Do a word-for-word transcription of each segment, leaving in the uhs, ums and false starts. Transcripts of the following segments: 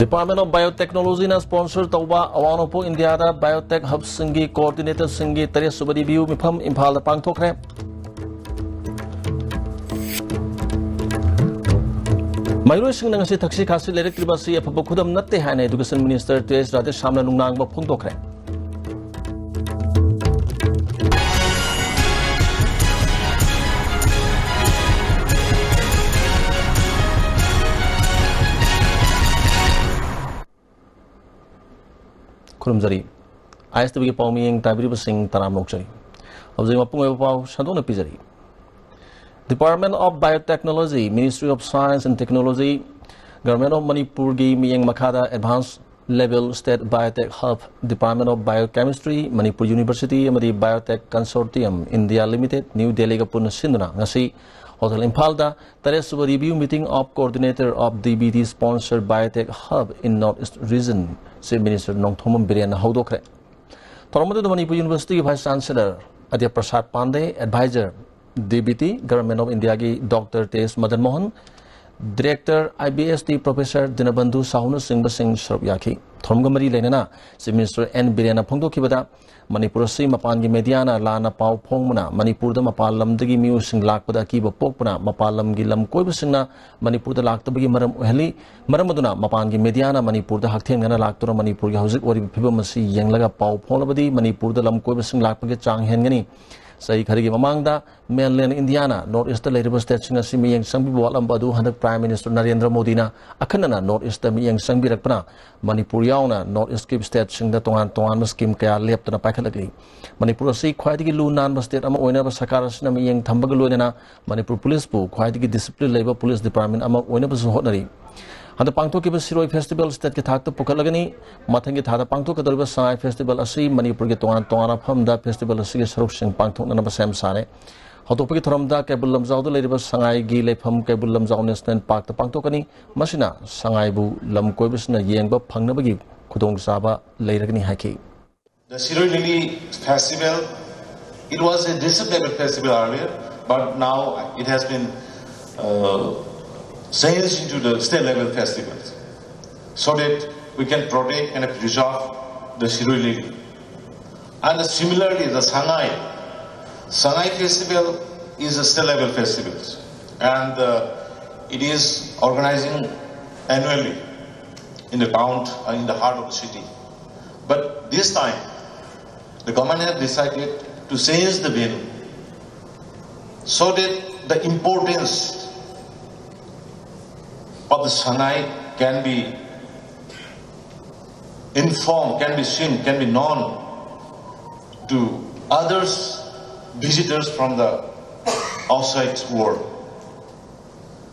Department of Biotechnology ꯅ sponsor ꯇꯧꯕ ꯑꯋꯥꯡ ꯅꯣꯡꯄꯣꯛ ꯏꯟꯗꯤꯌꯥꯗ biotech hub ꯁꯤꯡꯒꯤ coordinator ꯁꯤꯡꯒꯤ ꯇꯔꯦꯠ ꯁꯨꯕ review ꯃꯤꯐꯝ ꯏꯝꯐꯥꯜꯗ ꯄꯥꯡꯊꯣꯛꯈ꯭ꯔꯦ꯫ ꯃꯍꯩꯔꯣꯏꯁꯤꯡꯅ ꯉꯁꯤ ꯊꯛꯁꯤ ꯈꯥꯁꯤ ꯂꯩꯔꯛꯇ꯭ꯔꯤꯕ ꯑꯁꯤ ꯑꯐꯕ ꯈꯨꯗꯝ ꯅꯠꯇꯦ ꯍꯥꯏꯅ Education Minister ꯇꯦꯖ ꯔꯥꯙꯦꯁ꯭ꯌꯥꯝꯅ ꯅꯨꯡꯅꯥꯡꯕ ꯐꯣꯡꯗꯣꯛꯈ꯭ꯔꯦ꯫ ꯈꯨꯔꯨꯝꯖꯔꯤ꯫ ISTV ꯒꯤ ꯄꯥꯎ ꯃꯤꯠꯌꯦꯡ ꯇꯥꯕꯤꯔꯤꯕꯁꯤꯡ ꯇꯔꯥꯝꯅ ꯑꯣꯛꯆꯔꯤ꯫ ꯍꯧꯖꯤꯛ ꯃꯄꯨꯡ ꯑꯣꯏꯕ ꯄꯥꯎ ꯁꯟꯗꯣꯛꯅ ꯄꯤꯖꯔꯤ꯫ Department of Biotechnology, Ministry of Science and Technology, Government of ꯃꯅꯤꯄꯨꯔꯒꯤ ꯃꯤꯠꯌꯦꯡ ꯃꯈꯥꯗ Advanced Level State Biotech Hub, Department of Biochemistry, Manipur University ꯑꯃꯗꯤ Biotech Consortium India Limited, New Delhi ꯒ ꯄꯨꯟꯅ ꯁꯤꯟꯗꯨꯅ ꯉꯁꯤ Hotel ꯏꯝꯐꯥꯜꯗ ꯇꯔꯦꯠ ꯁꯨꯕ Review Meeting of Coordinator of DBT Sponsored Biotech Hub in North East Region Chief Minister Nongthombam ꯕꯤꯔꯦꯟꯅ ꯍꯧꯗꯣꯛꯈ꯭ꯔꯦ꯫ ꯊꯧꯔꯝ ꯑꯗꯨꯗ ꯃꯅꯤꯄꯨꯔ University ꯒꯤ Vice Chancellor ꯑꯗ꯭ꯌ Prasad Pandey, Advisor DBT, Government of India ꯒꯤ Doctor ꯇꯦꯖ ꯃꯗꯟ ꯃꯣꯍꯟ, Director IBSD Professor ꯗꯤꯅꯕꯟꯙꯨ ꯁꯥꯍꯨꯅꯆꯤꯡꯕꯁꯤꯡ ꯁꯔꯨꯛ ꯌꯥꯈꯤ꯫ ꯊꯧꯔꯝꯒ ꯃꯔꯤ ꯂꯩꯅꯅ Chief Minister ꯑꯦꯟ ꯕꯤꯔꯦꯟꯅ ꯐꯣꯡꯗꯣꯛꯈꯤꯕꯗ, ꯃꯅꯤꯄꯨꯔ ꯑꯁꯤ ꯃꯄꯥꯟꯒꯤ mediaꯅ ꯂꯥꯟꯅ ꯄꯥꯎ ꯐꯣꯡꯕꯅ ꯃꯅꯤꯄꯨꯔꯗ ꯃꯄꯥꯟ ꯂꯝꯗꯒꯤ ꯃꯤꯑꯣꯏꯁꯤꯡ ꯂꯥꯛꯄꯗ ꯑꯀꯤꯕ ꯄꯣꯛꯄꯅ ꯃꯄꯥꯟ ꯂꯝꯒꯤ ꯂꯝ ꯀꯣꯏꯕꯁꯤꯡꯅ ꯃꯅꯤꯄꯨꯔꯗ ꯂꯥꯛꯇꯕꯒꯤ ꯃꯔꯝ ꯑꯣꯏꯍꯜꯂꯤ꯫ ꯃꯔꯝ ꯑꯗꯨꯅ ꯃꯄꯥꯟꯒꯤ mediaꯅ ꯃꯅꯤꯄꯨꯔꯗ ꯍꯛꯊꯦꯡꯅꯅ ꯂꯥꯛꯇꯨꯅ ꯃꯅꯤꯄꯨꯔꯒꯤ ꯍꯧꯖꯤꯛ ꯑꯣꯏꯔꯤꯕ ꯐꯤꯕꯝ ꯑꯁꯤ ꯌꯦꯡꯂꯒ ꯄꯥꯎ ꯐꯣꯡꯂꯕꯗꯤ ꯃꯅꯤꯄꯨꯔꯗ ꯂꯝ ꯀꯣꯏꯕꯁꯤꯡ ꯂꯥꯛꯄꯒꯤ ꯆꯥꯡ ꯍꯦꯟꯒꯅꯤ꯫ ꯆꯍꯤ ꯈꯔꯒꯤ ꯃꯃꯥꯡꯗ mainland Indiaꯅ North Eastꯇ ꯂꯩꯔꯤꯕ stateꯁꯤꯡ ꯑꯁꯤ ꯃꯤꯠꯌꯦꯡ ꯆꯪꯕꯤꯕ ꯋꯥꯠꯂꯝꯕ ꯑꯗꯨ ꯍꯟꯗꯛ Prime Minister ꯅꯔꯦꯟꯗ꯭ꯔ ꯃꯣꯗꯤꯅ ꯑꯈꯟꯅꯅ North Eastꯇ ꯃꯤꯠꯌꯦꯡ ꯆꯪꯕꯤꯔꯛꯄꯅ ꯃꯅꯤꯄꯨꯔ ꯌꯥꯎꯅ North Eastꯀꯤ stateꯁꯤꯡꯗ ꯇꯣꯉꯥꯟ ꯇꯣꯉꯥꯟꯕ scheme ꯀꯌꯥ ꯂꯦꯞꯇꯅ ꯄꯥꯏꯈꯠꯂꯛꯂꯤ꯫ ꯃꯅꯤꯄꯨꯔ ꯑꯁꯤ ꯈ꯭ꯋꯥꯏꯗꯒꯤ ꯂꯨ ꯅꯥꯟꯕ state ꯑꯃ ꯑꯣꯏꯅꯕ ꯁꯔꯀꯥꯔ ꯑꯁꯤꯅ ꯃꯤꯠꯌꯦꯡ ꯊꯝꯕꯒ ꯂꯣꯏꯅꯅ ꯃꯅꯤꯄꯨꯔ ꯄꯨꯂꯤꯁꯄꯨ ꯈ꯭ꯋꯥꯏꯗꯒꯤ discipline ꯂꯩꯕ police department ꯑꯃ ꯑꯣꯏꯅꯕꯁꯨ ꯍꯣꯠꯅꯔꯤ꯫ ꯍꯟꯗꯛ ꯄꯥꯡꯊꯣꯛꯈꯤꯕ ꯁꯤꯔꯣꯏ festival stateꯀꯤ ꯊꯥꯛꯇ ꯄꯨꯈꯠꯂꯒꯅꯤ꯫ ꯃꯊꯪꯒꯤ ꯊꯥꯗ ꯄꯥꯡꯊꯣꯛꯀꯗꯧꯔꯤꯕ ꯁꯉꯥꯏ festival ꯑꯁꯤ ꯃꯅꯤꯄꯨꯔꯒꯤ ꯇꯣꯉꯥꯟ ꯇꯣꯉꯥꯟꯕ ꯃꯐꯝꯗ festival ꯑꯁꯤꯒꯤ ꯁꯔꯨꯛꯁꯤꯡ ꯄꯥꯡꯊꯣꯛꯅꯅꯕ ꯁꯦꯝ ꯁꯥꯔꯦ꯫ ꯍꯧꯗꯣꯛꯄꯒꯤ ꯊꯧꯔꯝꯗ ꯀꯩꯕꯨꯜ ꯂꯝꯖꯥꯎꯗ ꯂꯩꯔꯤꯕ ꯁꯉꯥꯏꯒꯤ ꯂꯩꯐꯝ ꯀꯩꯕꯨꯜ ꯂꯝꯖꯥꯎ National Parkꯇ ꯄꯥꯡꯊꯣꯛꯀꯅꯤ꯫ ꯃꯁꯤꯅ ꯁꯉꯥꯏꯕꯨ ꯂꯝ ꯀꯣꯏꯕꯁꯤꯡꯅ ꯌꯦꯡꯕ ꯐꯪꯅꯕꯒꯤ ꯈꯨꯗꯣꯡꯆꯥꯕ ꯂꯩꯔꯒꯅꯤ ꯍꯥꯏꯈꯤ꯫ The Shirui Lily Festival, it was a district level festival earlier, but now it has been uh, changed into the state level festival. so that we can protect and preserve the Shirui Lily. And similarly, the Sangai, Sangai festival is a state level festival, and uh, it is organizing annually in the town, uh, in the heart of the city. But this time, the government has decided to change the venue so that the importance of the Sangai can be informed, can be seen, can be known to others, visitors from the outside world.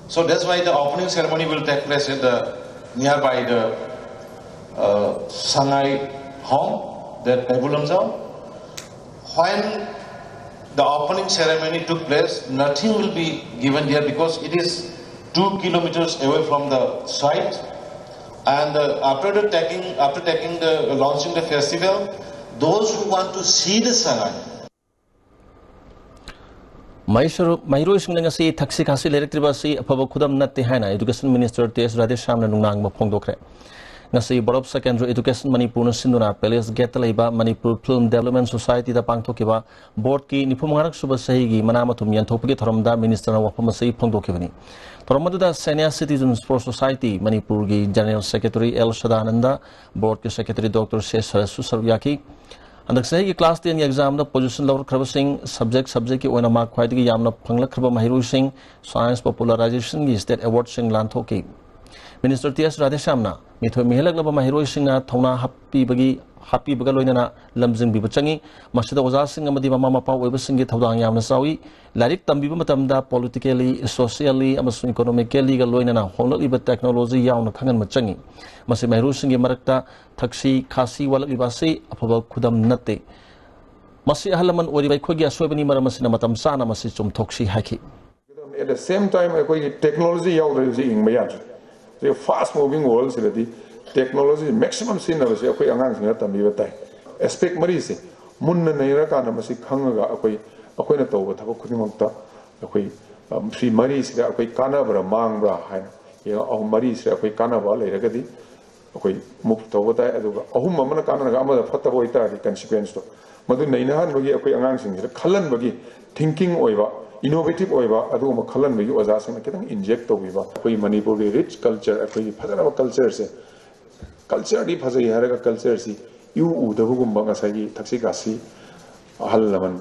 So that's why the opening ceremony will take place at the nearby the uh, Sangai home, that Taibulamjao. When the opening ceremony took place, nothing will be given there because it is two kilometers away from the site. And uh, after the taking, after taking the launching the festival, those who want to see the Sangai, ꯃꯍꯩꯁꯔꯨ- ꯃꯍꯩꯔꯣꯏꯁꯤꯡꯅ ꯉꯁꯤ ꯊꯛꯁꯤ ꯈꯥꯁꯤ ꯂꯩꯔꯛꯇ꯭ꯔꯤꯕ ꯑꯁꯤ ꯑꯐꯕ ꯈꯨꯗꯝ ꯅꯠꯇꯦ ꯍꯥꯏꯅ education minister T ꯑꯦꯁ ꯔꯥꯙꯦꯁ꯭ꯌꯥꯝꯅ ꯅꯨꯡꯅꯥꯡꯕ ꯐꯣꯡꯗꯣꯛꯈ꯭ꯔꯦ꯫ ꯉꯁꯤ ꯕꯣꯔꯣꯞ ꯁꯦꯀꯦꯟꯗꯔꯤ ꯏꯗꯨꯀꯦꯁꯟ ꯃꯅꯤꯄꯨꯔꯅ ꯁꯤꯟꯗꯨꯅ ꯄꯦꯂꯦꯁ ꯒꯦꯠꯇ ꯂꯩꯕ ꯃꯅꯤꯄꯨꯔ ꯐꯤꯜꯝ ꯗꯦꯕꯂꯞꯃꯦꯟ ꯁꯣꯁꯥꯏꯇꯤꯗ ꯄꯥꯡꯊꯣꯛꯈꯤꯕ ꯕꯣꯔꯗꯀꯤ ꯅꯤꯐꯨ ꯃꯉꯥꯔꯛ ꯁꯨꯕ ꯆꯍꯤꯒꯤ ꯃꯅꯥ ꯃꯊꯨꯝ ꯌꯦꯟꯊꯣꯛꯄꯒꯤ ꯊꯧꯔꯝꯗ ꯃꯤꯅꯤꯁꯇꯔꯅ ꯋꯥꯐꯝ ꯑꯁꯤ ꯐꯣꯡꯗꯣꯛꯈꯤꯕꯅꯤ꯫ ꯊꯧꯔꯝ ꯑꯗꯨꯗ ꯁꯦꯅꯤꯌꯥ ꯁꯤꯇꯤꯖꯟꯁ ꯐꯣꯔ ꯁꯣꯁꯥꯏꯇꯤ ꯃꯅꯤꯄꯨꯔꯒꯤ ꯖꯦꯅꯔꯦꯜ ꯁꯦꯀ꯭ꯔꯦꯇꯔꯤ ꯑꯦꯜ ꯁꯗꯥꯅꯟꯗ, ꯕꯣꯔꯗꯀꯤ ꯁꯦꯀ꯭ꯔꯦꯇꯔꯤ ꯗꯣꯛꯇꯔ ꯁꯦ ꯁꯔꯠꯁꯨ ꯁꯔꯨꯛ ꯌꯥꯈꯤ꯫ ꯍꯟꯗꯛ ꯆꯍꯤꯒꯤ ꯀ꯭ꯂꯥꯁ ꯇꯦꯟꯒꯤ ꯑꯦꯛꯖꯥꯝꯗ ꯄꯣꯖꯤꯁꯟ ꯂꯧꯔꯛꯈ꯭ꯔꯕꯁꯤꯡ, ꯁꯕꯖꯦꯛ ꯁꯕꯖꯦꯛꯀꯤ ꯑꯣꯏꯅ ꯃꯥꯔꯛ ꯈ꯭ꯋꯥꯏꯗꯒꯤ ꯌꯥꯝꯅ ꯐꯪꯂꯛꯈ꯭ꯔꯕ ꯃꯍꯩꯔꯣꯏꯁꯤꯡ, ꯁꯥꯏꯟꯁ ꯄꯣꯄꯨꯂꯔꯥꯏꯖꯦꯁꯟꯒꯤ ꯁ꯭ꯇꯦꯠ ꯑꯦꯋꯥꯔꯗꯁꯤꯡ ꯂꯥꯟꯊꯣꯛꯈꯤ꯫ ꯃꯤꯅꯤꯁꯇꯔ ꯇꯤ ꯑꯦꯁ ꯔꯥꯙꯦꯁ꯭ꯌꯥꯝꯅ ꯃꯤꯊꯣꯏ ꯃꯤꯍꯦꯜꯂꯛꯂꯕ ꯃꯍꯩꯔꯣꯏꯁꯤꯡꯅ ꯊꯧꯅꯥ ꯍꯥꯞꯄꯤꯕꯒꯤ, ꯍꯥꯞꯄꯤꯕꯒ ꯂꯣꯏꯅꯅ ꯂꯝꯖꯤꯡꯕꯤꯕ ꯆꯪꯏ꯫ ꯃꯁꯤꯗ ꯑꯣꯖꯥꯁꯤꯡ ꯑꯃꯗꯤ ꯃꯃꯥ ꯃꯄꯥ ꯑꯣꯏꯕꯁꯤꯡꯒꯤ ꯊꯧꯗꯥꯡ ꯌꯥꯝꯅ ꯆꯥꯎꯏ꯫ ꯂꯥꯏꯔꯤꯛ ꯇꯝꯕꯤꯕ ꯃꯇꯝꯗ ꯄꯣꯂꯤꯇꯤꯀꯦꯜꯂꯤ, ꯁꯣꯁꯤꯌꯦꯜꯂꯤ ꯑꯃꯁꯨꯡ ꯏꯀꯣꯅꯣꯃꯤꯀꯦꯜꯂꯤꯒ ꯂꯣꯏꯅꯅ ꯍꯣꯡꯂꯛꯂꯤꯕ ꯇꯦꯛꯅꯣꯂꯣꯖꯤ ꯌꯥꯎꯅ ꯈꯪꯍꯟꯕ ꯆꯪꯏ꯫ ꯃꯁꯤ ꯃꯍꯩꯔꯣꯏꯁꯤꯡꯒꯤ ꯃꯔꯛꯇ ꯊꯛꯁꯤ ꯈꯥꯁꯤ ꯋꯥꯠꯂꯛꯂꯤꯕ ꯑꯁꯤ ꯑꯐꯕ ꯈꯨꯗꯝ ꯅꯠꯇꯦ꯫ ꯃꯁꯤ ꯑꯍꯜ ꯂꯃꯟ ꯑꯣꯏꯔꯤꯕ ꯑꯩꯈꯣꯏꯒꯤ ꯑꯁꯣꯏꯕꯅꯤ, ꯃꯔꯝ ꯑꯁꯤꯅ ꯃꯇꯝ ꯆꯥꯅ ꯃꯁꯤ ꯆꯨꯝꯊꯣꯛꯁꯤ ꯍꯥꯏꯈꯤ꯫ At the same time ꯑꯩꯈꯣꯏꯒꯤ ꯇꯦꯛꯅꯣꯂꯣꯖꯤ ꯌꯥꯎꯗ꯭ꯔꯗꯤ ꯍꯧꯖꯤꯛ ꯍꯤꯡꯕ ꯌꯥꯗ꯭ꯔꯦ꯫ ꯍꯧꯖꯤꯛ ꯐꯥꯁ ꯃꯨꯚꯤꯡ ꯋꯥꯔꯜꯁꯤꯗꯗꯤ ꯇꯦꯛꯅꯣꯂꯣꯖꯤ ꯃꯦꯛꯁꯤꯃꯝ ꯁꯤꯖꯤꯟꯅꯕꯁꯦ ꯑꯩꯈꯣꯏ ꯑꯉꯥꯡꯁꯤꯡꯗ ꯇꯝꯕꯤꯕ ꯇꯥꯏ꯫ ꯑꯦꯁꯄꯦꯛ ꯃꯔꯤꯁꯦ ꯃꯨꯟꯅ ꯅꯩꯅꯔꯀꯥꯟꯗ ꯃꯁꯤ ꯈꯪꯉꯒ ꯑꯩꯈꯣꯏ ꯑꯩꯈꯣꯏꯅ ꯇꯧꯕ ꯊꯕꯛ ꯈꯨꯗꯤꯡꯃꯛꯇ ꯑꯩꯈꯣꯏ ꯁꯤ ꯃꯔꯤꯁꯤꯗ ꯑꯩꯈꯣꯏ ꯀꯥꯟꯅꯕ꯭ꯔꯥ ꯃꯥꯡꯕ꯭ꯔꯥ ꯍꯥꯏꯅ ꯌꯦꯡꯉ ꯑꯍꯨꯝ ꯃꯔꯤꯁꯤꯗ ꯑꯩꯈꯣꯏ ꯀꯥꯟꯅꯕ ꯂꯩꯔꯒꯗꯤ ꯑꯩꯈꯣꯏ ꯃꯨꯚ ꯇꯧꯕ ꯇꯥꯏ꯫ ꯑꯗꯨꯒ ꯑꯍꯨꯝ ꯑꯃꯅ ꯀꯥꯟꯅꯔꯒ ꯑꯃꯗ ꯐꯠꯇꯕ ꯑꯣꯏꯇꯥꯔꯗꯤ ꯀꯟꯁꯤꯀ꯭ꯋꯦꯟꯁꯇꯣ ꯃꯗꯨ ꯅꯩꯅꯍꯟꯕꯒꯤ ꯑꯩꯈꯣꯏ ꯑꯉꯥꯡꯁꯤꯡꯁꯤꯗ ꯈꯜꯍꯟꯕꯒꯤ, ꯊꯤꯡꯀꯤꯡ ꯑꯣꯏꯕ, ꯏꯅꯣꯚꯦꯇꯤꯚ ꯑꯣꯏꯕ ꯑꯗꯨꯒꯨꯝꯕ ꯈꯜꯍꯟꯕꯒꯤ ꯑꯣꯖꯥꯁꯤꯡꯅ ꯈꯤꯇꯪ ꯏꯟꯖꯦꯛ ꯇꯧꯕꯤꯕ꯫ ꯑꯩꯈꯣꯏ ꯃꯅꯤꯄꯨꯔꯒꯤ ꯔꯤꯆ ꯀꯜꯆꯔ, ꯑꯩꯈꯣꯏꯒꯤ ꯐꯖꯔꯕ ꯀꯜꯆꯔꯁꯦ, ꯀꯜꯆꯔꯗꯤ ꯐꯖꯩ ꯍꯥꯏꯔꯒ ꯀꯜꯆꯔꯁꯤ ꯏꯎ ꯎꯗꯕꯒꯨꯝꯕ, ꯉꯁꯥꯏꯒꯤ ꯊꯛꯁꯤ ꯈꯥꯁꯤ ꯑꯍꯜ ꯂꯃꯟ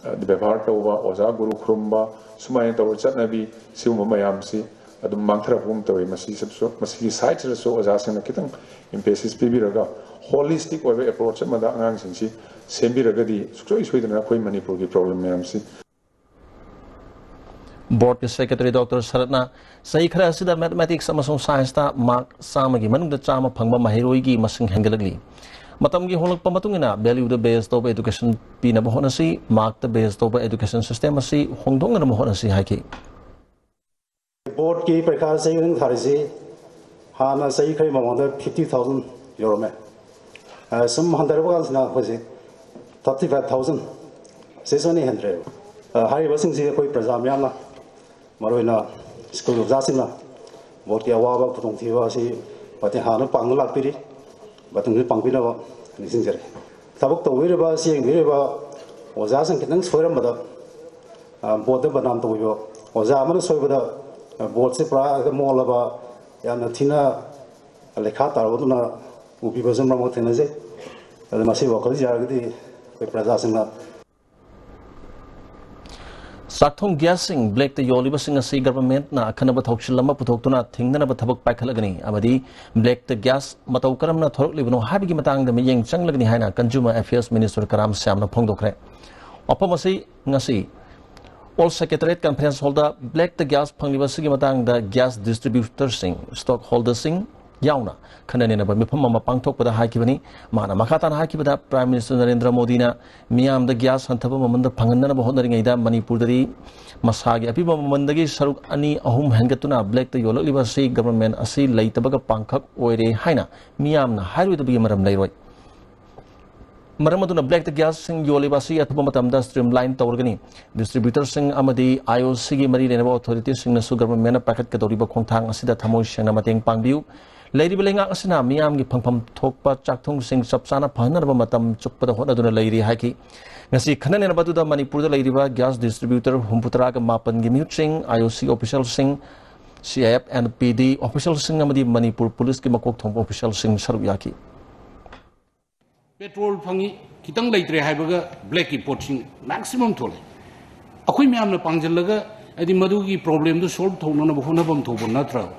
ꯑ, ꯕꯦꯕꯥꯔ ꯇꯧꯕ, ꯑꯣꯖꯥ ꯒꯨꯔꯨ ꯈꯨꯔꯨꯝꯕ, ꯁꯨꯃꯥꯏꯅ ꯇꯧꯕ ꯆꯠꯅꯕꯤ, ꯁꯤꯒꯨꯝꯕ ꯃꯌꯥꯝꯁꯤ ꯑꯗꯨꯝ ꯃꯥꯡꯊꯔꯛꯄꯒꯨꯝ ꯇꯧꯏ꯫ ꯃꯁꯤꯁꯨ, ꯃꯁꯤꯒꯤ ꯁꯥꯏꯠꯁꯤꯗꯁꯨ ꯑꯣꯖꯥꯁꯤꯡꯅ ꯈꯤꯇꯪ ꯏꯝꯄꯦꯁꯤꯁ ꯄꯤꯕꯤꯔꯒ, ꯍꯣꯂꯤꯁꯇꯤꯛ ꯑꯣꯏꯕ ꯑꯦꯄ꯭ꯔꯣꯆ ꯑꯃꯗ ꯑꯉꯥꯡꯁꯤꯡꯁꯤ ꯁꯦꯝꯕꯤꯔꯒꯗꯤ ꯁꯨꯡꯁꯣꯏ ꯁꯣꯏꯗꯅ ꯑꯩꯈꯣꯏ ꯃꯅꯤꯄꯨꯔꯒꯤ ꯄ꯭ꯔꯣꯕ꯭ꯂꯦꯝ ꯃꯌꯥꯝꯁꯤ ꯕꯣꯔꯗꯀꯤ ꯁꯦꯀ꯭ꯔꯦꯇꯔꯤ ꯗꯣꯛꯇꯔ ꯁꯔꯠꯅ ꯆꯍꯤ ꯈꯔ ꯑꯁꯤꯗ ꯃꯦꯊꯃꯦꯇꯤꯛꯁ ꯑꯃꯁꯨꯡ ꯁꯥꯏꯟꯁꯇ ꯃꯥꯔꯛ ꯆꯥꯝꯃꯒꯤ ꯃꯅꯨꯡꯗ ꯆꯥꯝꯃ ꯐꯪꯕ ꯃꯍꯩꯔꯣꯏꯒꯤ ꯃꯁꯤꯡ ꯍꯦꯟꯒꯠꯂꯛꯂꯤ꯫ ꯃꯇꯝꯒꯤ ꯍꯣꯡꯂꯛꯄ ꯃꯇꯨꯡ ꯏꯟꯅ ꯚꯦꯂ꯭ꯌꯨꯗ ꯕꯦꯖ ꯇꯧꯕ ꯑꯦꯗꯨꯀꯦꯁꯟ ꯄꯤꯅꯕ ꯍꯣꯠꯅꯁꯤ, ꯃꯥꯔꯛꯇ ꯕꯦꯖ ꯇꯧꯕ ꯑꯦꯗꯨꯀꯦꯁꯟ ꯁꯤꯁꯇꯦꯝ ꯑꯁꯤ ꯍꯣꯡꯗꯣꯛꯅꯅꯕ ꯍꯣꯠꯅꯁꯤ ꯍꯥꯏꯈꯤ꯫ ꯕꯣꯔꯗꯀꯤ ꯄꯔꯤꯈꯥ ꯆꯍꯤ ꯈꯨꯗꯤꯡ ꯊꯥꯔꯤꯁꯤ ꯍꯥꯟꯅ ꯆꯍꯤ ꯈꯔꯒꯤ ꯃꯃꯥꯡꯗ ꯐꯤꯐꯇꯤ ꯊꯥꯎꯖꯟ ꯌꯧꯔꯝꯃꯦ꯫ ꯑ, ꯁꯨꯝ ꯍꯟꯊꯔꯛꯄ ꯀꯥꯟꯁꯤꯗ ꯍꯧꯖꯤꯛ ꯊꯥꯔꯇꯤ ꯐꯥꯏꯚ ꯊꯥꯎꯖꯟ, ꯁꯤꯁꯨ ꯑꯅꯤ ꯍꯦꯟꯗ꯭ꯔꯦꯕ꯫ ꯑ, ꯍꯥꯏꯔꯤꯕꯁꯤꯡꯁꯤ ꯑꯩꯈꯣꯏ ꯄ꯭ꯔꯖꯥ ꯃꯌꯥꯝꯅ, ꯃꯔꯨꯑꯣꯏꯅ ꯁ꯭ꯀꯨꯜ ꯑꯣꯖꯥꯁꯤꯡꯅ ꯕꯣꯔꯗꯀꯤ ꯑꯋꯥꯕ ꯈꯨꯗꯣꯡꯊꯤꯕ ꯑꯁꯤ ꯃꯇꯦꯡ ꯍꯥꯟꯅ ꯄꯥꯡꯅ ꯂꯥꯛꯄꯤꯔꯤ꯫ ꯃꯇꯨꯡꯗ ꯄꯥꯡꯕꯤꯅꯕ ꯅꯤꯡꯁꯤꯡꯖꯔꯤ꯫ ꯊꯕꯛ ꯇꯧꯕꯤꯔꯤꯕ, ꯆꯦꯟꯕꯤꯔꯤꯕ ꯑꯣꯖꯥꯁꯤꯡ ꯈꯤꯇꯪ ꯁꯣꯏꯔꯝꯕꯗ, ꯑ, ꯕꯣꯔꯗꯇ ꯕꯗꯅꯥꯝ ꯇꯧꯕꯤꯕ, ꯑꯣꯖꯥ ꯑꯃꯅ ꯁꯣꯏꯕꯗ, ꯑ, ꯕꯣꯔꯗꯁꯦ ꯄꯨꯔꯥ ꯍꯦꯛꯇ ꯃꯣꯜꯂꯕ, ꯌꯥꯝꯅ ꯊꯤꯅ ꯂꯩꯈꯥ ꯇꯥꯔꯕꯗꯨꯅ ꯎꯕꯤꯕꯁꯨ ꯃꯔꯛ ꯃꯔꯛ ꯊꯦꯡꯅꯖꯩ꯫ ꯑꯗꯨ ꯃꯁꯤ ꯋꯥꯈꯜ ꯌꯥꯔꯒꯗꯤ ꯑꯩꯈꯣꯏ ꯄ꯭ꯔꯖꯥꯁꯤꯡꯅ ꯆꯥꯛꯊꯣꯡ ꯒ꯭ꯌꯥꯁꯁꯤꯡ ꯕ꯭ꯂꯦꯛꯇ ꯌꯣꯜꯂꯤꯕꯁꯤꯡ ꯑꯁꯤ ꯒꯚꯔꯟꯃꯦꯟꯠꯅ ꯑꯈꯟꯅꯕ ꯊꯧꯁꯤꯜ ꯑꯃ ꯄꯨꯊꯣꯛꯇꯨꯅ ꯊꯤꯡꯅꯅꯕ ꯊꯕꯛ ꯄꯥꯏꯈꯠꯂꯒꯅꯤ ꯑꯃꯗꯤ ꯕ꯭ꯂꯦꯛꯇ ꯒ꯭ꯌꯥꯁ ꯃꯇꯧ ꯀꯔꯝꯅ ꯊꯣꯔꯛꯂꯤꯕꯅꯣ ꯍꯥꯏꯕꯒꯤ ꯃꯇꯥꯡꯗ ꯃꯤꯠꯌꯦꯡ ꯆꯪꯂꯒꯅꯤ ꯍꯥꯏꯅ ꯀꯟꯖꯨꯃꯔ ꯑꯦꯐꯤꯌꯔꯁ ꯃꯤꯅꯤꯁꯇꯔ ꯀꯔꯥꯝ ꯁ꯭ꯌꯥꯝꯅ ꯐꯣꯡꯗꯣꯛꯈ꯭ꯔꯦ꯫ ꯋꯥꯐꯝ ꯑꯁꯤ ꯉꯁꯤ ꯑꯣꯜ ꯁꯦꯀ꯭ꯔꯦꯇꯔꯤꯌꯦꯠ ꯀꯟꯐꯔꯦꯟꯁ ꯍꯣꯜꯗ ꯕ꯭ꯂꯦꯛꯇ ꯒ꯭ꯌꯥꯁ ꯐꯪꯂꯤꯕ ꯑꯁꯤꯒꯤ ꯃꯇꯥꯡꯗ ꯒ꯭ꯌꯥꯁ ꯗꯤꯁꯇ꯭ꯔꯤꯕ꯭ꯌꯨꯇꯔꯁꯤꯡ, ꯁ꯭ꯇꯣꯛ ꯍꯣꯜꯗꯔꯁꯤꯡ ꯌꯥꯎꯅ ꯈꯟꯅ ꯅꯩꯅꯕ ꯃꯤꯐꯝ ꯑꯃ ꯄꯥꯡꯊꯣꯛꯄꯗ ꯍꯥꯏꯈꯤꯕꯅꯤ꯫ ꯃꯥꯅ ꯃꯈꯥ ꯇꯥꯅ ꯍꯥꯏꯈꯤꯕꯗ, ꯄ꯭ꯔꯥꯏꯝ ꯃꯤꯅꯤꯁꯇꯔ ꯅꯔꯦꯟꯗ꯭ꯔ ꯃꯣꯗꯤꯅ ꯃꯤꯌꯥꯝꯗ ꯒ꯭ꯌꯥꯁ ꯍꯟꯊꯕ ꯃꯃꯟꯗ ꯐꯪꯍꯟꯅꯅꯕ ꯍꯣꯠꯅꯔꯤꯉꯩꯗ ꯃꯅꯤꯄꯨꯔꯗꯗꯤ ꯃꯁꯥꯒꯤ ꯑꯄꯤꯕ ꯃꯃꯟꯗꯒꯤ ꯁꯔꯨꯛ ꯑꯅꯤ ꯑꯍꯨꯝ ꯍꯦꯟꯒꯠꯇꯨꯅ ꯕ꯭ꯂꯦꯛꯇ ꯌꯣꯜꯂꯛꯂꯤꯕ ꯑꯁꯤ ꯒꯚꯔꯟꯃꯦꯟꯠ ꯑꯁꯤ ꯂꯩꯇꯕꯒ ꯄꯥꯡꯈꯛ ꯑꯣꯏꯔꯦ ꯍꯥꯏꯅ ꯃꯤꯌꯥꯝꯅ ꯍꯥꯏꯔꯣꯏꯗꯕꯒꯤ ꯃꯔꯝ ꯂꯩꯔꯣꯏ꯫ ꯃꯔꯝ ꯑꯗꯨꯅ ꯕ꯭ꯂꯦꯛꯇ ꯒ꯭ꯌꯥꯁꯁꯤꯡ ꯌꯣꯜꯂꯤꯕ ꯑꯁꯤ ꯑꯊꯨꯕ ꯃꯇꯝꯗ ꯁ꯭ꯇ꯭ꯔꯤꯝꯂꯥꯏꯟ ꯇꯧꯔꯒꯅꯤ꯫ ꯗꯤꯁꯇ꯭ꯔꯤꯕ꯭ꯌꯨꯇꯔꯁꯤꯡ ꯑꯃꯗꯤ ꯑꯥꯏ ꯑꯣ ꯁꯤꯒꯤ ꯃꯔꯤ ꯂꯩꯅꯕ ꯑꯣꯊꯣꯔꯤꯇꯤꯁꯤꯡꯅꯁꯨ ꯒꯚꯔꯟꯃꯦꯟꯠꯅ ꯄꯥꯏꯈꯠꯀꯗꯧꯔꯤꯕ ꯈꯣꯡꯊꯥꯡ ꯑꯁꯤꯗ ꯊꯃꯣꯏ ꯁꯦꯡꯅ ꯃꯇꯦꯡ ꯄꯥꯡꯕꯤꯌꯨ꯫ ꯂꯩꯔꯤꯕ ꯂꯩꯉꯥꯛ ꯑꯁꯤꯅ ꯃꯤꯌꯥꯝꯒꯤ ꯐꯪꯐꯝ ꯊꯣꯛꯄ ꯆꯥꯛꯊꯨꯡꯁꯤꯡ ꯆꯞ ꯆꯥꯅ ꯐꯪꯍꯟꯅꯕ ꯃꯇꯝ ꯆꯨꯞꯄꯗ ꯍꯣꯠꯅꯗꯨꯅ ꯂꯩꯔꯤ ꯍꯥꯏꯈꯤ꯫ ꯉꯁꯤ ꯈꯟꯅ ꯅꯩꯅꯕ ꯑꯗꯨꯗ ꯃꯅꯤꯄꯨꯔꯗ ꯂꯩꯔꯤꯕ gas distributor ꯍꯨꯝꯐꯨꯇꯔꯥꯒ ꯃꯥꯄꯟꯒꯤ ꯃꯤꯍꯨꯠꯁꯤꯡ, IOC officialꯁꯤꯡ, CIF and PD officialꯁꯤꯡ ꯑꯃꯗꯤ ꯃꯅꯤꯄꯨꯔ ꯄꯨꯂꯤꯁꯀꯤ ꯃꯀꯣꯛ ꯊꯣꯡꯕ officialꯁꯤꯡ ꯁꯔꯨꯛ ꯌꯥꯈꯤ꯫ Petrol ꯐꯪꯉꯤ, ꯈꯤꯇꯪ ꯂꯩꯇ꯭ꯔꯦ ꯍꯥꯏꯕꯒ blackꯀꯤ ꯄꯣꯠꯁꯤꯡ maximum ꯊꯣꯛꯂꯛꯑꯦ꯫ ꯑꯩꯈꯣꯏ ꯃꯌꯥꯝꯅ ꯄꯥꯡꯁꯤꯜꯂꯒ, ꯍꯥꯏꯗꯤ, ꯃꯗꯨꯒꯤ problemꯗꯨ solve ꯇꯧꯅꯅꯕ ꯍꯣꯠꯅꯐꯝ ꯊꯣꯛꯄ ꯅꯠꯇ꯭ꯔꯕ?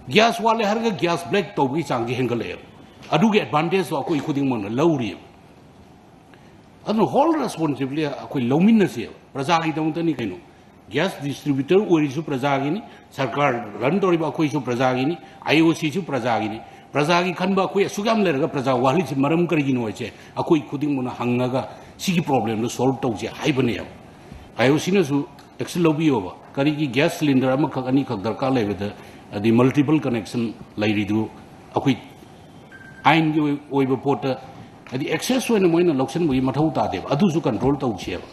Gas ꯋꯥꯠꯂꯦ ꯍꯥꯏꯔꯒ gas black ꯇꯧꯕꯒꯤ ꯆꯥꯡꯁꯤ ꯍꯦꯟꯒꯠꯂꯛꯑꯦꯕ꯫ ꯑꯗꯨꯒꯤ advantageꯇꯣ ꯑꯩꯈꯣꯏ ꯈꯨꯗꯤꯡꯃꯛꯅ ꯂꯧꯔꯤꯕ꯫ ꯑꯗꯨꯅ whole responsibility ꯑꯩꯈꯣꯏ ꯂꯧꯃꯤꯟꯅꯁꯦꯕ, ꯄ꯭ꯔꯖꯥꯒꯤꯗꯃꯛꯇꯅꯤ ꯀꯩꯅꯣ꯫ Gas distributor ꯑꯣꯏꯔꯤꯁꯨ ꯄ꯭ꯔꯖꯥꯒꯤꯅꯤ, ꯁꯔꯀꯥꯔ run ꯇꯧꯔꯤꯕ ꯑꯩꯈꯣꯏꯁꯨ ꯄ꯭ꯔꯖꯥꯒꯤꯅꯤ, IOCꯁꯨ ꯄ꯭ꯔꯖꯥꯒꯤꯅꯤ꯫ ꯄ꯭ꯔꯖꯥꯒꯤ ꯈꯟꯕ ꯑꯩꯈꯣꯏ ꯑꯁꯨꯛ ꯌꯥꯝ ꯂꯩꯔꯒ ꯄ꯭ꯔꯖꯥ ꯋꯥꯍꯜꯂꯤꯁꯤ ꯃꯔꯝ ꯀꯔꯤꯒꯤꯅꯣ ꯍꯥꯏꯁꯦ ꯑꯩꯈꯣꯏ ꯈꯨꯗꯤꯡꯃꯛꯅ ꯍꯪꯉꯒ ꯁꯤꯒꯤ problemꯗꯣ solve ꯇꯧꯁꯦ ꯍꯥꯏꯕꯅꯦꯕ꯫ IOCꯅꯁꯨ action ꯂꯧꯕꯤꯌꯣꯕ꯫ ꯀꯔꯤꯒꯤ gas cylinder ꯑꯃꯈꯛ ꯑꯅꯤꯈꯛ ꯗꯔꯀꯥꯔ ꯂꯩꯕꯗ, ꯑꯗꯩ multiple connection ꯂꯩꯔꯤꯗꯨ ꯑꯩꯈꯣꯏ ꯑꯥꯏꯟꯒꯤ ꯑꯣꯏ-, ꯑꯣꯏꯕ ꯄꯣꯠꯇ, ꯍꯥꯏꯗꯤ, excess ꯑꯣꯏꯅ ꯃꯣꯏꯅ ꯂꯧꯁꯤꯟꯕꯒꯤ ꯃꯊꯧ ꯇꯥꯗꯦꯕ꯫ ꯑꯗꯨꯁꯨ control ꯇꯧꯁꯦꯕ꯫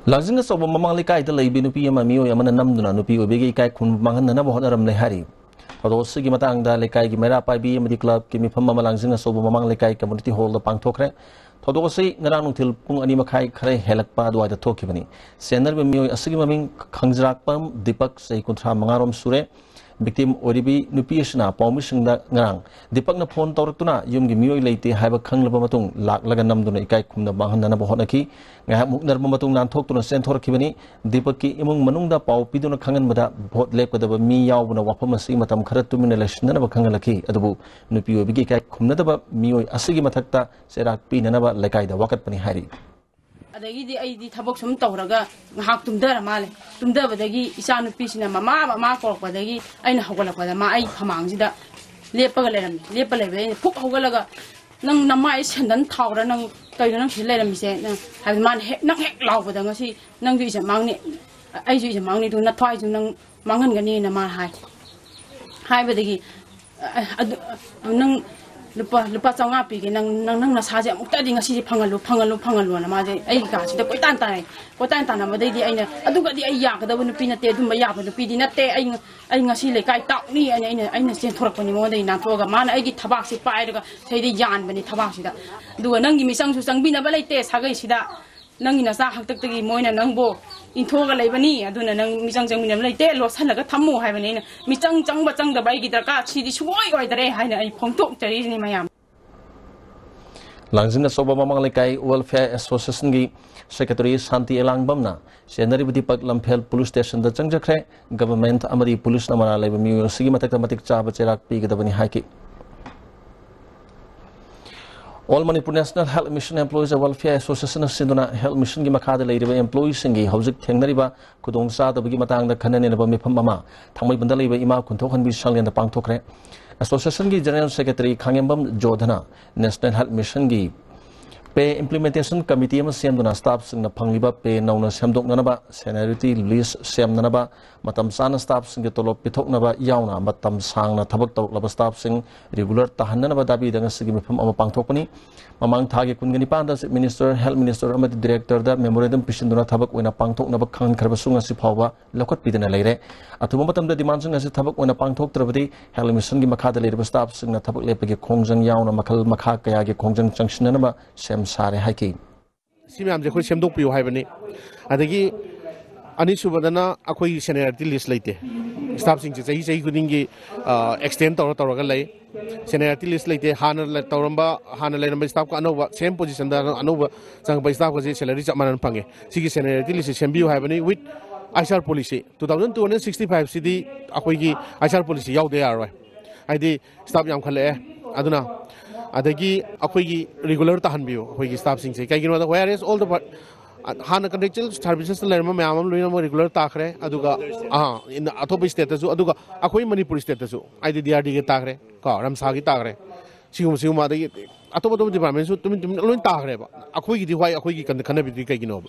ꯂꯥꯡꯖꯤꯡ ꯑꯆꯧꯕ ꯃꯃꯥꯡ ꯂꯩꯀꯥꯏꯗ ꯂꯩꯕꯤ ꯅꯨꯄꯤ ꯑꯃ ꯃꯤꯑꯣꯏ ꯑꯃꯅ ꯅꯝꯗꯨꯅ ꯅꯨꯄꯤ ꯑꯣꯏꯕꯤꯒꯤ ꯏꯀꯥꯏ ꯈꯨꯝꯅꯕ ꯃꯥꯡꯍꯟꯅꯅꯕ ꯍꯣꯠꯅꯔꯝꯂꯦ ꯍꯥꯏꯔꯤ꯫ ꯊꯧꯗꯣꯛ ꯑꯁꯤꯒꯤ ꯃꯇꯥꯡꯗ ꯂꯩꯀꯥꯏꯒꯤ ꯃꯩꯔꯥ ꯄꯥꯏꯕꯤ ꯑꯃꯗꯤ clubꯀꯤ ꯃꯤꯐꯝ ꯑꯃ ꯂꯥꯡꯖꯤꯡ ꯑꯆꯧꯕ ꯃꯃꯥꯡ ꯂꯩꯀꯥꯏ community hallꯗ ꯄꯥꯡꯊꯣꯛꯈ꯭ꯔꯦ꯫ ꯊꯧꯗꯣꯛ ꯑꯁꯤ ꯉꯔꯥꯡ ꯅꯨꯡꯊꯤꯜ ꯄꯨꯡ ꯑꯅꯤ ꯃꯈꯥꯏ ꯈꯔ ꯍꯦꯜꯂꯛꯄ ꯑꯗꯨꯋꯥꯏꯗ ꯊꯣꯛꯈꯤꯕꯅꯤ꯫ ꯁꯦꯟꯅꯔꯤꯕ ꯃꯤꯑꯣꯏ ꯑꯁꯤꯒꯤ ꯃꯃꯤꯡ ꯈꯪꯖꯔꯥꯛꯄꯝ ꯗꯤꯄꯛ, ꯆꯍꯤ ꯀꯨꯟꯊ꯭ꯔꯥ ꯃꯉꯥꯔꯣꯝ ꯁꯨꯔꯦ꯫ Victim ꯑꯣꯏꯔꯤꯕꯤ ꯅꯨꯄꯤ ꯑꯁꯤꯅ ꯄꯥꯎꯃꯤꯁꯤꯡꯗ ꯉꯔꯥꯡ ꯗꯤꯄꯛꯅ phone ꯇꯧꯔꯛꯇꯨꯅ ꯌꯨꯝꯒꯤ ꯃꯤꯑꯣꯏ ꯂꯩꯇꯦ ꯍꯥꯏꯕ ꯈꯪꯂꯕ ꯃꯇꯨꯡ ꯂꯥꯛꯂꯒ ꯅꯝꯗꯨꯅ ꯏꯀꯥꯏ ꯈꯨꯝꯅꯕ ꯃꯥꯡꯍꯟꯅꯅꯕ ꯍꯣꯠꯅꯈꯤ꯫ ꯉꯥꯏꯍꯥꯛ ꯃꯨꯛꯅꯔꯕ ꯃꯇꯨꯡ ꯅꯥꯟꯊꯣꯛꯇꯨꯅ ꯆꯦꯟꯊꯣꯔꯛꯈꯤꯕꯅꯤ꯫ ꯗꯤꯄꯛꯀꯤ ꯏꯃꯨꯡ ꯃꯅꯨꯡꯗ ꯄꯥꯎ ꯄꯤꯗꯨꯅ ꯈꯪꯍꯟꯕꯗ vote ꯂꯦꯞꯀꯗꯕ ꯃꯤ ꯌꯥꯎꯕꯅ ꯋꯥꯐꯝ ꯑꯁꯤꯒꯤ ꯃꯇꯝ ꯈꯔ ꯇꯨꯃꯤꯟꯅ ꯂꯩꯁꯤꯟꯅꯅꯕ ꯈꯪꯍꯜꯂꯛꯈꯤ꯫ ꯑꯗꯨꯕꯨ ꯅꯨꯄꯤ ꯑꯣꯏꯕꯤꯒꯤ ꯏꯀꯥꯏ ꯈꯨꯝꯅꯗꯕ ꯃꯤꯑꯣꯏ ꯑꯁꯤꯒꯤ ꯃꯊꯛꯇ ꯆꯩꯔꯥꯛ ꯄꯤꯅꯅꯕ ꯂꯩꯀꯥꯏꯗ ꯋꯥꯀꯠꯄꯅꯤ ꯍꯥꯏꯔꯤ꯫ ꯑꯗꯒꯤꯗꯤ ꯑꯩꯗꯤ ꯊꯕꯛ ꯁꯨꯝ ꯇꯧꯔꯒ ꯉꯥꯏꯍꯥꯛ ꯇꯨꯝꯊꯔ ꯃꯥꯜꯂꯦ꯫ ꯇꯨꯝꯊꯕꯗꯒꯤ ꯏꯆꯥ ꯅꯨꯄꯤꯁꯤꯅ "ꯃꯃꯥ, ꯃꯃꯥ" ꯀꯧꯔꯛꯄꯗꯒꯤ ꯑꯩꯅ ꯍꯧꯒꯠꯂꯛꯄꯗ ꯃꯥ ꯑꯩ ꯐꯃꯥꯡꯁꯤꯗ ꯂꯦꯞꯄꯒ ꯂꯩꯔꯝꯃꯤ꯫ ꯂꯦꯞꯄ ꯂꯩꯕꯗ ꯑꯩꯅ ꯐꯨꯛ ꯍꯧꯒꯠꯂꯒ, "ꯅꯪ ꯅꯃꯥꯏ ꯁꯦꯟꯗꯟ ꯊꯥꯎꯔ? ꯅꯪ ꯀꯩꯅꯣ ꯅꯪ ꯁꯤꯗ ꯂꯩꯔꯝꯃꯤꯁꯦ?" ꯅꯪ ꯍꯥꯏꯕꯗꯤ ꯃꯥꯅ ꯍꯦꯛ, ꯅꯪ ꯍꯦꯛ ꯂꯥꯎꯕꯗ, "ꯉꯁꯤ ꯅꯪꯁꯨ ꯏꯖꯠ ꯃꯥꯡꯅꯤ, ꯑꯩꯁꯨ ꯏꯖꯠ ꯃꯥꯡꯅꯤ, ꯑꯗꯨ ꯅꯊ꯭ꯋꯥꯏꯁꯨ ꯅꯪ ꯃꯥꯡꯍꯟꯒꯅꯤꯅ" ꯃꯥ ꯍꯥꯏ꯫ ꯍꯥꯏꯕꯗꯒꯤ, "ꯑ, ꯑꯗꯨ, ꯅꯪ ꯂꯨꯄꯥ ꯂꯨꯄꯥ ꯆꯥꯝꯃꯉꯥ ꯄꯤꯒꯦ, ꯅꯪ ꯅꯪ ꯅꯪ ꯅꯁꯥꯁꯦ ꯑꯃꯨꯛꯇꯗꯤ ꯉꯁꯤꯁꯦ ꯐꯪꯍꯜꯂꯨ, ꯐꯪꯍꯜꯂꯨ, ꯐꯪꯍꯜꯂꯨꯅ ꯃꯥꯁꯦ ꯑꯩꯒꯤ ꯀꯥꯁꯤꯗ ꯀꯣꯏꯇꯥꯟ ꯇꯥꯟꯅꯩ꯫ ꯀꯣꯏꯇꯥꯟ ꯇꯥꯟꯅꯕꯗꯩꯗꯤ ꯑꯩꯅ, "ꯑꯗꯨꯒꯗꯤ ꯑꯩ ꯌꯥꯒꯗꯕ ꯅꯨꯄꯤ ꯅꯠꯇꯦ, ꯑꯗꯨꯝꯕ ꯌꯥꯕ ꯅꯨꯄꯤꯗꯤ ꯅꯠꯇꯦ, ꯑꯩ ꯉ-, ꯑꯩ ꯉꯁꯤ ꯂꯩꯀꯥꯏ ꯇꯥꯛꯅꯤ" ꯑꯩꯅ ꯑꯩꯅ ꯑꯩꯅ ꯆꯦꯟꯊꯣꯔꯛꯄꯅꯤ ꯃꯉꯣꯟꯗꯒꯤ ꯅꯥꯟꯊꯣꯛꯑꯒ꯫ ꯃꯥꯅ ꯑꯩꯒꯤ ꯊꯕꯥꯛꯁꯦ ꯄꯥꯏꯔꯒ ꯁꯤꯗꯩꯗ ꯌꯥꯟꯕꯅꯤ ꯊꯕꯥꯛꯁꯤꯗ꯫ ꯑꯗꯨꯒ "ꯅꯪꯒꯤ ꯃꯤꯆꯪꯁꯨ ꯆꯪꯕꯤꯅꯕ ꯂꯩꯇꯦ ꯁꯥꯒꯩꯁꯤꯗ, ꯅꯪꯒꯤ ꯅꯆꯥ ꯍꯥꯛꯇꯛꯇꯒꯤ ꯃꯣꯏꯅ ꯅꯪꯕꯨ ꯏꯟꯊꯣꯛꯑꯒ ꯂꯩꯕꯅꯤ, ꯑꯗꯨꯅ ꯅꯪ ꯃꯤꯆꯪ ꯆꯪꯃꯤꯟꯅꯕ ꯂꯩꯇꯦ, ꯂꯣꯠꯁꯤꯜꯂꯒ ꯊꯝꯃꯨ" ꯍꯥꯏꯕꯅꯤ꯫ ꯑꯩꯅ ꯃꯤꯆꯪ ꯆꯪꯕ ꯆꯪꯗꯕ ꯑꯩꯒꯤ ꯗꯔꯀꯥꯔ ꯁꯤꯗꯤ ꯁꯨꯡꯑꯣꯏ ꯑꯣꯏꯗꯔꯦ ꯍꯥꯏꯅ ꯑꯩ ꯐꯣꯡꯗꯣꯛꯆꯔꯤꯁꯤꯅꯤ ꯃꯌꯥꯝ꯫ ꯂꯥꯡꯖꯤꯡ ꯑꯆꯧꯕ ꯃꯃꯥꯡ ꯂꯩꯀꯥꯏ Welfare Associationꯒꯤ Secretary ꯁꯥꯟꯇꯤ ꯑꯦꯂꯥꯡꯕꯝꯅ ꯆꯦꯟꯅꯔꯤꯕ ꯗꯤꯄꯛ ꯂꯝꯐꯦꯜ Police Stationꯗ ꯆꯪꯖꯈ꯭ꯔꯦ꯫ Government ꯑꯃꯗꯤ policeꯅ ꯃꯔꯥꯜ ꯂꯩꯕ ꯃꯤꯑꯣꯏ ꯑꯁꯤꯒꯤ ꯃꯊꯛꯇ ꯃꯇꯤꯛ ꯆꯥꯕ ꯆꯩꯔꯥꯛ ꯄꯤꯒꯗꯕꯅꯤ ꯍꯥꯏꯈꯤ꯫ All Manipur National Health Mission Employees Welfare Associationꯅ ꯁꯤꯟꯗꯨꯅ Health Missionꯒꯤ ꯃꯈꯥꯗ ꯂꯩꯔꯤꯕ employeeꯁꯤꯡꯒꯤ ꯍꯧꯖꯤꯛ ꯊꯦꯡꯅꯔꯤꯕ ꯈꯨꯗꯣꯡꯆꯥꯗꯕꯒꯤ ꯃꯇꯥꯡꯗ ꯈꯟꯅ ꯅꯩꯅꯕ ꯃꯤꯐꯝ ꯑꯃ ꯊꯥꯡꯃꯩꯕꯟꯗ ꯂꯩꯕ ꯏꯃꯥ ꯈꯨꯟꯊꯣꯛꯍꯟꯕꯤ ꯁꯪꯂꯦꯟꯗ ꯄꯥꯡꯊꯣꯛꯈ꯭ꯔꯦ꯫ Associationꯒꯤ General Secretary ꯈꯥꯉꯦꯝꯕꯝ ꯖꯣꯙꯅ National Health Missionꯒꯤ Pay Implementation Committee ꯑꯃ ꯁꯦꯝꯗꯨꯅ staffꯁꯤꯡꯅ ꯐꯪꯂꯤꯕ pay ꯅꯧꯅ ꯁꯦꯝꯗꯣꯛꯅꯅꯕ, seniority list ꯁꯦꯝꯅꯅꯕ, ꯃꯇꯝ ꯆꯥꯅ staffꯁꯤꯡꯒꯤ ꯇꯣꯂꯣꯞ ꯄꯤꯊꯣꯛꯅꯕ ꯌꯥꯎꯅ ꯃꯇꯝ ꯁꯥꯡꯅ ꯊꯕꯛ ꯇꯧꯔꯛꯂꯕ staffꯁꯤꯡ regular ꯇꯥꯍꯟꯅꯅꯕ ꯗꯥꯕꯤꯗ ꯉꯁꯤꯒꯤ ꯃꯤꯐꯝ ꯑꯃ ꯄꯥꯡꯊꯣꯛꯄꯅꯤ꯫ ꯃꯃꯥꯡ ꯊꯥꯒꯤ ꯀꯨꯟꯒ ꯅꯤꯄꯥꯟꯗ Chief Minister, Health Minister ꯑꯃꯗꯤ Directorꯗ memorandum ꯄꯤꯁꯤꯟꯗꯨꯅ ꯊꯕꯛ ꯑꯣꯏꯅ ꯄꯥꯡꯊꯣꯛꯅꯕ ꯈꯪꯍꯟꯈ꯭ꯔꯕꯁꯨ ꯉꯁꯤ ꯐꯥꯎꯕ ꯂꯧꯈꯠꯄꯤꯗꯅ ꯂꯩꯔꯦ꯫ ꯑꯊꯨꯕ ꯃꯇꯝꯗ demandꯁꯤꯡ ꯑꯁꯤ ꯊꯕꯛ ꯑꯣꯏꯅ ꯄꯥꯡꯊꯣꯛꯇ꯭ꯔꯕꯗꯤ Health Missionꯒꯤ ꯃꯈꯥꯗ ꯂꯩꯔꯤꯕ staffꯁꯤꯡꯅ ꯊꯕꯛ ꯂꯦꯞꯄꯒꯤ ꯈꯣꯡꯖꯪ ꯌꯥꯎꯅ ꯃꯈꯜ ꯃꯈꯥ ꯀꯌꯥꯒꯤ ꯈꯣꯡꯖꯪ ꯆꯪꯁꯤꯟꯅꯅꯕ ꯁꯦꯝ ꯁꯥꯔꯦ ꯍꯥꯏꯈꯤ꯫ ꯁꯤ ꯃꯌꯥꯝꯁꯦ ꯑꯩꯈꯣꯏ ꯁꯦꯝꯗꯣꯛꯄꯤꯌꯨ ꯍꯥꯏꯕꯅꯤ꯫ ꯑꯗꯒꯤ ꯑꯅꯤꯁꯨꯕꯗꯅ ꯑꯩꯈꯣꯏꯒꯤ seniority list ꯂꯩꯇꯦ꯫ Staffꯁꯤꯡꯁꯦ ꯆꯍꯤ ꯆꯍꯤ ꯈꯨꯗꯤꯡꯒꯤ, ꯑ, extend ꯇꯧꯔ ꯇꯧꯔꯒ ꯂꯩ꯫ Seniority list ꯂꯩꯇꯦ꯫ ꯍꯥꯟꯅ ꯂꯩ-, ꯇꯧꯔꯝꯕ, ꯍꯥꯟꯅ ꯂꯩꯔꯝꯕ staffꯀ ꯑꯅꯧꯕ, same positionꯗ ꯑꯅꯧꯕ ꯆꯪꯉꯛꯄ staffꯀꯁꯦ salary ꯆꯞ ꯃꯥꯟꯅꯅ ꯐꯪꯉꯦ꯫ ꯁꯤꯒꯤ seniority listꯁꯦ ꯁꯦꯝꯕꯤꯌꯨ ꯍꯥꯏꯕꯅꯤ with HR policy꯫ Two thousand two hundred sixty fiveꯁꯤꯗꯤ ꯑꯩꯈꯣꯏꯒꯤ HR policy ꯌꯥꯎꯗ ꯌꯥꯔꯔꯣꯏ꯫ ꯍꯥꯏꯗꯤ staff ꯌꯥꯝꯈꯠꯂꯛꯑꯦ꯫ ꯑꯗꯨꯅ ꯑꯗꯒꯤ ꯑꯩꯈꯣꯏꯒꯤ regular ꯇꯥꯍꯟꯕꯤꯌꯨ ꯑꯩꯈꯣꯏꯒꯤ staffꯁꯤꯡꯁꯦ꯫ ꯀꯩꯒꯤꯅꯣꯗ, where is all the part-, ꯍꯥꯟꯅ contractual servicesꯇ ꯂꯩꯔꯝꯕ ꯃꯌꯥꯝ ꯑꯃ ꯂꯣꯏꯅꯃꯛ regular ꯇꯥꯈ꯭ꯔꯦ꯫ ꯑꯗꯨꯒ, ꯑꯥ, in-, ꯑꯇꯣꯞꯄ stateꯇꯁꯨ, ꯑꯗꯨꯒ ꯑꯩꯈꯣꯏ ꯃꯅꯤꯄꯨꯔ stateꯇꯁꯨ, ꯍꯥꯏꯗꯤ DRDꯒꯤ ꯇꯥꯈ꯭ꯔꯦ, ꯀꯣ, ꯔꯝꯁꯥꯒꯤ ꯇꯥꯈ꯭ꯔꯦ, ꯁꯤꯒꯨꯝꯕ, ꯁꯤꯒꯨꯝꯕ, ꯑꯗꯒꯤ ꯑꯇꯣꯞ ꯑꯇꯣꯞꯄ departmentꯁꯨ ꯇꯨꯃꯤꯟ ꯇꯨꯃꯤꯟ ꯂꯣꯏ ꯇꯥꯈ꯭ꯔꯦꯕ꯫ ꯑꯩꯈꯣꯏꯒꯤꯗꯤ why, ꯑꯩꯈꯣꯏꯒꯤ ꯀꯟ-, ꯈꯟꯅꯕꯤꯗ꯭ꯔꯤ ꯀꯩꯒꯤꯅꯣꯕ?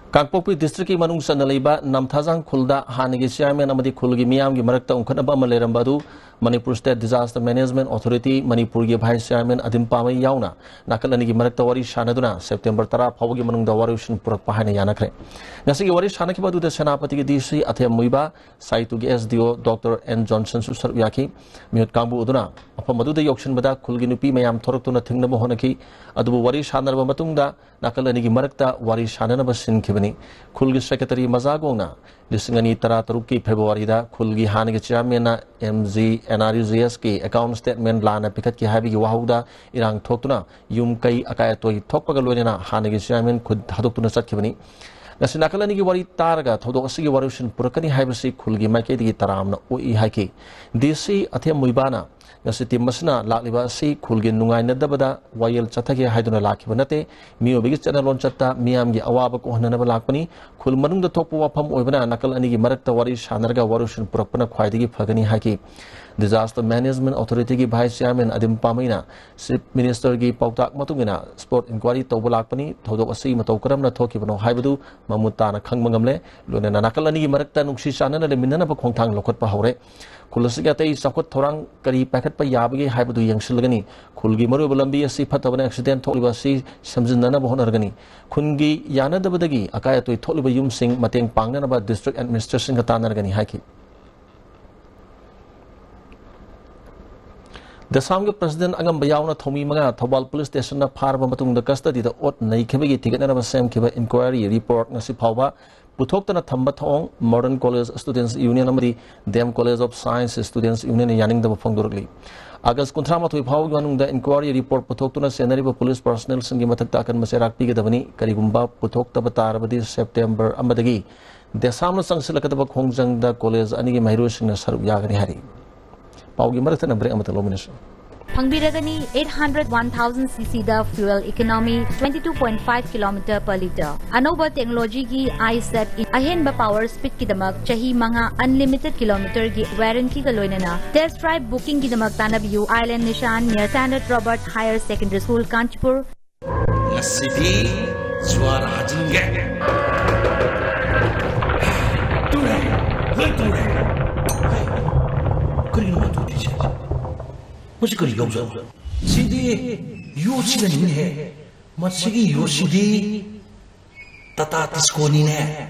ꯀꯥꯡꯄꯣꯛꯄꯤ ꯗꯤꯁꯇ꯭ꯔꯤꯛꯀꯤ ꯃꯅꯨꯡ ꯆꯟꯅ ꯂꯩꯕ ꯅꯝꯊꯥꯖꯥꯡ ꯈꯨꯜꯗ ꯍꯥꯟꯅꯒꯤ ꯆꯤꯌꯥꯔꯃꯦꯟ ꯑꯃꯗꯤ ꯈꯨꯜꯒꯤ ꯃꯤꯌꯥꯝꯒꯤ ꯃꯔꯛꯇ ꯎꯪꯈꯠꯅꯕ ꯑꯃ ꯂꯩꯔꯝꯕ ꯑꯗꯨ Manipur state disaster management authority ꯃꯅꯤꯄꯨꯔꯒꯤ ꯚꯥꯏꯁ ꯆꯤꯌꯥꯔꯃꯦꯟ ꯑꯗꯤꯝ ꯄꯥꯃꯩ ꯌꯥꯎꯅ ꯅꯥꯀꯜ ꯑꯅꯤꯒꯤ ꯃꯔꯛꯇ ꯋꯥꯔꯤ ꯁꯥꯟꯅꯗꯨꯅ ꯁꯦꯞꯇꯦꯝꯕꯔ ꯇꯔꯥ ꯐꯥꯎꯕꯒꯤ ꯃꯅꯨꯡꯗ ꯋꯥꯔꯣꯏꯁꯤꯟ ꯄꯨꯔꯛꯄ ꯍꯥꯏꯅ ꯌꯥꯅꯈ꯭ꯔꯦ꯫ ꯉꯁꯤꯒꯤ ꯋꯥꯔꯤ ꯁꯥꯟꯅꯈꯤꯕ ꯑꯗꯨꯗ ꯁꯦꯅꯥꯄꯇꯤꯒꯤ ꯗꯤ ꯁꯤ ꯑꯊꯦꯝ ꯃꯨꯏꯕ, ꯁꯥꯏꯇꯨꯒꯤ ꯑꯦꯁ ꯗꯤ ꯑꯣ ꯗꯣꯛꯇꯔ ꯑꯦꯟ ꯖꯣꯟꯁꯟꯁꯨ ꯁꯔꯨꯛ ꯌꯥꯈꯤ꯫ ꯃꯤꯍꯨꯠ ꯀꯥꯡꯕꯨ ꯑꯗꯨꯅ ꯃꯐꯝ ꯑꯗꯨꯗ ꯌꯧꯁꯤꯟꯕꯗ ꯈꯨꯜꯒꯤ ꯅꯨꯄꯤ ꯃꯌꯥꯝ ꯊꯣꯔꯛꯇꯨꯅ ꯊꯤꯡꯅꯕ ꯍꯣꯠꯅꯈꯤ꯫ ꯑꯗꯨꯕꯨ ꯋꯥꯔꯤ ꯁꯥꯟꯅꯔꯕ ꯃꯇꯨꯡꯗ ꯅꯥꯀꯜ ꯑꯅꯤꯒꯤ ꯃꯔꯛꯇ ꯋꯥꯔꯤ ꯁꯥꯟꯅꯅꯕ ꯁꯤꯟꯈꯤꯕꯅꯤ꯫ ꯈꯨꯜꯒꯤ ꯁꯦꯀ꯭ꯔꯦꯇꯔꯤ ꯃꯖꯥꯒꯣꯡꯅ ꯂꯤꯁꯤꯡ ꯑꯅꯤ ꯇꯔꯥ ꯇꯔꯨꯛꯀꯤ ꯐꯦꯕ꯭ꯔꯨꯋꯥꯔꯤꯗ ꯈꯨꯜꯒꯤ ꯍꯥꯟꯅꯒꯤ ꯆꯤꯌꯥꯔꯃꯦꯟꯅ M G N R U G ꯑꯦꯁꯀꯤ ꯑꯦꯀꯥꯎꯟꯠ ꯁ꯭ꯇꯦꯠꯃꯦꯟꯠ ꯂꯥꯟꯅ ꯄꯤꯈꯠꯈꯤ ꯍꯥꯏꯕꯒꯤ ꯋꯥꯍꯧꯗ ꯏꯔꯥꯡ ꯊꯣꯛꯇꯨꯅ ꯌꯨꯝ ꯀꯩ ꯑꯀꯥꯏ ꯑꯇꯣꯏ ꯊꯣꯛꯄꯒ ꯂꯣꯏꯅꯅ ꯍꯥꯟꯅꯒꯤ ꯆꯤꯌꯥꯔꯃꯦꯟ ꯈꯨꯠ ꯊꯥꯗꯣꯛꯇꯨꯅ ꯆꯠꯈꯤꯕꯅꯤ꯫ ꯉꯁꯤ ꯅꯥꯀꯜ ꯑꯅꯤꯒꯤ ꯋꯥꯔꯤ ꯇꯥꯔꯒ ꯊꯧꯗꯣꯛ ꯑꯁꯤꯒꯤ ꯋꯥꯔꯣꯏꯁꯤꯟ ꯄꯨꯔꯛꯀꯅꯤ ꯍꯥꯏꯕꯁꯤ ꯈꯨꯜꯒꯤ ꯃꯥꯏꯀꯩꯗꯒꯤ ꯇꯔꯥꯝꯅ ꯑꯣꯛꯏ ꯍꯥꯏꯈꯤ꯫ ꯗꯤ ꯁꯤ ꯑꯊꯦꯝ ꯃꯨꯏꯕꯥꯅ ꯉꯁꯤ ꯇꯤꯝ ꯑꯁꯤꯅ ꯂꯥꯛꯂꯤꯕ ꯑꯁꯤ ꯈꯨꯜꯒꯤ ꯅꯨꯡꯉꯥꯏꯅꯗꯕꯗ ꯋꯥꯌꯦꯜ ꯆꯠꯊꯒꯦ ꯍꯥꯏꯗꯨꯅ ꯂꯥꯛꯈꯤꯕ ꯅꯠꯇꯦ꯫ ꯃꯤꯑꯣꯏꯕꯒꯤ ꯆꯠꯅ ꯂꯣꯟꯆꯠꯇ ꯃꯤꯌꯥꯝꯒꯤ ꯑꯋꯥꯕ ꯀꯣꯛꯍꯟꯅꯅꯕ ꯂꯥꯛꯄꯅꯤ꯫ ꯈꯨꯜ ꯃꯅꯨꯡꯗ ꯊꯣꯛꯄ ꯋꯥꯐꯝ ꯑꯣꯏꯕꯅ ꯅꯥꯀꯜ ꯑꯅꯤꯒꯤ ꯃꯔꯛꯇ ꯋꯥꯔꯤ ꯁꯥꯟꯅꯔꯒ ꯋꯥꯔꯣꯏꯁꯤꯟ ꯄꯨꯔꯛꯄꯅ ꯈ꯭ꯋꯥꯏꯗꯒꯤ ꯐꯒꯅꯤ ꯍꯥꯏꯈꯤ꯫ ꯗꯤꯖꯥꯁꯇꯔ ꯃꯦꯅꯦꯖꯃꯦꯟꯠ ꯑꯣꯊꯣꯔꯤꯇꯤꯒꯤ ꯚꯥꯏꯁ ꯆꯤꯌꯥꯔꯃꯦꯟ ꯑꯗꯤꯝ ꯄꯥꯃꯩꯅ ꯆꯤꯐ ꯃꯤꯅꯤꯁꯇꯔꯒꯤ ꯄꯥꯎꯇꯥꯛ ꯃꯇꯨꯡ ꯏꯟꯅ ꯁ꯭ꯄꯣꯠ ꯏꯟꯀ꯭ꯋꯥꯏꯔꯤ ꯇꯧꯕ ꯂꯥꯛꯄꯅꯤ꯫ ꯊꯧꯗꯣꯛ ꯑꯁꯤ ꯃꯇꯧ ꯀꯔꯝꯅ ꯊꯣꯛꯈꯤꯕꯅꯣ ꯍꯥꯏꯕꯗꯨ ꯃꯃꯨꯠ ꯇꯥꯅ ꯈꯪꯕ ꯉꯝꯂꯦ꯫ ꯂꯣꯏꯅꯅ ꯅꯥꯀꯜ ꯑꯅꯤꯒꯤ ꯃꯔꯛꯇ ꯅꯨꯡꯁꯤ ꯆꯥꯟꯅꯅ ꯂꯩꯃꯤꯟꯅꯅꯕ ꯈꯣꯡꯊꯥꯡ ꯂꯧꯈꯠꯄ ꯍꯧꯔꯦ꯫ ꯈꯨꯜ ꯑꯁꯤꯒꯤ ꯑꯇꯩ ꯆꯥꯎꯈꯠ ꯊꯧꯔꯥꯡ ꯀꯔꯤ ꯄꯥꯏꯈꯠꯄ ꯌꯥꯕꯒꯦ ꯍꯥꯏꯕꯗꯨ ꯌꯦꯡꯁꯤꯜꯂꯒꯅꯤ꯫ ꯈꯨꯜꯒꯤ ꯃꯔꯨꯑꯣꯏꯕ ꯂꯝꯕꯤ ꯑꯁꯤ ꯐꯠꯇꯕꯅ ꯑꯦꯛꯁꯤꯗꯦꯟꯠ ꯊꯣꯛꯂꯤꯕ ꯑꯁꯤ ꯁꯦꯝꯖꯤꯟꯅꯅꯕ ꯍꯣꯠꯅꯔꯒꯅꯤ꯫ ꯈꯨꯟꯒꯤ ꯌꯥꯅꯗꯕꯗꯒꯤ ꯑꯀꯥꯏ ꯑꯇꯣꯏ ꯊꯣꯛꯂꯤꯕ ꯌꯨꯝꯁꯤꯡ ꯃꯇꯦꯡ ꯄꯥꯡꯅꯅꯕ ꯗꯤꯁꯇ꯭ꯔꯤꯛ ꯑꯦꯗꯃꯤꯅꯤꯁꯇ꯭ꯔꯦꯁꯟꯒ ꯇꯥꯟꯅꯔꯒꯅꯤ ꯍꯥꯏꯈꯤ꯫ ꯗꯦꯁꯥꯝꯒꯤ ꯄ꯭ꯔꯁꯤꯗꯦꯟꯠ ꯑꯉꯝꯕ ꯌꯥꯎꯅ ꯊꯧꯃꯤ ꯃꯉꯥ ꯊꯧꯕꯥꯜ ꯄꯨꯂꯤꯁ ꯁ꯭ꯇꯦꯁꯟꯅ ꯐꯥꯔꯕ ꯃꯇꯨꯡꯗ ꯀꯁꯇꯗꯤꯗ ꯑꯣꯠ ꯅꯩꯈꯤꯕꯒꯤ ꯊꯤꯒꯠꯅꯅꯕ ꯁꯦꯝꯈꯤꯕ ꯏꯟꯀ꯭ꯋꯥꯏꯔꯤ ꯔꯤꯄꯣꯔꯠ ꯉꯁꯤ ꯐꯥꯎꯕ ꯄꯨꯊꯣꯛꯇꯅ ꯊꯝꯕ ꯊꯧꯑꯣꯡ ꯃꯣꯗꯔꯟ ꯀꯣꯂꯦꯖ ꯁ꯭ꯇꯨꯗꯦꯟꯠꯁ ꯌꯨꯅꯤꯌꯟ ꯑꯃꯗꯤ D M college of science students ꯌꯨꯅꯤꯌꯟꯅ ꯌꯥꯅꯤꯡꯗꯕ ꯐꯣꯡꯗꯣꯔꯛꯂꯤ꯫ ꯑꯥꯒꯁ ꯀꯨꯟꯊ꯭ꯔꯥ ꯃꯥꯊꯣꯏ ꯐꯥꯎꯕꯒꯤ ꯃꯅꯨꯡꯗ ꯏꯟꯀ꯭ꯋꯥꯏꯔꯤ ꯔꯤꯄꯣꯔꯠ ꯄꯨꯊꯣꯛꯇꯨꯅ ꯆꯦꯟꯅꯔꯤꯕ ꯄꯨꯂꯤꯁ ꯄꯔꯁꯅꯦꯜꯁꯤꯡꯒꯤ ꯃꯊꯛꯇ ꯑꯀꯟꯕ ꯆꯩꯔꯥꯛ ꯄꯤꯒꯗꯕꯅꯤ꯫ ꯀꯔꯤꯒꯨꯝꯕ ꯄꯨꯊꯣꯛꯇꯕ ꯇꯥꯔꯕꯗꯤ ꯁꯦꯞꯇꯦꯝꯕꯔ ꯑꯃꯗꯒꯤ ꯗꯦꯁꯥꯝꯅ ꯆꯪꯁꯤꯜꯂꯛꯀꯗꯕ ꯈꯣꯡꯖꯪꯗ ꯀꯣꯂꯦꯖ ꯑꯅꯤꯒꯤ ꯃꯍꯩꯔꯣꯏꯁꯤꯡꯅ ꯁꯔꯨꯛ ꯌꯥꯒꯅꯤ ꯍꯥꯏꯔꯤ꯫ ꯄꯥꯎꯒꯤ ꯃꯔꯛ ꯊꯠꯅ ꯕ꯭ꯔꯦꯛ ꯑꯃꯇ ꯂꯧꯃꯤꯟꯅꯁꯤ꯫ ꯐꯪꯕꯤꯔꯒꯅꯤ eight hundred one thousand cc ꯗ fuel economy twenty two point five kilometer per litre꯫ ꯑꯅꯧꯕ ꯇꯦꯛꯅꯣꯂꯣꯖꯤꯒꯤ ISET ꯑꯍꯦꯟꯕ ꯄꯥꯋꯔ ꯁ꯭ꯄꯤꯗꯀꯤꯗꯃꯛ ꯆꯍꯤ ꯃꯉꯥ unlimited kilometerꯒꯤ ꯋꯥꯔꯦꯟꯇꯤꯒ ꯂꯣꯏꯅꯅ꯫ Test drive bookingꯒꯤꯗꯃꯛ ꯇꯥꯟꯅꯕꯤꯌꯨ꯫ Island Nishan near Standard Robert Higher Secondary School, Kanchipur꯫ ꯉꯁꯤꯗꯤ ꯖ꯭ꯋꯥꯔ ꯍꯥꯖꯤꯟꯒꯦ꯫ ꯀꯔꯤ ꯇꯧꯔꯦ? ꯍꯦ, ꯀꯔꯤꯅꯣ ꯃꯥ ꯇꯧꯗꯣꯏꯁꯦ? ꯃꯁꯤ ꯀꯔꯤ ꯌꯥꯎꯖꯥꯠꯅꯣ? ꯁꯤꯗꯤ ꯌꯣꯠꯁꯤꯗꯅꯤꯅꯦꯍꯦ꯫ ꯃꯁꯤꯒꯤ ꯌꯣꯠꯁꯤꯗꯤ ꯇꯥꯇꯥ ꯇꯤꯁꯀꯣꯅꯤꯅꯦ꯫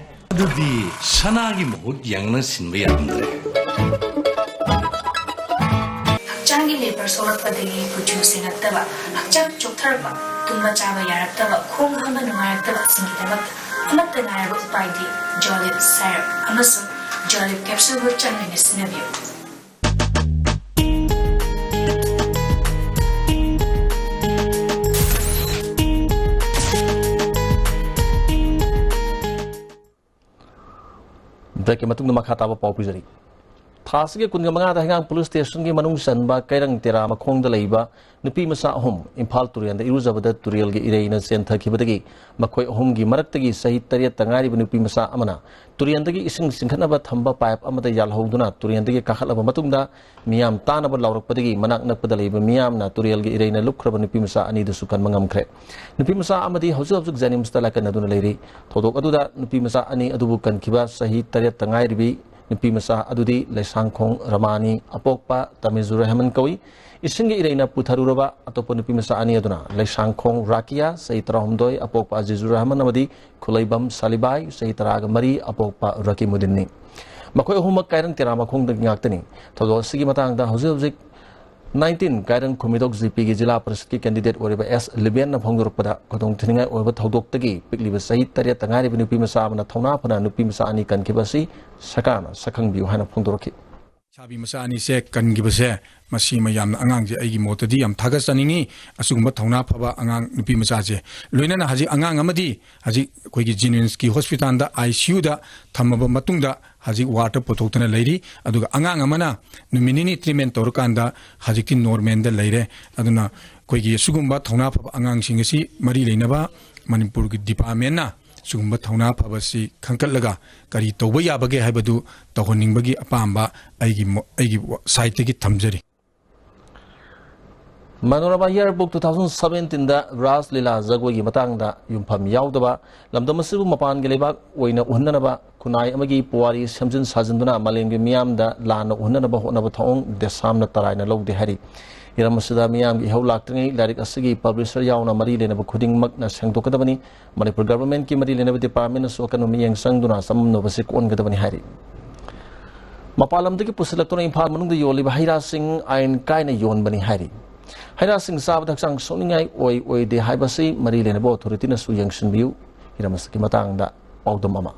ꯑꯗꯨꯗꯤ ꯁꯅꯥꯒꯤ ꯃꯍꯨꯠ ꯌꯥꯡꯅ ꯁꯤꯟꯕ ꯌꯥꯔꯝꯗ꯭ꯔꯦ꯫ ꯍꯛꯆꯥꯡꯒꯤ ꯂꯦꯄꯔ ꯁꯣꯛꯂꯛꯄꯗꯒꯤ ꯀꯨꯆꯨ ꯁꯦꯡꯉꯛꯇꯕ, ꯍꯛꯆꯥꯡ ꯆꯣꯛꯊꯔꯛꯄ, ꯇꯨꯝꯕ ꯆꯥꯕ ꯌꯥꯔꯛꯇꯕ, ꯈꯣꯡ ꯍꯥꯝꯕ ꯅꯨꯡꯉꯥꯏꯔꯛꯇꯕꯁꯤꯡꯒꯤꯗꯃꯛꯇ ꯑꯃꯠꯇ ꯉꯥꯏꯔꯕ ꯎꯄꯥꯏꯗꯤ ꯖꯣꯂꯤꯞ ꯁꯥꯏꯔꯞ ꯑꯃꯁꯨꯡ ꯖꯣꯂꯤꯞ ꯀꯦꯞꯁꯨꯜꯕꯨ ꯆꯥꯡ ꯅꯥꯏꯅ ꯁꯤꯖꯤꯟꯅꯕꯤꯌꯨ꯫ ꯕ꯭ꯔꯦꯛꯀꯤ ꯃꯇꯨꯡꯗ ꯃꯈꯥ ꯇꯥꯕ ꯄꯥꯎ ꯄꯤꯖꯔꯤ꯫ ꯊꯥ ꯑꯁꯤꯒꯤ ꯀꯨꯟꯒ ꯃꯉꯥꯗ ꯍꯩꯉꯥꯡ ꯄꯨꯂꯤꯁ ꯁ꯭ꯇꯦꯁꯟꯒꯤ ꯃꯅꯨꯡ ꯆꯟꯕ ꯀꯩꯔꯪ ꯇꯦꯔꯥ ꯃꯈꯣꯡꯗ ꯂꯩꯕ ꯅꯨꯄꯤ ꯃꯆꯥ ꯑꯍꯨꯝ ꯏꯝꯐꯥꯜ ꯇꯨꯔꯦꯜꯗ ꯏꯔꯨꯖꯕꯗ ꯇꯨꯔꯦꯜꯒꯤ ꯏꯔꯩꯅ ꯆꯦꯟꯊꯈꯤꯕꯗꯒꯤ ꯃꯈꯣꯏ ꯑꯍꯨꯝꯒꯤ ꯃꯔꯛꯇꯒꯤ ꯆꯍꯤ ꯇꯔꯦꯠꯇ ꯉꯥꯏꯔꯤꯕ ꯅꯨꯄꯤ ꯃꯆꯥ ꯑꯃꯅ ꯇꯨꯔꯦꯜꯗꯒꯤ ꯏꯁꯤꯡ ꯆꯤꯡꯈꯠꯅꯕ ꯊꯝꯕ ꯄꯥꯏꯞ ꯑꯃꯗ ꯌꯥꯜꯍꯧꯗꯨꯅ ꯇꯨꯔꯦꯜꯗꯒꯤ ꯀꯥꯈꯠꯂꯕ ꯃꯇꯨꯡꯗ ꯃꯤꯌꯥꯝ ꯇꯥꯅꯕ ꯂꯥꯎꯔꯛꯄꯗꯒꯤ ꯃꯅꯥꯛ ꯅꯛꯄꯗ ꯂꯩꯕ ꯃꯤꯌꯥꯝꯅ ꯇꯨꯔꯦꯜꯒꯤ ꯏꯔꯩꯅ ꯂꯨꯞꯈ꯭ꯔꯕ ꯅꯨꯄꯤ ꯃꯆꯥ ꯑꯅꯤꯗꯨꯁꯨ ꯀꯟꯕ ꯉꯝꯈ꯭ꯔꯦ꯫ ꯅꯨꯄꯤ ꯃꯆꯥ ꯑꯃꯗꯤ ꯍꯧꯖꯤꯛ ꯍꯧꯖꯤꯛ ꯖꯦꯅꯤꯝꯁꯇ ꯂꯥꯏꯀꯠꯅꯗꯨꯅ ꯂꯩꯔꯤ꯫ ꯊꯧꯗꯣꯛ ꯑꯗꯨꯗ ꯅꯨꯄꯤ ꯃꯆꯥ ꯑꯅꯤ ꯑꯗꯨꯕꯨ ꯀꯟꯈꯤꯕ ꯆꯍꯤ ꯇꯔꯦꯠꯇ ꯉꯥꯏꯔꯤꯕꯤ ꯅꯨꯄꯤ ꯃꯆꯥ ꯑꯗꯨꯗꯤ ꯂꯩꯁꯥꯡꯈꯣꯡ ꯔꯃꯥꯅꯤ ꯑꯄꯣꯛꯄ ꯇꯥꯃꯤꯖꯨꯔ ꯔꯍꯃꯟ ꯀꯧꯏ꯫ ꯏꯁꯤꯡꯒꯤ ꯏꯔꯩꯅ ꯄꯨꯊꯔꯨꯔꯕ ꯑꯇꯣꯞꯄ ꯅꯨꯄꯤ ꯃꯆꯥ ꯑꯅꯤ ꯑꯗꯨꯅ ꯂꯩꯁꯥꯡꯈꯣꯡ ꯔꯥꯀꯤꯌꯥ, ꯆꯍꯤ ꯇꯔꯥꯍꯨꯝꯗꯣꯏ, ꯑꯄꯣꯛꯄ ꯑꯖꯤꯖꯨꯔ ꯔꯍꯃꯟ ꯑꯃꯗꯤ ꯈꯨꯂꯩꯕꯝ ꯁꯥꯂꯤꯕꯥꯏ, ꯆꯍꯤ ꯇꯔꯥꯒ ꯃꯔꯤ, ꯑꯄꯣꯛꯄ ꯔꯀꯤꯃꯨꯗꯤꯟꯅꯤ꯫ ꯃꯈꯣꯏ ꯑꯍꯨꯝꯃꯛ ꯀꯥꯏꯔꯪ ꯇꯦꯔꯥ ꯃꯈꯣꯡꯗꯒꯤ ꯉꯥꯛꯇꯅꯤ꯫ ꯊꯧꯗꯣꯛ ꯑꯁꯤꯒꯤ ꯃꯇꯥꯡꯗ ꯍꯧꯖꯤꯛ ꯍꯧꯖꯤꯛ ꯅꯥꯏꯟꯇꯤꯟ ꯀꯥꯏꯔꯪ ꯈꯨꯃꯤꯗꯣꯛ ꯖꯤꯄꯤꯒꯤ ꯖꯤꯂꯥ ꯄꯔꯤꯁꯠꯀꯤ ꯀꯦꯟꯗꯤꯗꯦꯠ ꯑꯣꯏꯔꯤꯕ ꯑꯦꯁ ꯂꯤꯕꯦꯟꯅ ꯐꯣꯡꯗꯣꯔꯛꯄꯗ, ꯈꯨꯗꯣꯡꯊꯤꯅꯤꯡꯉꯥꯏ ꯑꯣꯏꯕ ꯊꯧꯗꯣꯛꯇꯒꯤ ꯄꯤꯛꯂꯤꯕ ꯆꯍꯤ ꯇꯔꯦꯠꯇ ꯉꯥꯏꯔꯤꯕ ꯅꯨꯄꯤ ꯃꯆꯥ ꯑꯃꯅ ꯊꯧꯅꯥ ꯐꯅ ꯅꯨꯄꯤ ꯃꯆꯥ ꯑꯅꯤ ꯀꯟꯈꯤꯕ ꯑꯁꯤ ꯁꯔꯀꯥꯔꯅ ꯁꯛꯈꯪꯕꯤꯌꯨ ꯍꯥꯏꯅ ꯐꯣꯡꯗꯣꯔꯛꯈꯤ꯫ ꯂꯩꯁꯥꯕꯤ ꯃꯆꯥ ꯑꯅꯤꯁꯦ ꯀꯟꯈꯤꯕꯁꯦ, ꯃꯁꯤ ꯃꯌꯥꯝꯅ ꯑꯉꯥꯡꯁꯦ ꯑꯩꯒꯤ ꯃꯣꯠꯇꯗꯤ ꯌꯥꯝ ꯊꯥꯒꯠꯆꯅꯤꯡꯉꯤ꯫ ꯑꯁꯤꯒꯨꯝꯕ ꯊꯧꯅꯥ ꯐꯕ ꯑꯉꯥꯡ ꯅꯨꯄꯤ ꯃꯆꯥꯁꯦ, ꯂꯣꯏꯅꯅ ꯍꯧꯖꯤꯛ ꯑꯉꯥꯡ ꯑꯃꯗꯤ ꯍꯧꯖꯤꯛ ꯑꯩꯈꯣꯏꯒꯤ ꯖꯦꯅꯤꯝꯁꯀꯤ ꯍꯣꯁꯄꯤꯇꯥꯜꯗ ꯑꯥꯏ ꯁꯤ ꯌꯨꯗ ꯊꯝꯃꯕ ꯃꯇꯨꯡꯗ ꯍꯧꯖꯤꯛ ꯋꯥꯔꯗꯇ ꯄꯨꯊꯣꯛꯇꯅ ꯂꯩꯔꯤ꯫ ꯑꯗꯨꯒ ꯑꯉꯥꯡ ꯑꯃꯅ ꯅꯨꯃꯤꯠ ꯅꯤꯅꯤ ꯇ꯭ꯔꯤꯠꯃꯦꯟ ꯇꯧꯔꯀꯥꯟꯗ ꯍꯧꯖꯤꯛꯇꯤ ꯅꯣꯔꯃꯦꯜꯗ ꯂꯩꯔꯦ꯫ ꯑꯗꯨꯅ ꯑꯩꯈꯣꯏꯒꯤ ꯁꯤꯒꯨꯝꯕ ꯊꯧꯅꯥ ꯐꯕ ꯑꯉꯥꯡꯁꯤꯡ ꯑꯁꯤ ꯃꯔꯤ ꯂꯩꯅꯕ ꯃꯅꯤꯄꯨꯔꯒꯤ ꯗꯤꯄꯥꯔꯠꯃꯦꯟꯅ ꯁꯤꯒꯨꯝꯕ ꯊꯧꯅꯥ ꯐꯕꯁꯤ ꯈꯟꯒꯠꯂꯒ ꯀꯔꯤ ꯇꯧꯕ ꯌꯥꯕꯒꯦ ꯍꯥꯏꯕꯗꯨ ꯇꯧꯍꯟꯅꯤꯡꯕꯒꯤ ꯑꯄꯥꯝꯕ ꯑꯩꯒꯤ ꯃꯣ-, ꯑꯩꯒꯤ ꯁꯥꯏꯠꯇꯒꯤ ꯊꯝꯖꯔꯤ꯫ Manorama Yearbook two thousand seventeen-ꯗ Ras Lila ꯖꯒꯣꯏꯒꯤ ꯃꯇꯥꯡꯗ ꯌꯨꯝꯐꯝ ꯌꯥꯎꯗꯕ, ꯂꯝꯗꯝ ꯑꯁꯤꯕꯨ ꯃꯄꯥꯟꯒꯤ ꯂꯩꯕꯥꯛ ꯑꯣꯏꯅ ꯎꯍꯟꯅꯅꯕ ꯈꯨꯟꯅꯥꯏ ꯑꯃꯒꯤ ꯄꯨꯋꯥꯔꯤ ꯁꯦꯝꯖꯤꯟ ꯁꯥꯖꯤꯟꯗꯨꯅ ꯃꯥꯂꯦꯝꯒꯤ ꯃꯤꯌꯥꯝꯗ ꯂꯥꯟꯅ ꯎꯍꯟꯅꯅꯕ ꯍꯣꯠꯅꯕ ꯊꯧꯑꯣꯡ ꯗꯦꯁꯥꯝꯅ ꯇꯔꯥꯏꯅ ꯂꯧꯗꯦ ꯍꯥꯏꯔꯤ꯫ ꯍꯤꯔꯝ ꯑꯁꯤꯗ ꯃꯤꯌꯥꯝꯒꯤ ꯏꯍꯧ ꯂꯥꯛꯇ꯭ꯔꯤꯉꯩ ꯂꯥꯏꯔꯤꯛ ꯑꯁꯤꯒꯤ ꯄꯕ꯭ꯂꯤꯁꯔ ꯌꯥꯎꯅ ꯃꯔꯤ ꯂꯩꯅꯕ ꯈꯨꯗꯤꯡꯃꯛꯅ ꯁꯦꯡꯗꯣꯛꯀꯗꯕꯅꯤ꯫ ꯃꯅꯤꯄꯨꯔ ꯒꯚꯔꯟꯃꯦꯟꯠꯀꯤ ꯃꯔꯤ ꯂꯩꯅꯕ ꯗꯤꯄꯥꯔꯠꯃꯦꯟꯠꯅꯁꯨ ꯑꯀꯟꯕ ꯃꯤꯠꯌꯦꯡ ꯆꯪꯗꯨꯅ ꯆꯃꯝꯅꯕꯁꯤ ꯀꯣꯛꯍꯟꯒꯗꯕꯅꯤ ꯍꯥꯏꯔꯤ꯫ ꯃꯄꯥꯟ ꯂꯝꯗꯒꯤ ꯄꯨꯁꯤꯜꯂꯛꯇꯨꯅ ꯏꯝꯐꯥꯜ ꯃꯅꯨꯡꯗ ꯌꯣꯜꯂꯤꯕ ꯍꯩ ꯔꯥꯁꯤꯡ ꯑꯥꯏꯟ ꯀꯥꯏꯅ ꯌꯣꯟꯕꯅꯤ ꯍꯥꯏꯔꯤ꯫ ꯍꯩ ꯔꯥꯁꯤꯡ ꯆꯥꯕꯗ ꯍꯛꯆꯥꯡ ꯁꯣꯛꯅꯤꯡꯉꯥꯏ ꯑꯣꯏ ꯑꯣꯏꯗꯦ ꯍꯥꯏꯕꯁꯤ ꯃꯔꯤ ꯂꯩꯅꯕ ꯑꯣꯊꯣꯔꯤꯇꯤꯅꯁꯨ ꯌꯦꯡꯁꯤꯟꯕꯤꯌꯨ꯫ ꯍꯤꯔꯝ ꯑꯁꯤꯒꯤ ꯃꯇꯥꯡꯗ ꯄꯥꯎꯗꯝ ꯑꯃ꯫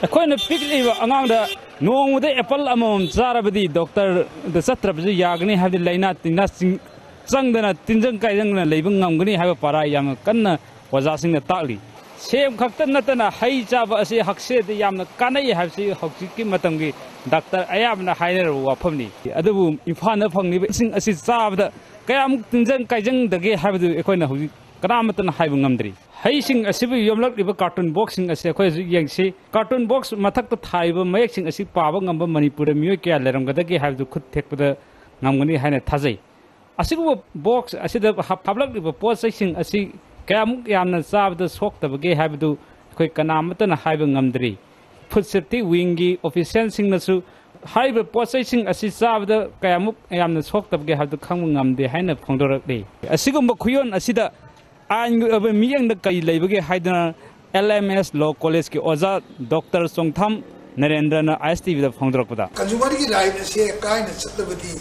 ꯑꯩꯈꯣꯏꯅ ꯄꯤꯛꯂꯤꯕ ꯑꯉꯥꯡꯗ ꯅꯣꯡꯃꯗ ꯑꯦꯄꯜ ꯑꯃꯃꯝ ꯆꯥꯔꯕꯗꯤ ꯗꯣꯛꯇꯔꯗ ꯆꯠꯇ꯭ꯔꯕꯁꯨ ꯌꯥꯒꯅꯤ ꯍꯥꯏꯕꯗꯤ ꯂꯥꯏꯅꯥ ꯇꯤꯟꯅꯥꯁꯤꯡ ꯆꯪꯗꯅ ꯇꯤꯟꯖꯪ ꯀꯥꯏꯖꯪꯗꯅ ꯂꯩꯕ ꯉꯝꯒꯅꯤ ꯍꯥꯏꯕ ꯄꯥꯔꯥ ꯌꯥꯝꯅ ꯀꯟꯅ ꯑꯣꯖꯥꯁꯤꯡꯅ ꯇꯥꯛꯂꯤ꯫ ꯁꯦꯝ ꯈꯛꯇ ꯅꯠꯇꯅ ꯍꯩ ꯆꯥꯕ ꯑꯁꯤ ꯍꯛꯁꯦꯜꯗ ꯌꯥꯝꯅ ꯀꯥꯟꯅꯩ ꯍꯥꯏꯕꯁꯤ ꯍꯧꯖꯤꯛꯀꯤ ꯃꯇꯝꯒꯤ ꯗꯥꯛꯇꯔ ꯑꯌꯥꯝꯕꯅ ꯍꯥꯏꯅꯔꯕ ꯋꯥꯐꯝꯅꯤ꯫ ꯑꯗꯨꯕꯨ ꯏꯝꯐꯥꯜꯗ ꯐꯪꯂꯤꯕꯁꯤꯡ ꯑꯁꯤ ꯆꯥꯕꯗ ꯀꯌꯥꯃꯨꯛ ꯇꯤꯟꯖꯪ ꯀꯥꯏꯖꯪꯗꯒꯦ ꯍꯥꯏꯕꯗꯨ ꯑꯩꯈꯣꯏꯅ ꯍꯧꯖꯤꯛ ꯀꯅꯥꯃꯠꯇꯅ ꯍꯥꯏꯕ ꯉꯝꯗ꯭ꯔꯤ꯫ ꯍꯩꯁꯤꯡ ꯑꯁꯤꯕꯨ ꯌꯣꯝꯂꯛꯂꯤꯕ ꯀꯥꯔꯇꯨꯟ ꯕꯣꯛꯁꯁꯤꯡ ꯑꯁꯤ ꯑꯩꯈꯣꯏ ꯍꯧꯖꯤꯛ ꯌꯦꯡꯁꯤ꯫ ꯀꯥꯔꯇꯨꯟ ꯕꯣꯛꯁ ꯃꯊꯛꯇ ꯊꯥꯔꯤꯕ ꯃꯌꯦꯛꯁꯤꯡ ꯑꯁꯤ ꯄꯥꯕ ꯉꯝꯕ ꯃꯅꯤꯄꯨꯔꯗ ꯃꯤꯑꯣꯏ ꯀꯌꯥ ꯂꯩꯔꯝꯒꯗꯒꯦ ꯍꯥꯏꯕꯗꯨ ꯈꯨꯠ ꯊꯦꯛꯄꯗ ꯉꯝꯒꯅꯤ ꯍꯥꯏꯅ ꯊꯥꯖꯩ꯫ ꯑꯁꯤꯒꯨꯝꯕ ꯕꯣꯛꯁ ꯑꯁꯤꯗ ꯍꯥꯞ-, ꯍꯥꯞꯂꯛꯂꯤꯕ ꯄꯣꯠ ꯆꯩꯁꯤꯡ ꯑꯁꯤ ꯀꯌꯥꯃꯨꯛ ꯌꯥꯝꯅ ꯆꯥꯕꯗ ꯁꯣꯛꯇꯕꯒꯦ ꯍꯥꯏꯕꯗꯨ ꯑꯩꯈꯣꯏ ꯀꯅꯥꯃꯠꯇꯅ ꯍꯥꯏꯕ ꯉꯝꯗ꯭ꯔꯤ꯫ ꯐꯨꯗ ꯁꯦꯐꯇꯤ ꯋꯤꯡꯒꯤ ꯑꯣꯐꯤꯁꯤꯌꯦꯜꯁꯤꯡꯅꯁꯨ ꯍꯥꯏꯔꯤꯕ ꯄꯣꯠ ꯆꯩꯁꯤꯡ ꯑꯁꯤ ꯆꯥꯕꯗ ꯀꯌꯥꯃꯨꯛ ꯌꯥꯝꯅ ꯁꯣꯛꯇꯕꯒꯦ ꯍꯥꯏꯕꯗꯨ ꯈꯪꯕ ꯉꯝꯗꯦ ꯍꯥꯏꯅ ꯐꯣꯡꯗꯣꯔꯛꯂꯤ꯫ ꯑꯁꯤꯒꯨꯝꯕ ꯈꯨꯌꯣꯟ ꯑꯁꯤꯗ ꯑꯥꯏꯟꯒꯤ ꯑꯣꯏꯕ ꯃꯤꯠꯌꯦꯡꯗ ꯀꯔꯤ ꯂꯩꯕꯒꯦ ꯍꯥꯏꯗꯨꯅ L M S Law College-ꯀꯤ ꯑꯣꯖꯥ ꯗꯣꯛꯇꯔ ꯆꯣꯡꯊꯥꯝ ꯅꯔꯦꯟꯗ꯭ꯔꯅ I S T V-ꯗ ꯐꯣꯡꯗꯣꯔꯛꯄꯗ, ꯀꯟꯖꯨꯃꯔꯒꯤ ꯔꯥꯏꯠ ꯑꯁꯦ ꯀꯥꯏꯅ ꯆꯠꯂꯕꯗꯤ,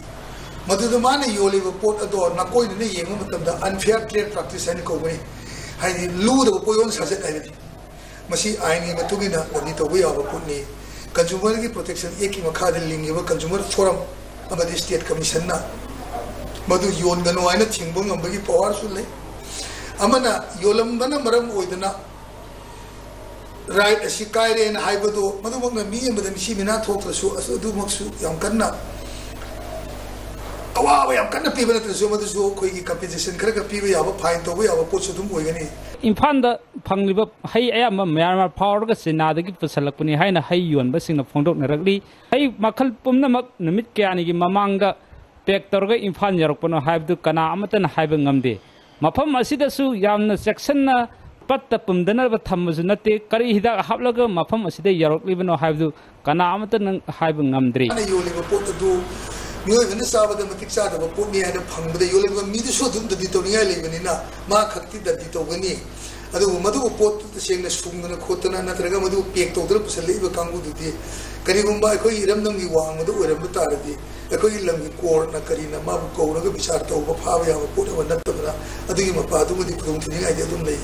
ꯃꯗꯨꯗ ꯃꯥꯅ ꯌꯣꯜꯂꯤꯕ ꯄꯣꯠ ꯑꯗꯣ ꯅꯥꯀꯣꯏꯅꯅ ꯌꯦꯡꯕ ꯃꯇꯝꯗ ꯑꯟꯐꯤꯌꯥꯔ ꯇ꯭ꯔꯦꯗ ꯄ꯭ꯔꯥꯛꯇꯤꯁ ꯍꯥꯏꯅ ꯀꯧꯒꯅꯤ꯫ ꯍꯥꯏꯗꯤ, ꯂꯨꯗꯕ ꯄꯣꯠꯌꯣꯟ ꯁꯥꯖꯠ ꯍꯥꯏꯕꯅꯤ꯫ ꯃꯁꯤ ꯑꯥꯏꯟꯒꯤ ꯃꯇꯨꯡ ꯏꯟꯅ ꯂꯝꯕꯤ ꯇꯧꯕ ꯌꯥꯕ ꯄꯣꯠꯅꯤ꯫ ꯀꯟꯖꯨꯃꯔꯒꯤ ꯄ꯭ꯔꯣꯇꯦꯛꯁꯟ ꯑꯦꯛꯀꯤ ꯃꯈꯥꯗ ꯂꯤꯡꯉꯤꯕ ꯀꯟꯖꯨꯃꯔ ꯐꯣꯔꯝ ꯑꯃꯗꯤ ꯁ꯭ꯇꯦꯠ ꯀꯃꯤꯁꯟꯅ ꯃꯗꯨ ꯌꯣꯟꯒꯅꯨ ꯍꯥꯏꯅ ꯊꯤꯡꯕ ꯉꯝꯕꯒꯤ ꯄꯋꯥꯔꯁꯨ ꯂꯩ꯫ ꯑꯃꯅ ꯌꯣꯜꯂꯝꯕꯅ ꯃꯔꯝ ꯑꯣꯏꯗꯅ ꯔꯥꯏꯠ ꯑꯁꯤ ꯀꯥꯏꯔꯦꯅ ꯍꯥꯏꯕꯗꯨ, ꯃꯗꯨꯃꯛꯅ ꯃꯤ ꯑꯃꯗ ꯃꯤꯁꯤ ꯃꯤꯅꯥ ꯊꯣꯛꯇ꯭ꯔꯁꯨ, ꯑꯁ, ꯑꯗꯨꯃꯛꯁꯨ ꯌꯥꯝ ꯀꯟꯅ ꯑꯋꯥꯕ ꯌꯥꯝ ꯀꯟꯅ ꯄꯤꯕ ꯅꯠꯇ꯭ꯔꯁꯨ, ꯃꯗꯨꯁꯨ ꯑꯩꯈꯣꯏꯒꯤ ꯀꯝꯄꯦꯟꯁꯦꯁꯟ ꯈꯔ ꯈꯔ ꯄꯤꯕ ꯌꯥꯕ, ꯐꯥꯏꯟ ꯇꯧꯕ ꯌꯥꯕ ꯄꯣꯠꯁꯨ ꯑꯗꯨꯝ ꯑꯣꯏꯒꯅꯤ꯫ ꯏꯝꯐꯥꯜꯗ ꯐꯪꯂꯤꯕ ꯍꯩ ꯑꯌꯥꯝꯕ ꯃ꯭ꯌꯥꯟꯃꯥꯔ ꯐꯥꯎꯔꯒ ꯆꯤꯅꯥꯗꯒꯤ ꯄꯨꯁꯜꯂꯛꯄꯅꯤ ꯍꯥꯏꯅ ꯍꯩ ꯌꯣꯟꯕꯁꯤꯡꯅ ꯐꯣꯡꯗꯣꯛꯅꯔꯛꯂꯤ꯫ ꯍꯩ ꯃꯈꯜ ꯄꯨꯝꯅꯃꯛ ꯅꯨꯃꯤꯠ ꯀꯌꯥꯅꯤꯒꯤ ꯃꯃꯥꯡꯗ ꯄꯦꯛ ꯇꯧꯔꯒ ꯏꯝꯐꯥꯜ ꯌꯧꯔꯛꯄꯅꯣ ꯍꯥꯏꯕꯗꯨ ꯀꯅꯥ ꯑꯃꯠꯇꯅ ꯍꯥꯏꯕ ꯉꯝꯗꯦ꯫ ꯃꯐꯝ ꯑꯁꯤꯗꯁꯨ ꯌꯥꯝꯅ ꯆꯦꯛꯁꯤꯟꯅ ꯄꯠꯇ ꯄꯨꯝꯗꯅꯕ ꯊꯝꯕꯁꯨ ꯅꯠꯇꯦ꯫ ꯀꯔꯤ ꯍꯤꯗꯥꯛ ꯍꯥꯞꯂꯒ ꯃꯐꯝ ꯑꯁꯤꯗ ꯌꯧꯔꯛꯂꯤꯕꯅꯣ ꯍꯥꯏꯕꯗꯨ ꯀꯅꯥ ꯑꯃꯠꯇꯅ ꯍꯥꯏꯕ ꯉꯝꯗ꯭ꯔꯤ꯫ ꯃꯥꯅ ꯌꯣꯜꯂꯤꯕ ꯄꯣꯠ ꯑꯗꯨ ꯃꯤꯑꯣꯏꯕꯅ ꯆꯥꯕꯗ ꯃꯇꯤꯛ ꯆꯥꯗꯕ ꯄꯣꯠꯅꯤ ꯍꯥꯏꯅ ꯐꯪꯕꯗ, ꯌꯣꯜꯂꯤꯕ ꯃꯤꯗꯨꯁꯨ ꯑꯗꯨꯝ ꯗꯟꯗꯤ ꯇꯧꯅꯤꯡꯉꯥꯏ ꯂꯩꯕꯅꯤꯅ ꯃꯥ ꯈꯛꯇꯤ ꯗꯟꯗꯤ ꯇꯧꯒꯅꯤ꯫ ꯑꯗꯨꯕꯨ ꯃꯗꯨꯕꯨ ꯄꯣꯠꯇꯨ ꯇꯁꯦꯡꯅ ꯁꯨꯡꯗꯅ ꯈꯣꯠꯇꯅ ꯅꯠꯇ꯭ꯔꯒ ꯃꯗꯨ ꯄꯦꯛ ꯇꯧꯗꯨꯅ ꯄꯨꯁꯜꯂꯛꯏꯕ ꯀꯥꯡꯕꯨꯗꯨꯗꯤ ꯀꯔꯤꯒꯨꯝꯕ ꯑꯩꯈꯣꯏꯒꯤ ꯏꯔꯝꯗꯝꯒꯤ ꯋꯥꯡꯃꯗ ꯑꯣꯏꯔꯝꯕ ꯇꯥꯔꯗꯤ, ꯑꯩꯈꯣꯏꯒꯤ ꯂꯝꯒꯤ ꯀꯣꯔꯠꯅ ꯀꯔꯤꯅ ꯃꯥꯕꯨ ꯀꯧꯔꯒ ꯕꯤꯆꯥꯔ ꯇꯧꯕ ꯐꯥꯕ ꯌꯥꯕ ꯄꯣꯠ ꯑꯃ ꯅꯠꯇꯕꯅ, ꯑꯗꯨꯒꯤ ꯃꯄꯥꯗꯨꯃꯗꯤ ꯈꯨꯗꯣꯡꯊꯤꯅꯤꯡꯉꯥꯏꯗꯤ ꯑꯗꯨꯝ ꯂꯩ꯫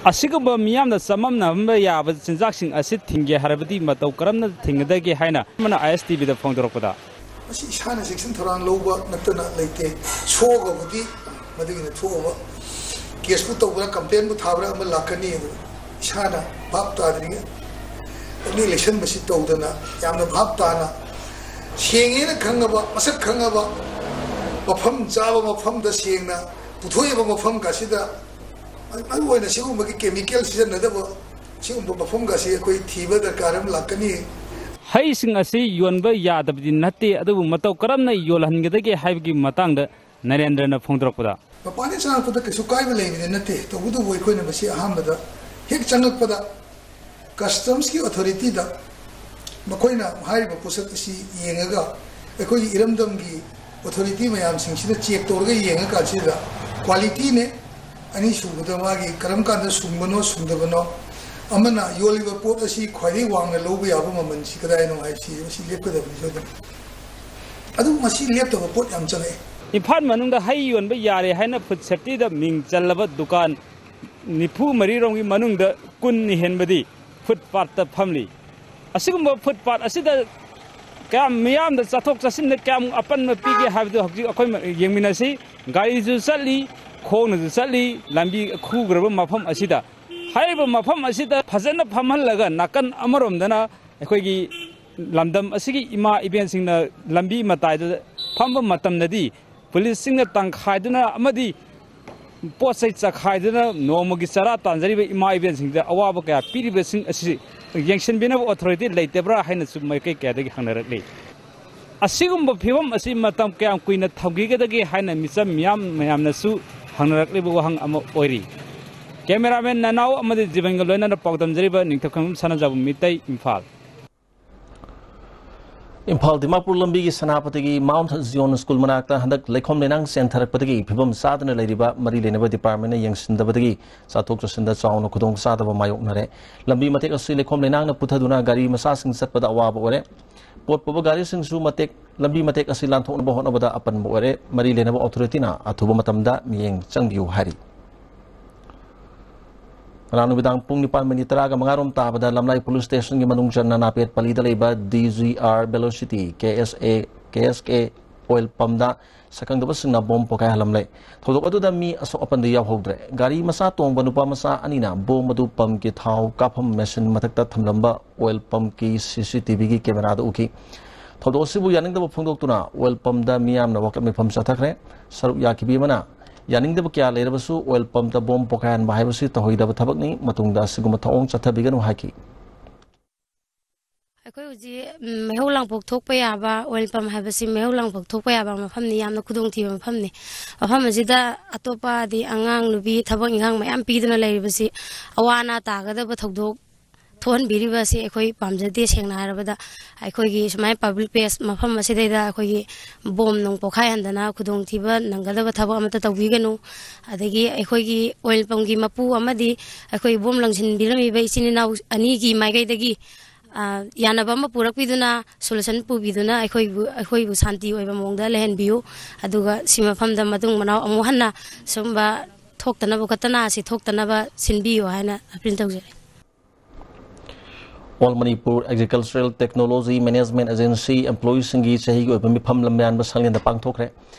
ꯑꯁꯤꯒꯨꯝꯕ ꯃꯤꯌꯥꯝꯅ ꯆꯃꯝꯅꯍꯟꯕ ꯌꯥꯕ ꯆꯤꯟꯖꯥꯛꯁꯤꯡ ꯑꯁꯤ ꯊꯤꯡꯒꯦ ꯍꯥꯏꯔꯕꯗꯤ ꯃꯇꯧ ꯀꯔꯝꯅ ꯊꯤꯡꯒꯗꯒꯦ ꯍꯥꯏꯅ ꯑꯃꯅ ꯑꯥꯏ ꯑꯦꯁ ꯇꯤ ꯚꯤꯗ ꯐꯣꯡꯗꯣꯔꯛꯄꯗ, ꯃꯁꯤ ꯏꯁꯥꯅ ꯆꯦꯛꯁꯤꯟ ꯊꯧꯔꯥꯡ ꯂꯧꯕ ꯅꯠꯇꯅ ꯂꯩꯇꯦ꯫ ꯁꯣꯛꯑꯒꯕꯨꯗꯤ ꯃꯗꯨꯒꯤꯅ ꯊꯣꯛꯑꯕ ꯀꯦꯁꯄꯨ ꯇꯧꯕ꯭ꯔꯥ, ꯀꯝꯄ꯭ꯂꯦꯟꯕꯨ ꯊꯥꯕ꯭ꯔꯥ ꯑꯃ ꯂꯥꯛꯀꯅꯤ꯫ ꯑꯗꯨ ꯏꯁꯥꯅ ꯚꯥꯞ ꯇꯥꯗ꯭ꯔꯤꯉꯩ, ꯑꯅꯤ ꯂꯩꯁꯟꯕꯁꯤ ꯇꯧꯗꯅ, ꯌꯥꯝꯅ ꯚꯥꯞ ꯇꯥꯅ, ꯁꯦꯡꯉꯦꯅ ꯈꯪꯉꯕ, ꯃꯁꯛ ꯈꯪꯉꯕ, ꯃꯐꯝ ꯆꯥꯕ ꯃꯐꯝꯗ ꯁꯦꯡꯅ ꯄꯨꯊꯣꯛꯏꯕ ꯃꯐꯝ ꯑꯁꯤꯗ ꯃꯔꯨ ꯑꯣꯏꯅ ꯁꯤꯒꯨꯝꯕꯒꯤ ꯀꯦꯃꯤꯀꯦꯜ ꯁꯤꯖꯤꯟꯅꯗꯕ ꯁꯤꯒꯨꯝꯕ ꯃꯐꯝꯒꯁꯤ ꯑꯩꯈꯣꯏ ꯊꯤꯕ ꯗꯔꯀꯥꯔ ꯑꯃ ꯂꯥꯛꯀꯅꯤ꯫ ꯍꯩꯁꯤꯡ ꯑꯁꯤ ꯌꯣꯟꯕ ꯌꯥꯗꯕꯗꯤ ꯅꯠꯇꯦ, ꯑꯗꯨꯕꯨ ꯃꯇꯧ ꯀꯔꯝꯅ ꯌꯣꯜꯍꯟꯒꯗꯒꯦ ꯍꯥꯏꯕꯒꯤ ꯃꯇꯥꯡꯗ ꯅꯔꯦꯟꯗ꯭ꯔꯅ ꯐꯣꯡꯗꯣꯔꯛꯄꯗ, ꯃꯄꯥꯟꯗ ꯆꯪꯉꯛꯄꯗ ꯀꯩꯁꯨ ꯀꯥꯏꯕ ꯂꯩꯕꯗꯤ ꯅꯠꯇꯦ꯫ ꯇꯧꯕꯇꯕꯨ ꯑꯩꯈꯣꯏꯅ ꯃꯁꯤ ꯑꯍꯥꯟꯕꯗ ꯍꯦꯛ ꯆꯪꯉꯛꯄꯗ ꯀꯁꯇꯝꯁꯀꯤ ꯑꯣꯊꯣꯔꯤꯇꯤꯗ ꯃꯈꯣꯏꯅ ꯍꯥꯏꯔꯤꯕ ꯄꯣꯠꯁꯛ ꯑꯁꯤ ꯌꯦꯡꯉꯒ, ꯑꯩꯈꯣꯏꯒꯤ ꯏꯔꯝꯗꯝꯒꯤ ꯑꯣꯊꯣꯔꯤꯇꯤ ꯃꯌꯥꯝꯁꯤꯡꯁꯤꯅ ꯆꯦꯛ ꯇꯧꯔꯒ ꯌꯦꯡꯉꯀꯥꯟꯁꯤꯗ ꯀ꯭ꯋꯥꯂꯤꯇꯤꯅꯦ, ꯑꯅꯤꯁꯨꯕꯗ ꯃꯥꯒꯤ ꯀꯔꯝ ꯀꯥꯟꯗ ꯁꯨꯡꯕꯅꯣ ꯁꯨꯡꯗꯕꯅꯣ, ꯑꯃꯅ ꯌꯣꯜꯂꯤꯕ ꯄꯣꯠ ꯑꯁꯤ ꯈ꯭ꯋꯥꯏꯗꯒꯤ ꯋꯥꯡꯅ ꯂꯧꯕ ꯌꯥꯕ ꯃꯃꯜꯁꯤ ꯀꯗꯥꯏꯅꯣ ꯍꯥꯏꯕꯁꯤ ꯃꯁꯤ ꯂꯦꯞꯀꯗꯕꯅꯤ ꯁꯣꯏꯗꯅ꯫ ꯑꯗꯨꯕꯨ ꯃꯁꯤ ꯂꯦꯞꯇꯕ ꯄꯣꯠ ꯌꯥꯝ ꯆꯪꯉꯛꯑꯦ꯫ ꯏꯝꯐꯥꯜ ꯃꯅꯨꯡꯗ ꯍꯩ ꯌꯣꯟꯕ ꯌꯥꯔꯦ ꯍꯥꯏꯅ ꯐꯨꯗ ꯁꯦꯐꯇꯤꯗ ꯃꯤꯡ ꯆꯜꯂꯕ ꯗꯨꯀꯥꯟ ꯅꯤꯐꯨ ꯃꯔꯤꯔꯣꯝꯒꯤ ꯃꯅꯨꯡꯗ ꯀꯨꯟ ꯍꯦꯟꯕꯗꯤ ꯐꯨꯠꯄꯥꯠꯇ ꯐꯝꯂꯤ꯫ ꯑꯁꯤꯒꯨꯝꯕ ꯐꯨꯠꯄꯥꯠ ꯑꯁꯤꯗ ꯀꯌꯥꯝ ꯃꯤꯌꯥꯝꯗ ꯆꯠꯊꯣꯛ ꯆꯠꯁꯤꯟꯗ ꯀꯌꯥꯝ ꯑꯄꯟꯕ ꯄꯤꯒꯦ ꯍꯥꯏꯕꯗꯨ ꯍꯧꯖꯤꯛ ꯑꯩꯈꯣꯏ ꯌꯦꯡꯃꯤꯟꯅꯁꯤ꯫ ꯒꯥꯔꯤꯁꯨ ꯆꯠꯂꯤ, ꯈꯣꯡꯅꯁꯨ ꯆꯠꯂꯤ, ꯂꯝꯕꯤ ꯈꯨꯈ꯭ꯔꯕ ꯃꯐꯝ ꯑꯁꯤꯗ꯫ ꯍꯥꯏꯔꯤꯕ ꯃꯐꯝ ꯑꯁꯤꯗ ꯐꯖꯅ ꯐꯝꯍꯜꯂꯒ ꯅꯥꯀꯟ ꯑꯃꯔꯣꯝꯗꯅ ꯑꯩꯈꯣꯏꯒꯤ ꯂꯝꯗꯝ ꯑꯁꯤꯒꯤ ꯏꯃꯥ ꯏꯕꯦꯟꯁꯤꯡꯅ ꯂꯝꯕꯤ ꯃꯇꯥꯏꯗ ꯐꯝꯕ ꯃꯇꯝꯗꯗꯤ ꯄꯨꯂꯤꯁꯁꯤꯡꯅ ꯇꯪꯈꯥꯏꯗꯨꯅ ꯑꯃꯗꯤ ꯄꯣꯠ ꯆꯩ ꯆꯈꯥꯏꯗꯨꯅ ꯅꯣꯡꯃꯒꯤ ꯆꯔꯥ ꯇꯥꯟꯖꯔꯤꯕ ꯏꯃꯥ ꯏꯕꯦꯟꯁꯤꯡꯗ ꯑꯋꯥꯕ ꯀꯌꯥ ꯄꯤꯔꯤꯕꯁꯤꯡ ꯑꯁꯤ ꯌꯦꯡꯁꯤꯟꯕꯤꯅꯕ ꯑꯣꯊꯣꯔꯤꯇꯤ ꯂꯩꯇꯕ꯭ꯔꯥ ꯍꯥꯏꯅꯁꯨ ꯃꯥꯏꯀꯩ ꯀꯌꯥꯗꯒꯤ ꯍꯪꯅꯔꯛꯂꯤ꯫ ꯑꯁꯤꯒꯨꯝꯕ ꯐꯤꯕꯝ ꯑꯁꯤ ꯃꯇꯝ ꯀꯌꯥꯝ ꯀꯨꯏꯅ ꯊꯝꯈꯤꯒꯗꯒꯦ ꯍꯥꯏꯅ ꯃꯤꯆꯝ ꯃꯤꯌꯥꯝ ꯃꯌꯥꯝꯅꯁꯨ ꯍꯪꯅꯔꯛꯂꯤꯕ ꯋꯥꯍꯪ ꯑꯃ ꯑꯣꯏꯔꯤ꯫ ꯀꯦꯃꯦꯔꯥꯃꯦꯟ ꯅꯅꯥꯎ ꯑꯃꯗꯤ ꯖꯤꯕꯟꯒ ꯂꯣꯏꯅꯅ ꯄꯥꯎꯗꯝꯖꯔꯤꯕ ꯅꯤꯡꯊꯧꯈꯣꯡꯕꯝ ꯁꯅꯥꯖꯥꯎꯕ ꯃꯤꯇꯩ, ꯏꯝꯐꯥꯜ꯫ ꯏꯝꯐꯥꯜ ꯗꯤꯃꯥꯄꯨꯔ ꯂꯝꯕꯤꯒꯤ ꯁꯦꯅꯥꯄꯇꯤꯒꯤ ꯃꯥꯎꯟꯠ ꯖꯤꯌꯣꯟ ꯁ꯭ꯀꯨꯜ ꯃꯅꯥꯛꯇ ꯍꯟꯗꯛ ꯂꯩꯈꯣꯝ ꯂꯩꯅꯥꯡ ꯆꯦꯟꯊꯔꯛꯄꯗꯒꯤ ꯐꯤꯕꯝ ꯆꯥꯗꯅ ꯂꯩꯔꯤꯕ ꯃꯔꯤ ꯂꯩꯅꯕ ꯗꯤꯄꯥꯔꯠꯃꯦꯟꯅ ꯌꯦꯡꯁꯤꯟꯗꯕꯗꯒꯤ ꯆꯠꯊꯣꯛ ꯆꯠꯁꯤꯟꯗ ꯆꯥꯎꯅ ꯈꯨꯗꯣꯡꯆꯥꯗꯕ ꯃꯥꯌꯣꯛꯅꯔꯦ꯫ ꯂꯝꯕꯤ ꯃꯇꯦꯛ ꯑꯁꯤ ꯂꯩꯈꯣꯝ ꯂꯩꯅꯥꯡꯅ ꯄꯨꯊꯗꯨꯅ ꯒꯥꯔꯤ ꯃꯆꯥꯁꯤꯡ ꯆꯠꯄꯗ ꯑꯋꯥꯕ ꯑꯣꯏꯔꯦ꯫ ꯄꯣꯠ ꯄꯨꯕ ꯒꯥꯔꯤꯁꯤꯡꯁꯨ ꯃꯇꯦꯛ, ꯂꯝꯕꯤ ꯃꯇꯦꯛ ꯑꯁꯤ ꯂꯥꯟꯊꯣꯛꯅꯕ ꯍꯣꯠꯅꯕꯗ ꯑꯄꯟꯕ ꯑꯣꯏꯔꯦ꯫ ꯃꯔꯤ ꯂꯩꯅꯕ ꯑꯣꯊꯣꯔꯤꯇꯤꯅ ꯑꯊꯨꯕ ꯃꯇꯝꯗ ꯃꯤꯠꯌꯦꯡ ꯆꯪꯕꯤꯌꯨ ꯍꯥꯏꯔꯤ꯫ ꯉꯔꯥꯡ ꯅꯨꯃꯤꯗꯥꯡ ꯄꯨꯡ ꯅꯤꯄꯥꯟ ꯃꯤꯅꯤꯠ ꯇꯔꯥꯒ ꯃꯉꯥ ꯔꯣꯝ ꯇꯥꯕꯗ ꯂꯝꯂꯥꯏ ꯄꯨꯂꯤꯁ ꯁ꯭ꯇꯦꯁꯟꯒꯤ ꯃꯅꯨꯡ ꯆꯟꯅ ꯅꯥꯄꯦꯠ ꯄꯂꯤꯗ ꯂꯩꯕ ꯗꯤ ꯖꯤ ꯑꯥꯔ ꯚꯦꯂꯣꯁꯤꯇꯤ, ꯀꯦ ꯑꯦꯁ ꯑꯦ, ꯀꯦ ꯑꯦꯁ ꯀꯦ ꯑꯣꯏꯜ ꯄꯝꯗ ꯁꯛꯈꯪꯗꯕꯁꯤꯡꯅ ꯕꯣꯝ ꯄꯣꯈꯥꯏꯍꯜꯂꯝꯂꯦ꯫ ꯊꯧꯗꯣꯛ ꯑꯗꯨꯗ ꯃꯤ ꯑꯁꯣꯛ ꯑꯄꯟꯗꯤ ꯌꯥꯎꯍꯧꯗ꯭ꯔꯦ꯫ ꯒꯥꯔꯤ ꯃꯆꯥ ꯇꯣꯡꯕ ꯅꯨꯄꯥ ꯃꯆꯥ ꯑꯅꯤꯅ ꯕꯣꯝ ꯑꯗꯨ ꯄꯝꯒꯤ ꯊꯥꯎ ꯀꯥꯞꯐꯝ ꯃꯦꯁꯤꯟ ꯃꯊꯛꯇ ꯊꯝꯂꯝꯕ ꯑꯣꯏꯜ ꯄꯝꯀꯤ ꯁꯤ ꯁꯤ ꯇꯤ ꯚꯤꯒꯤ ꯀꯦꯃꯦꯔꯥꯗ ꯎꯈꯤ꯫ ꯊꯧꯗꯣꯛ ꯑꯁꯤꯕꯨ ꯌꯥꯅꯤꯡꯗꯕ ꯐꯣꯡꯗꯣꯛꯇꯨꯅ ꯑꯣꯏꯜ ꯄꯝꯗ ꯃꯤꯌꯥꯝꯅ ꯋꯥꯀꯠ ꯃꯤꯐꯝ ꯆꯠꯊꯈ꯭ꯔꯦ꯫ ꯁꯔꯨꯛ ꯌꯥꯈꯤꯕꯤ ꯑꯃꯅ ꯌꯥꯅꯤꯡꯗꯕ ꯀꯌꯥ ꯂꯩꯔꯕꯁꯨ ꯑꯣꯏꯜ ꯄꯝꯗ ꯕꯣꯝ ꯄꯣꯈꯥꯏꯍꯟꯕ ꯍꯥꯏꯕꯁꯤ ꯇꯧꯍꯩꯗꯕ ꯊꯕꯛꯅꯤ, ꯃꯇꯨꯡꯗ ꯑꯁꯤꯒꯨꯝꯕ ꯊꯧꯑꯣꯡ ꯆꯠꯊꯕꯤꯒꯅꯨ ꯍꯥꯏꯈꯤ꯫ ꯑꯩꯈꯣꯏ ꯍꯧꯖꯤꯛ, ꯎꯝ, ꯃꯩꯍꯧ ꯂꯥꯡꯄꯣꯛ ꯊꯣꯛꯄ ꯌꯥꯕ, ꯑꯣꯏꯜ ꯄꯝ ꯍꯥꯏꯕꯁꯤ ꯃꯩꯍꯧ ꯂꯥꯡꯄꯣꯛ ꯊꯣꯛꯄ ꯌꯥꯕ ꯃꯐꯝꯅꯤ, ꯌꯥꯝꯅ ꯈꯨꯗꯣꯡꯊꯤꯕ ꯃꯐꯝꯅꯤ꯫ ꯃꯐꯝ ꯑꯁꯤꯗ ꯑꯇꯣꯞꯄ, ꯑꯗꯩ ꯑꯉꯥꯡ ꯅꯨꯄꯤ ꯊꯕꯛ ꯏꯪꯈꯥꯡ ꯃꯌꯥꯝ ꯄꯤꯗꯨꯅ ꯂꯩꯔꯤꯕꯁꯤ, ꯑꯋꯥ ꯑꯅꯥ ꯇꯥꯒꯗꯕ ꯊꯧꯗꯣꯛ ꯊꯣꯛꯍꯟꯕꯤꯔꯤꯕ ꯑꯁꯤ ꯑꯩꯈꯣꯏ ꯄꯥꯝꯖꯗꯦ꯫ ꯁꯦꯡꯅ ꯍꯥꯏꯔꯕꯗ, ꯑꯩꯈꯣꯏꯒꯤ ꯁꯨꯃꯥꯏꯅ ꯄꯕ꯭ꯂꯤꯛ ꯄ꯭ꯂꯦꯁ ꯃꯐꯝ ꯑꯁꯤꯗꯩꯗ ꯑꯩꯈꯣꯏꯒꯤ ꯕꯣꯝ ꯅꯨꯡ ꯄꯣꯈꯥꯏꯍꯟꯗꯅ ꯈꯨꯗꯣꯡꯊꯤꯕ ꯅꯪꯒꯗꯕ ꯊꯕꯛ ꯑꯃꯠꯇ ꯇꯧꯕꯤꯒꯅꯨ꯫ ꯑꯗꯒꯤ ꯑꯩꯈꯣꯏꯒꯤ ꯑꯣꯏꯜ ꯄꯝꯒꯤ ꯃꯄꯨ ꯑꯃꯗꯤ ꯑꯩꯈꯣꯏ ꯕꯣꯝ ꯂꯪꯁꯤꯟꯕꯤꯔꯝꯃꯤꯕ ꯏꯆꯤꯟ ꯏꯅꯥꯎ ꯑꯅꯤꯒꯤ ꯃꯥꯏꯀꯩꯗꯒꯤ, ꯑ, ꯌꯥꯅꯕ ꯑꯃ ꯄꯨꯔꯛꯄꯤꯗꯨꯅ, ꯁꯣꯂꯨꯁꯟ ꯄꯨꯕꯤꯗꯨꯅ ꯑꯩꯈꯣꯏꯕꯨ, ꯑꯩꯈꯣꯏꯕꯨ ꯁꯥꯟꯇꯤ ꯑꯣꯏꯕ ꯃꯑꯣꯡꯗ ꯂꯩꯍꯟꯕꯤꯌꯨ꯫ ꯑꯗꯨꯒ ꯁꯤ ꯃꯐꯝꯗ ꯃꯇꯨꯡ ꯃꯅꯥꯎ ꯑꯃꯨꯛ ꯍꯟꯅ ꯁꯨꯝꯕ ꯊꯣꯛꯇꯅꯕ ꯈꯣꯠꯇꯅ ꯑꯁꯤ ꯊꯣꯛꯇꯅꯕ ꯁꯤꯟꯕꯤꯌꯨ ꯍꯥꯏꯅ ꯑꯄꯤꯜ ꯇꯧꯖꯔꯤ꯫ All Manipur Agricultural Technology Management Agency employeeꯁꯤꯡꯒꯤ ꯆꯍꯤꯒꯤ ꯑꯣꯏꯕ ꯃꯤꯐꯝ ꯂꯝꯌꯥꯟꯕ ꯁꯪꯂꯦꯟꯗ ꯄꯥꯡꯊꯣꯛꯈ꯭ꯔꯦ꯫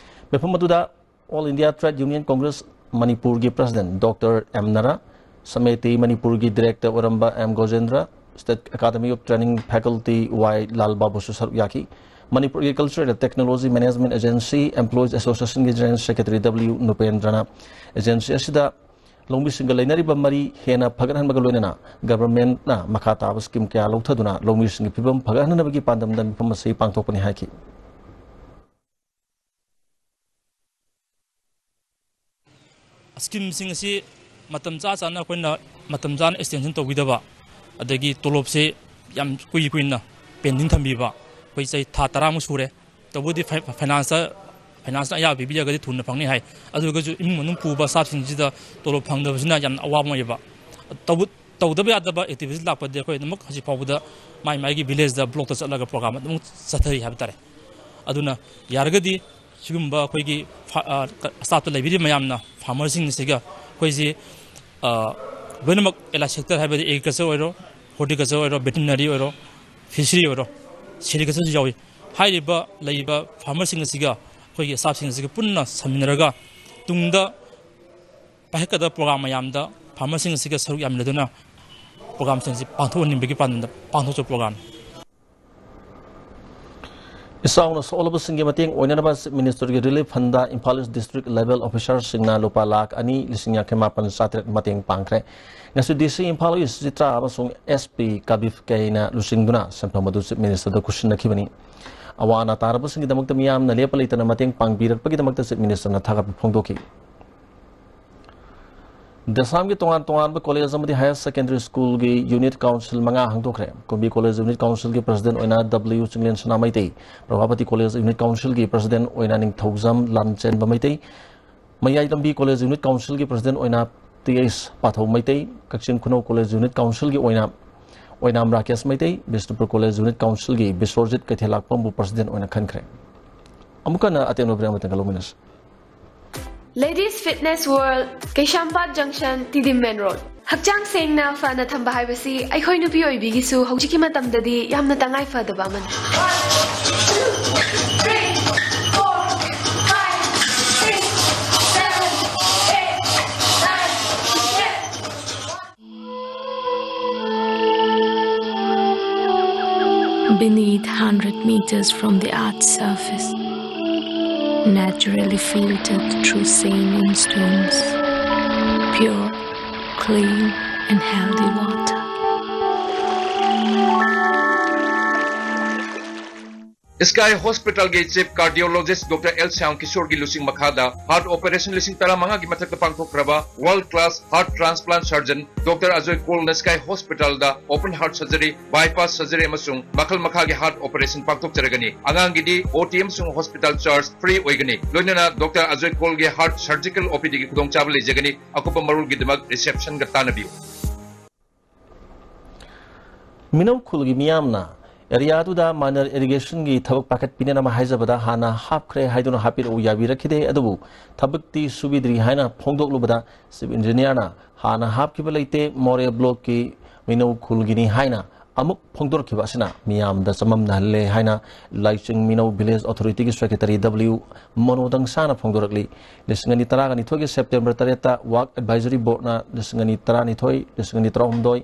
ꯃꯤꯐꯝ ꯑꯗꯨꯗ All India Trade Union Congress ꯃꯅꯤꯄꯨꯔꯒꯤ president Doctor ꯑꯦꯝ ꯅꯔꯥ, ꯁꯃꯦꯇꯤ ꯃꯅꯤꯄꯨꯔꯒꯤ director ꯑꯣꯏꯔꯝꯕ M Gojendra, State Academy of Training faculty Y ꯂꯥꯜꯕꯥꯕꯨꯁꯨ ꯁꯔꯨꯛ ꯌꯥꯈꯤ꯫ ꯃꯅꯤꯄꯨꯔꯒꯤ Culture and Technology Management Agency Employees Associationꯒꯤ General Secretary W ꯅꯨꯄꯦꯟꯗ꯭ꯔꯅ agency ꯑꯁꯤꯗ ꯂꯧꯃꯤꯁꯤꯡꯒ ꯂꯩꯅꯔꯤꯕ ꯃꯔꯤ ꯍꯦꯟꯅ ꯐꯒꯠꯍꯟꯕꯒ ꯂꯣꯏꯅꯅ governmentꯅ ꯃꯈꯥ ꯇꯥꯕ scheme ꯀꯌꯥ ꯂꯧꯊꯗꯨꯅ ꯂꯧꯃꯤꯁꯤꯡꯒꯤ ꯐꯤꯕꯝ ꯐꯒꯠꯍꯟꯅꯕꯒꯤ ꯄꯥꯟꯗꯝꯗ ꯃꯤꯐꯝ ꯑꯁꯤ ꯄꯥꯡꯊꯣꯛꯄꯅꯤ ꯍꯥꯏꯈꯤ꯫ Schemeꯁꯤꯡ ꯑꯁꯤ ꯃꯇꯝ ꯆꯥ ꯆꯥꯅ ꯑꯩꯈꯣꯏꯅ ꯃꯇꯝ ꯆꯥꯅ extension ꯇꯧꯕꯤꯗꯕ, ꯑꯗꯒꯤ ꯇꯣꯂꯣꯞꯁꯦ ꯌꯥꯝ ꯀꯨꯏ ꯀꯨꯏꯅ pending ꯊꯝꯕꯤꯕ, ꯑꯩꯈꯣꯏ ꯆꯍꯤ ꯊꯥ ꯇꯔꯥꯃꯨꯛ ꯁꯨꯔꯦ꯫ ꯇꯧꯕꯗꯤ ꯐꯥꯏ-, financeꯇ, financeꯅ ꯑꯌꯥꯕ ꯄꯤꯕꯤꯔꯒꯗꯤ ꯊꯨꯅ ꯐꯪꯅꯤ ꯍꯥꯏ꯫ ꯑꯗꯨ ꯑꯣꯏꯔꯒꯁꯨ ꯏꯃꯨꯡ ꯃꯅꯨꯡ ꯄꯨꯕ staffꯁꯤꯡꯁꯤꯗ ꯇꯣꯂꯣꯞ ꯐꯪꯗꯕꯁꯤꯅ ꯌꯥꯝꯅ ꯑꯋꯥꯕ ꯑꯃ ꯑꯣꯏꯌꯦꯕ꯫ ꯇꯧꯕ-, ꯇꯧꯗꯕ ꯌꯥꯗꯕ activity ꯂꯥꯛꯄꯗꯤ ꯑꯩꯈꯣꯏ ꯑꯗꯨꯃꯛ ꯍꯧꯖꯤꯛ ꯐꯥꯎꯕꯗ ꯃꯥꯏ ꯃꯥꯏꯒꯤ villageꯇ blockꯇ ꯆꯠꯂꯒ program ꯑꯗꯨꯝ ꯆꯠꯊꯔꯤ ꯍꯥꯏꯕ ꯇꯥꯔꯦ꯫ ꯑꯗꯨꯅ ꯌꯥꯔꯒꯗꯤ ꯁꯤꯒꯨꯝꯕ ꯑꯩꯈꯣꯏꯒꯤ ꯐꯥ-, ꯑ, ꯀ-, staffꯇ ꯂꯩꯕꯤꯔꯤꯕ ꯃꯌꯥꯝꯅ farmerꯁꯤꯡꯁꯤꯒ ꯑꯩꯈꯣꯏꯁꯤ, ꯑ, ꯂꯣꯏꯅꯃꯛ allied sector ꯍꯥꯏꯕꯗꯤ agriculture ꯑꯣꯏꯔꯣ, horticulture ꯑꯣꯏꯔꯣ, veterinary ꯑꯣꯏꯔꯣ, fishery ꯑꯣꯏꯔꯣ, sericultureꯁꯨ ꯌꯥꯎꯏ꯫ ꯍꯥꯏꯔꯤꯕ ꯂꯩꯔꯤꯕ farmerꯁꯤꯡ ꯑꯁꯤꯒ ꯑꯩꯈꯣꯏꯒꯤ staffꯁꯤꯡ ꯑꯁꯤꯒ ꯄꯨꯟꯅ ꯁꯝꯃꯤꯟꯅꯔꯒ ꯇꯨꯡꯗ ꯄꯥꯏꯈꯠꯀꯗꯕ program ꯃꯌꯥꯝꯗ farmerꯁꯤꯡ ꯑꯁꯤꯒ ꯁꯔꯨꯛ ꯌꯥꯃꯤꯟꯅꯗꯨꯅ programꯁꯤꯡ ꯑꯁꯤ ꯄꯥꯡꯊꯣꯛꯍꯟꯅꯤꯡꯕꯒꯤ ꯄꯥꯟꯗꯝꯗ ꯄꯥꯡꯊꯣꯛꯆꯕ programꯅꯤ꯫ ꯏꯆꯥꯎꯅ ꯁꯣꯛꯂꯕꯁꯤꯡꯒꯤ ꯃꯇꯦꯡ ꯑꯣꯏꯅꯅꯕ Chief Ministerꯒꯤ Relief Fundꯇ Imphal East District level officerꯁꯤꯡꯅ ꯂꯨꯄꯥ ꯂꯥꯈ ꯑꯅꯤ ꯂꯤꯁꯤꯡ ꯌꯥꯡꯈꯩ ꯃꯥꯄꯟ ꯆꯥꯇꯔꯦꯠ ꯃꯇꯦꯡ ꯄꯥꯡꯈ꯭ꯔꯦ꯫ ꯉꯁꯤ DC ꯏꯝꯐꯥꯜ ꯏꯁ ꯆꯤꯇ꯭ꯔꯥ ꯑꯃꯁꯨꯡ SP ꯀꯥꯕꯤꯐ ꯀꯦꯅ ꯂꯨꯆꯤꯡꯗꯨꯅ ꯁꯦꯟꯐꯝ ꯑꯗꯨ Chief Ministerꯗ ꯈꯨꯠꯁꯤꯟꯅꯈꯤꯕꯅꯤ꯫ ꯑꯋꯥ ꯑꯅꯥ ꯇꯥꯔꯕꯁꯤꯡꯒꯤꯗꯃꯛꯇ ꯃꯤꯌꯥꯝꯅ ꯂꯦꯞꯄ ꯂꯩꯇꯅ ꯃꯇꯦꯡ ꯄꯥꯡꯕꯤꯔꯛꯄꯒꯤꯗꯃꯛꯇ Chief Ministerꯅ ꯊꯥꯒꯠꯄ ꯐꯣꯡꯗꯣꯛꯈꯤ꯫ ꯗꯦꯁꯥꯝꯒꯤ ꯇꯣꯉꯥꯟ ꯇꯣꯉꯥꯟꯕ college ꯑꯃꯗꯤ higher secondary schoolꯒꯤ unit council ꯃꯉꯥ ꯍꯥꯡꯗꯣꯛꯈ꯭ꯔꯦ꯫ ꯀꯨꯝꯕꯤ College Unit Councilꯒꯤ president ꯑꯣꯏꯅ W ꯆꯤꯡꯂꯦꯟ ꯁꯅꯥ ꯃꯩꯇꯩ, ꯄ꯭ꯔꯚꯥꯄꯇꯤ College Unit Councilꯒꯤ president ꯑꯣꯏꯅ ꯅꯤꯡꯊꯧꯖꯝ ꯂꯥꯟꯆꯦꯟꯕ ꯃꯩꯇꯩ, ꯃꯌꯥꯏ ꯂꯝꯕꯤ College Unit Councilꯒꯤ president ꯑꯣꯏꯅ Th ꯄꯥꯊꯧ ꯃꯩꯇꯩ, ꯀꯛꯆꯤꯡ ꯈꯨꯅꯧ College Unit Councilꯒꯤ ꯑꯣꯏꯅ ꯑꯣꯏꯅꯥꯝ Rakesh Meitei, Bishnupur College Unit Councilꯒꯤ ꯕꯤꯁ꯭ꯋꯔꯖꯤꯠ ꯀꯩꯊꯦꯜꯂꯥꯛꯄꯝꯕꯨ president ꯑꯣꯏꯅ ꯈꯟꯈ꯭ꯔꯦ꯫ ꯑꯃꯨꯛ ꯍꯟꯅ ꯑꯇꯦꯟꯕ break ꯑꯃꯇꯪꯒ ꯂꯧꯃꯤꯟꯅꯁꯤ꯫ Ladies Fitness World, ꯀꯩꯁꯥꯝꯄꯥꯠ Junction, ꯇꯤꯗꯤꯝ main road꯫ ꯍꯛꯆꯥꯡ ꯁꯦꯡꯅ ꯐꯅ ꯊꯝꯕ ꯍꯥꯏꯕꯁꯤ ꯑꯩꯈꯣꯏ ꯅꯨꯄꯤ ꯑꯣꯏꯕꯤꯒꯤꯁꯨ ꯍꯧꯖꯤꯛꯀꯤ ꯃꯇꯝꯗꯗꯤ ꯌꯥꯝꯅ ꯇꯉꯥꯏ ꯐꯗꯕ ꯑꯃꯅꯤ꯫ beneath hundred meters from the earth's surface, naturally filtered through saline stones, pure, clean, and healthy water. Sky Hospital-ꯒꯤ Chief Cardiologist Doctor L Shyam Kishore-ꯒꯤ ꯂꯨꯆꯤꯡ ꯃꯈꯥꯗ heart operation ꯂꯤꯁꯤꯡ ꯇꯔꯥꯃꯉꯥꯒꯤ ꯃꯊꯛꯇ ꯄꯥꯡꯊꯣꯛꯈ꯭ꯔꯕ world class heart transplant surgeon Doctor Ajoy Kaul-ꯅ Sky Hospital-ꯗ open heart surgery, bypass surgery ꯑꯃꯁꯨꯡ ꯃꯈꯜ ꯃꯈꯥꯒꯤ heart operation ꯄꯥꯡꯊꯣꯛꯆꯔꯒꯅꯤ꯫ ꯑꯉꯥꯡꯒꯤꯗꯤ O T ꯑꯃꯁꯨꯡ hospital charge free ꯑꯣꯏꯒꯅꯤ꯫ ꯂꯣꯏꯅꯅ Doctor Ajoy Kaul-ꯒꯤ heart surgical O P D-ꯒꯤ ꯈꯨꯗꯣꯡꯆꯥꯕ ꯂꯩꯖꯒꯅꯤ꯫ ꯑꯀꯨꯞꯄ ꯃꯔꯣꯜꯒꯤꯗꯃꯛ reception-ꯒ ꯇꯥꯟꯅꯕꯤꯌꯨ꯫ ꯃꯤꯅꯧ ꯈꯨꯜꯒꯤ ꯃꯤꯌꯥꯝꯅ ꯑꯦꯔꯤꯌꯥꯗꯨꯗ minor irrigation-ꯒꯤ ꯊꯕꯛ ꯄꯥꯏꯈꯠꯄꯤꯅꯅꯕ ꯍꯥꯏꯖꯕꯗ ꯍꯥꯟꯅ ꯍꯥꯞꯈ꯭ꯔꯦ ꯍꯥꯏꯗꯨꯅ ꯍꯥꯞꯄꯤꯔꯛꯎ ꯌꯥꯕꯤꯔꯛꯈꯤꯗꯦ, ꯑꯗꯨꯕꯨ ꯊꯕꯛꯇꯤ ꯁꯨꯕꯤꯗ꯭ꯔꯤ ꯍꯥꯏꯅ ꯐꯣꯡꯗꯣꯛꯂꯨꯕꯗ Chief Engineer-ꯅ ꯍꯥꯟꯅ ꯍꯥꯞꯈꯤꯕ ꯂꯩꯇꯦ, ꯃꯣꯔꯦ block-ꯀꯤ ꯃꯤꯅꯧ ꯈꯨꯜꯒꯤꯅꯤ ꯍꯥꯏꯅ ꯑꯃꯨꯛ ꯐꯣꯡꯗꯣꯔꯛꯈꯤꯕ ꯑꯁꯤꯅ ꯃꯤꯌꯥꯝꯗ ꯆꯃꯝꯅꯍꯜꯂꯦ ꯍꯥꯏꯅ ꯂꯥꯏꯆꯤꯡ ꯃꯤꯅꯧ Village Authority-ꯒꯤ Secretary W ꯃꯅꯣ ꯗꯪꯁꯥꯅ ꯐꯣꯡꯗꯣꯔꯛꯂꯤ꯫ ꯂꯤꯁꯤꯡ ꯑꯅꯤ ꯇꯔꯥꯒ ꯅꯤꯊꯣꯏꯒꯤ September ꯇꯔꯦꯠꯇ Work Advisory Board-ꯅ ꯂꯤꯁꯤꯡ ꯑꯅꯤ ꯇꯔꯥꯅꯤꯊꯣꯏ, ꯂꯤꯁꯤꯡ ꯑꯅꯤ ꯇꯔꯥꯍꯨꯝꯗꯣꯏ,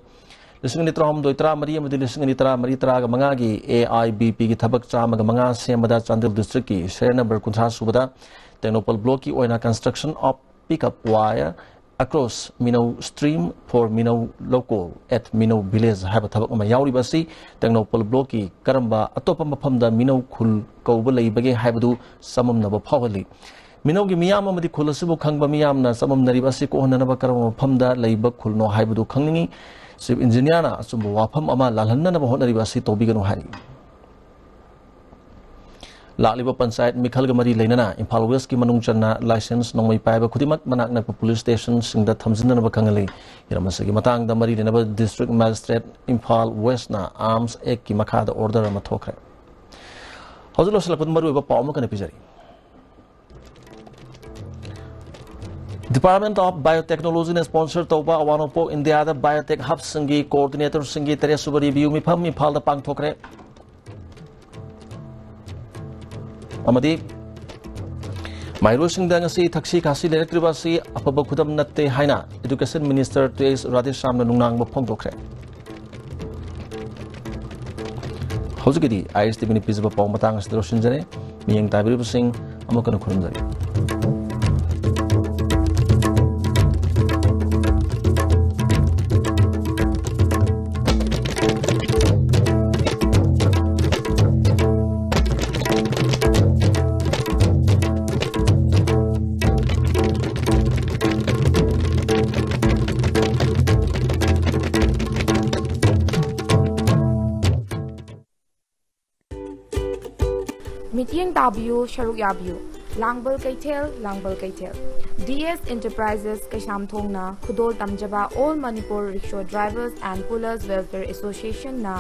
ꯂꯤꯁꯤꯡ ꯑꯅꯤ ꯇꯔꯥꯍꯨꯝꯗꯣꯏ ꯇꯔꯥꯃꯔꯤ ꯑꯃꯗꯤ ꯂꯤꯁꯤꯡ ꯑꯅꯤ ꯇꯔꯥꯃꯔꯤ ꯇꯔꯥꯃꯉꯥꯒꯤ A I B P-ꯒꯤ ꯊꯕꯛ ꯆꯥꯝꯃꯒ ꯃꯉꯥ ꯁꯦꯝꯕꯗ ꯆꯥꯟꯗꯦꯜ district-ꯀꯤ serial number ꯀꯨꯟꯊ꯭ꯔꯥ ꯁꯨꯕꯗ ꯇꯦꯡꯅꯧꯄꯜ block-ꯀꯤ ꯑꯣꯏꯅ construction of pickup wire across Minao stream for Minao local at Minao village ꯍꯥꯏꯕ ꯊꯕꯛ ꯑꯃ ꯌꯥꯎꯔꯤꯕ ꯑꯁꯤ ꯇꯦꯡꯅꯧꯄꯜ block-ꯀꯤ ꯀꯔꯝꯕ ꯑꯇꯣꯞꯄ ꯃꯐꯝꯗ ꯃꯤꯅꯧ ꯈꯨꯜ ꯀꯧꯕ ꯂꯩꯕꯒꯦ ꯍꯥꯏꯕꯗꯨ ꯆꯃꯝꯅꯕ ꯐꯥꯎꯍꯜꯂꯤ꯫ ꯃꯤꯅꯧꯒꯤ ꯃꯤꯌꯥꯝ ꯑꯃꯗꯤ ꯈꯨꯜ ꯑꯁꯤꯕꯨ ꯈꯪꯕ ꯃꯤꯌꯥꯝꯅ ꯆꯃꯝꯅꯔꯤꯕ ꯑꯁꯤ ꯀꯣꯛꯍꯟꯅꯅꯕ ꯀꯔꯝꯕ ꯃꯐꯝꯗ ꯂꯩꯕ ꯈꯨꯜꯅꯣ ꯍꯥꯏꯕꯗꯨ ꯈꯪꯅꯤꯡꯏ꯫ Chief Engineer-ꯅ ꯑꯆꯨꯝꯕ ꯋꯥꯐꯝ ꯑꯃ ꯂꯥꯜꯍꯟꯅꯅꯕ ꯍꯣꯠꯅꯔꯤꯕ ꯑꯁꯤ ꯇꯧꯕꯤꯒꯅꯨ ꯍꯥꯏꯔꯤ꯫ ꯂꯥꯛꯂꯤꯕ ꯄꯟꯆꯥꯌꯠ ꯃꯤꯈꯜꯒ ꯃꯔꯤ ꯂꯩꯅꯅ ꯏꯝꯐꯥꯜ West-ꯀꯤ ꯃꯅꯨꯡ ꯆꯟꯅ license ꯅꯣꯡꯃꯩ ꯄꯥꯏꯕ ꯈꯨꯗꯤꯡꯃꯛ ꯃꯅꯥꯛ ꯅꯛꯄ police station-ꯁꯤꯡꯗ ꯊꯝꯖꯤꯟꯅꯅꯕ ꯈꯪꯍꯜꯂꯤ꯫ ꯍꯤꯔꯝ ꯑꯁꯤꯒꯤ ꯃꯇꯥꯡꯗ ꯃꯔꯤ ꯂꯩꯅꯕ district magistrate ꯏꯝꯐꯥꯜ West-ꯅ Arms Act-ꯀꯤ ꯃꯈꯥꯗ order ꯑꯃ ꯊꯣꯛꯈ꯭ꯔꯦ꯫ ꯍꯧꯖꯤꯛ ꯂꯣꯏꯁꯤꯜꯂꯛꯄꯗ ꯃꯔꯨꯑꯣꯏꯕ ꯄꯥꯎ ꯑꯃ ꯀꯟꯅ ꯄꯤꯖꯔꯤ꯫ Department of Biotechnology-ꯅ sponsor ꯇꯧꯕ ꯑꯋꯥꯡ ꯅꯣꯡꯄꯣꯛ ꯏꯟꯗꯤꯌꯥꯗ biotech hub-ꯁꯤꯡꯒꯤ coordinator-ꯁꯤꯡꯒꯤ ꯇꯔꯦꯠꯁꯨꯕ review ꯃꯤꯐꯝ ꯏꯝꯐꯥꯜꯗ ꯄꯥꯡꯊꯣꯛꯈ꯭ꯔꯦ꯫ ꯑꯃꯗꯤ ꯃꯍꯩꯔꯣꯏꯁꯤꯡꯗ ꯉꯁꯤ ꯊꯛꯁꯤ ꯈꯥꯁꯤ ꯂꯩꯔꯛꯇ꯭ꯔꯤꯕ ꯑꯁꯤ ꯑꯐꯕ ꯈꯨꯗꯝ ꯅꯠꯇꯦ ꯍꯥꯏꯅ Education Minister ꯇꯨ ꯑꯦꯁ ꯔꯥꯙꯦꯁ꯭ꯌꯥꯝꯅ ꯅꯨꯡꯅꯥꯡꯕ ꯐꯣꯡꯗꯣꯛꯈ꯭ꯔꯦ꯫ ꯍꯧꯖꯤꯛꯀꯤꯗꯤ ꯑꯥꯏ ꯑꯦꯁ ꯇꯤ ꯚꯤꯅ ꯄꯤꯖꯕ ꯄꯥꯎ ꯃꯇꯥꯡ ꯑꯁꯤꯗ ꯂꯣꯏꯁꯤꯟꯖꯔꯦ꯫ ꯃꯤꯠꯌꯦꯡ ꯇꯥꯕꯤꯔꯤꯕꯁꯤꯡ ꯑꯃꯨꯛ ꯍꯟꯅ ꯈꯨꯔꯨꯝꯖꯔꯤ꯫ ꯃꯤꯠꯌꯦꯡ ꯇꯥꯕꯤꯌꯨ, ꯁꯔꯨꯛ ꯌꯥꯕꯤꯌꯨ꯫ ꯂꯥꯡꯕꯜ ꯀꯩꯊꯦꯜ, ꯂꯥꯡꯕꯜ ꯀꯩꯊꯦꯜ꯫ ꯗꯤ ꯑꯦꯁ Enterprises ꯀꯩꯁꯥꯝꯊꯣꯡꯅ ꯈꯨꯗꯣꯜ ꯇꯝꯖꯕ All Manipur Rickshaw Drivers and Pullers Welfare Associationꯅ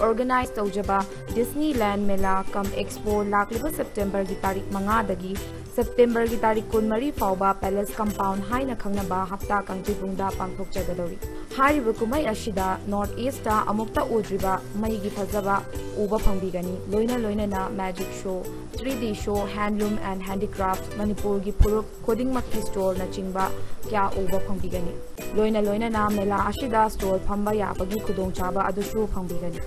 organize ꯇꯧꯖꯕ Disneyland Mela cum Expo ꯂꯥꯛꯂꯤꯕ Septemberꯒꯤ ꯇꯥꯔꯤꯛ ꯃꯉꯥꯗꯒꯤ Septemberꯒꯤ ꯇꯥꯔꯤꯛ ꯀꯨꯟꯃꯔꯤ ꯐꯥꯎꯕ Palace Compound ꯍꯥꯏꯅ ꯈꯪꯅꯕ ꯍꯞꯇꯥ ꯀꯥꯡꯖꯩꯕꯨꯡꯗ ꯄꯥꯡꯊꯣꯛꯆꯒꯗꯧꯔꯤ꯫ ꯍꯥꯏꯔꯤꯕ ꯀꯨꯝꯍꯩ ꯑꯁꯤꯗ North Eastꯇ ꯑꯃꯨꯛꯇ ꯎꯗ꯭ꯔꯤꯕ ꯃꯩꯒꯤ ꯐꯖꯕ ꯎꯕ ꯐꯪꯕꯤꯒꯅꯤ꯫ ꯂꯣꯏꯅ ꯂꯣꯏꯅꯅ magic show, three D show, handloom and handicraft, ꯃꯅꯤꯄꯨꯔꯒꯤ ꯐꯨꯔꯨꯞ ꯈꯨꯗꯤꯡꯃꯛꯀꯤ stallꯅꯆꯤꯡꯕ ꯀꯌꯥ ꯎꯕ ꯐꯪꯕꯤꯒꯅꯤ꯫ ꯂꯣꯏꯅ ꯂꯣꯏꯅꯅ ꯃꯦꯂꯥ ꯑꯁꯤꯗ stall ꯐꯝꯕ ꯌꯥꯕꯒꯤ ꯈꯨꯗꯣꯡꯆꯥꯕ ꯑꯗꯨꯁꯨ ꯐꯪꯕꯤꯒꯅꯤ꯫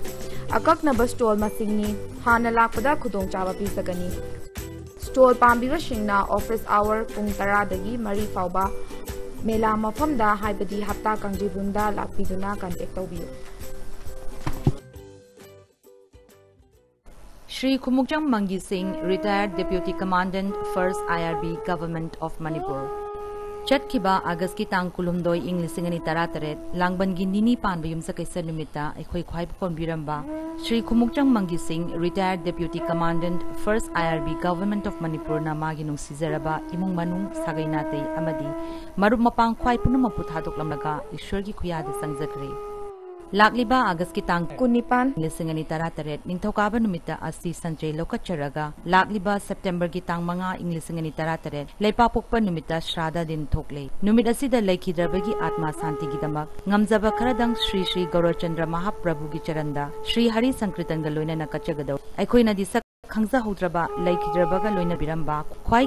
ꯑꯀꯛꯅꯕ stall ꯃꯁꯤꯡꯅꯤ꯫ ꯍꯥꯟꯅ ꯂꯥꯛꯄꯗ ꯈꯨꯗꯣꯡꯆꯥꯕ ꯄꯤꯖꯒꯅꯤ꯫ Stall ꯄꯥꯝꯕꯤꯕꯁꯤꯡꯅ office hour ꯄꯨꯡ ꯇꯔꯥꯗꯒꯤ ꯃꯔꯤ ꯐꯥꯎꯕ ꯃꯦꯂꯥ ꯃꯐꯝꯗ, ꯍꯥꯏꯕꯗꯤ ꯍꯞꯇꯥ ꯀꯥꯡꯖꯩꯕꯨꯡꯗ ꯂꯥꯛꯄꯤꯗꯨꯅ contact ꯇꯧꯕꯤꯌꯨ꯫ ꯁ꯭ꯔꯤ ꯈꯨꯃꯨꯛꯆꯝ ꯃꯪꯒꯤ ꯁꯤꯡ, Retired Deputy Commandant, First I R B, Government of Manipur꯫ ꯆꯠꯈꯤꯕ ꯑꯥꯒꯁꯀꯤ ꯇꯥꯡ ꯀꯨꯟꯍꯨꯝꯗꯣꯏ, ꯏꯪ ꯂꯤꯁꯤꯡ ꯑꯅꯤ ꯇꯔꯥꯇꯔꯦꯠ, ꯂꯥꯡꯕꯟꯒꯤ ꯅꯤꯅꯤ ꯄꯥꯟꯕ ꯌꯨꯝꯁꯀꯩꯁ ꯅꯨꯃꯤꯠꯇ ꯑꯩꯈꯣꯏ ꯈ꯭ꯋꯥꯏꯕꯨ ꯀꯣꯟꯕꯤꯔꯝꯕ ꯁ꯭ꯔꯤ ꯈꯨꯃꯨꯛꯆꯝ ꯃꯪꯒꯤ ꯁꯤꯡ, Retired Deputy Commandant, First I R B, Government of Manipurꯅ ꯃꯥꯒꯤ ꯅꯨꯡꯁꯤꯖꯔꯕ ꯏꯃꯨꯡ ꯃꯅꯨꯡ, ꯁꯥꯒꯩ ꯅꯥꯇꯩ ꯑꯃꯗꯤ ꯃꯔꯨꯞ ꯃꯄꯥꯡ ꯈ꯭ꯋꯥꯏ ꯄꯨꯝꯅꯃꯛꯄꯨ ꯊꯥꯗꯣꯛꯂꯝꯂꯒ ꯏꯁ꯭ꯋꯔꯒꯤ ꯈꯨꯌꯥꯗ ꯆꯪꯖꯈ꯭ꯔꯦ꯫ ꯂꯥꯛꯂꯤꯕ ꯑꯥꯒꯁꯀꯤ ꯇꯥꯡ ꯀꯨꯟꯅꯤꯄꯥꯟ, ꯂꯤꯁꯤꯡ ꯑꯅꯤ ꯇꯔꯥꯇꯔꯦꯠ, ꯅꯤꯡꯊꯧꯀꯥꯕ ꯅꯨꯃꯤꯠꯇ ꯑꯁꯤ ꯁꯟꯆꯩ ꯂꯧꯈꯠꯆꯔꯒ, ꯂꯥꯛꯂꯤꯕ Septemberꯒꯤ ꯇꯥꯡ ꯃꯉꯥ, ꯏꯪ ꯂꯤꯁꯤꯡ ꯑꯅꯤ ꯇꯔꯥꯇꯔꯦꯠ, ꯂꯩꯄꯥꯛꯄꯣꯛꯄ ꯅꯨꯃꯤꯠꯇ ꯁ꯭ꯔꯥꯗ ꯗꯤꯟ ꯊꯣꯛꯂꯦ꯫ ꯅꯨꯃꯤꯠ ꯑꯁꯤꯗ ꯂꯩꯈꯤꯗ꯭ꯔꯕꯒꯤ ꯑꯥꯠꯃꯥ ꯁꯥꯟꯇꯤꯒꯤꯗꯃꯛ ꯉꯝꯖꯕ ꯈꯔꯗꯪ ꯁ꯭ꯔꯤ ꯁ꯭ꯔꯤ ꯒꯧꯔꯆꯟꯗ꯭ꯔ ꯃꯍꯥꯄ꯭ꯔꯚꯨꯒꯤ ꯆꯔꯟꯗ ꯁ꯭ꯔꯤ ꯍꯔꯤ ꯁꯪꯀ꯭ꯔꯤꯇꯟꯒ ꯂꯣꯏꯅꯅ ꯀꯠꯆꯒꯗꯧꯔꯤ꯫ ꯑꯩꯈꯣꯏꯅꯗꯤ ꯁꯛ ꯈꯪꯖꯍꯧꯗ꯭ꯔꯕ ꯂꯩꯈꯤꯗ꯭ꯔꯕꯒ ꯂꯣꯏꯅꯕꯤꯔꯝꯕ ꯈ꯭ꯋꯥꯏ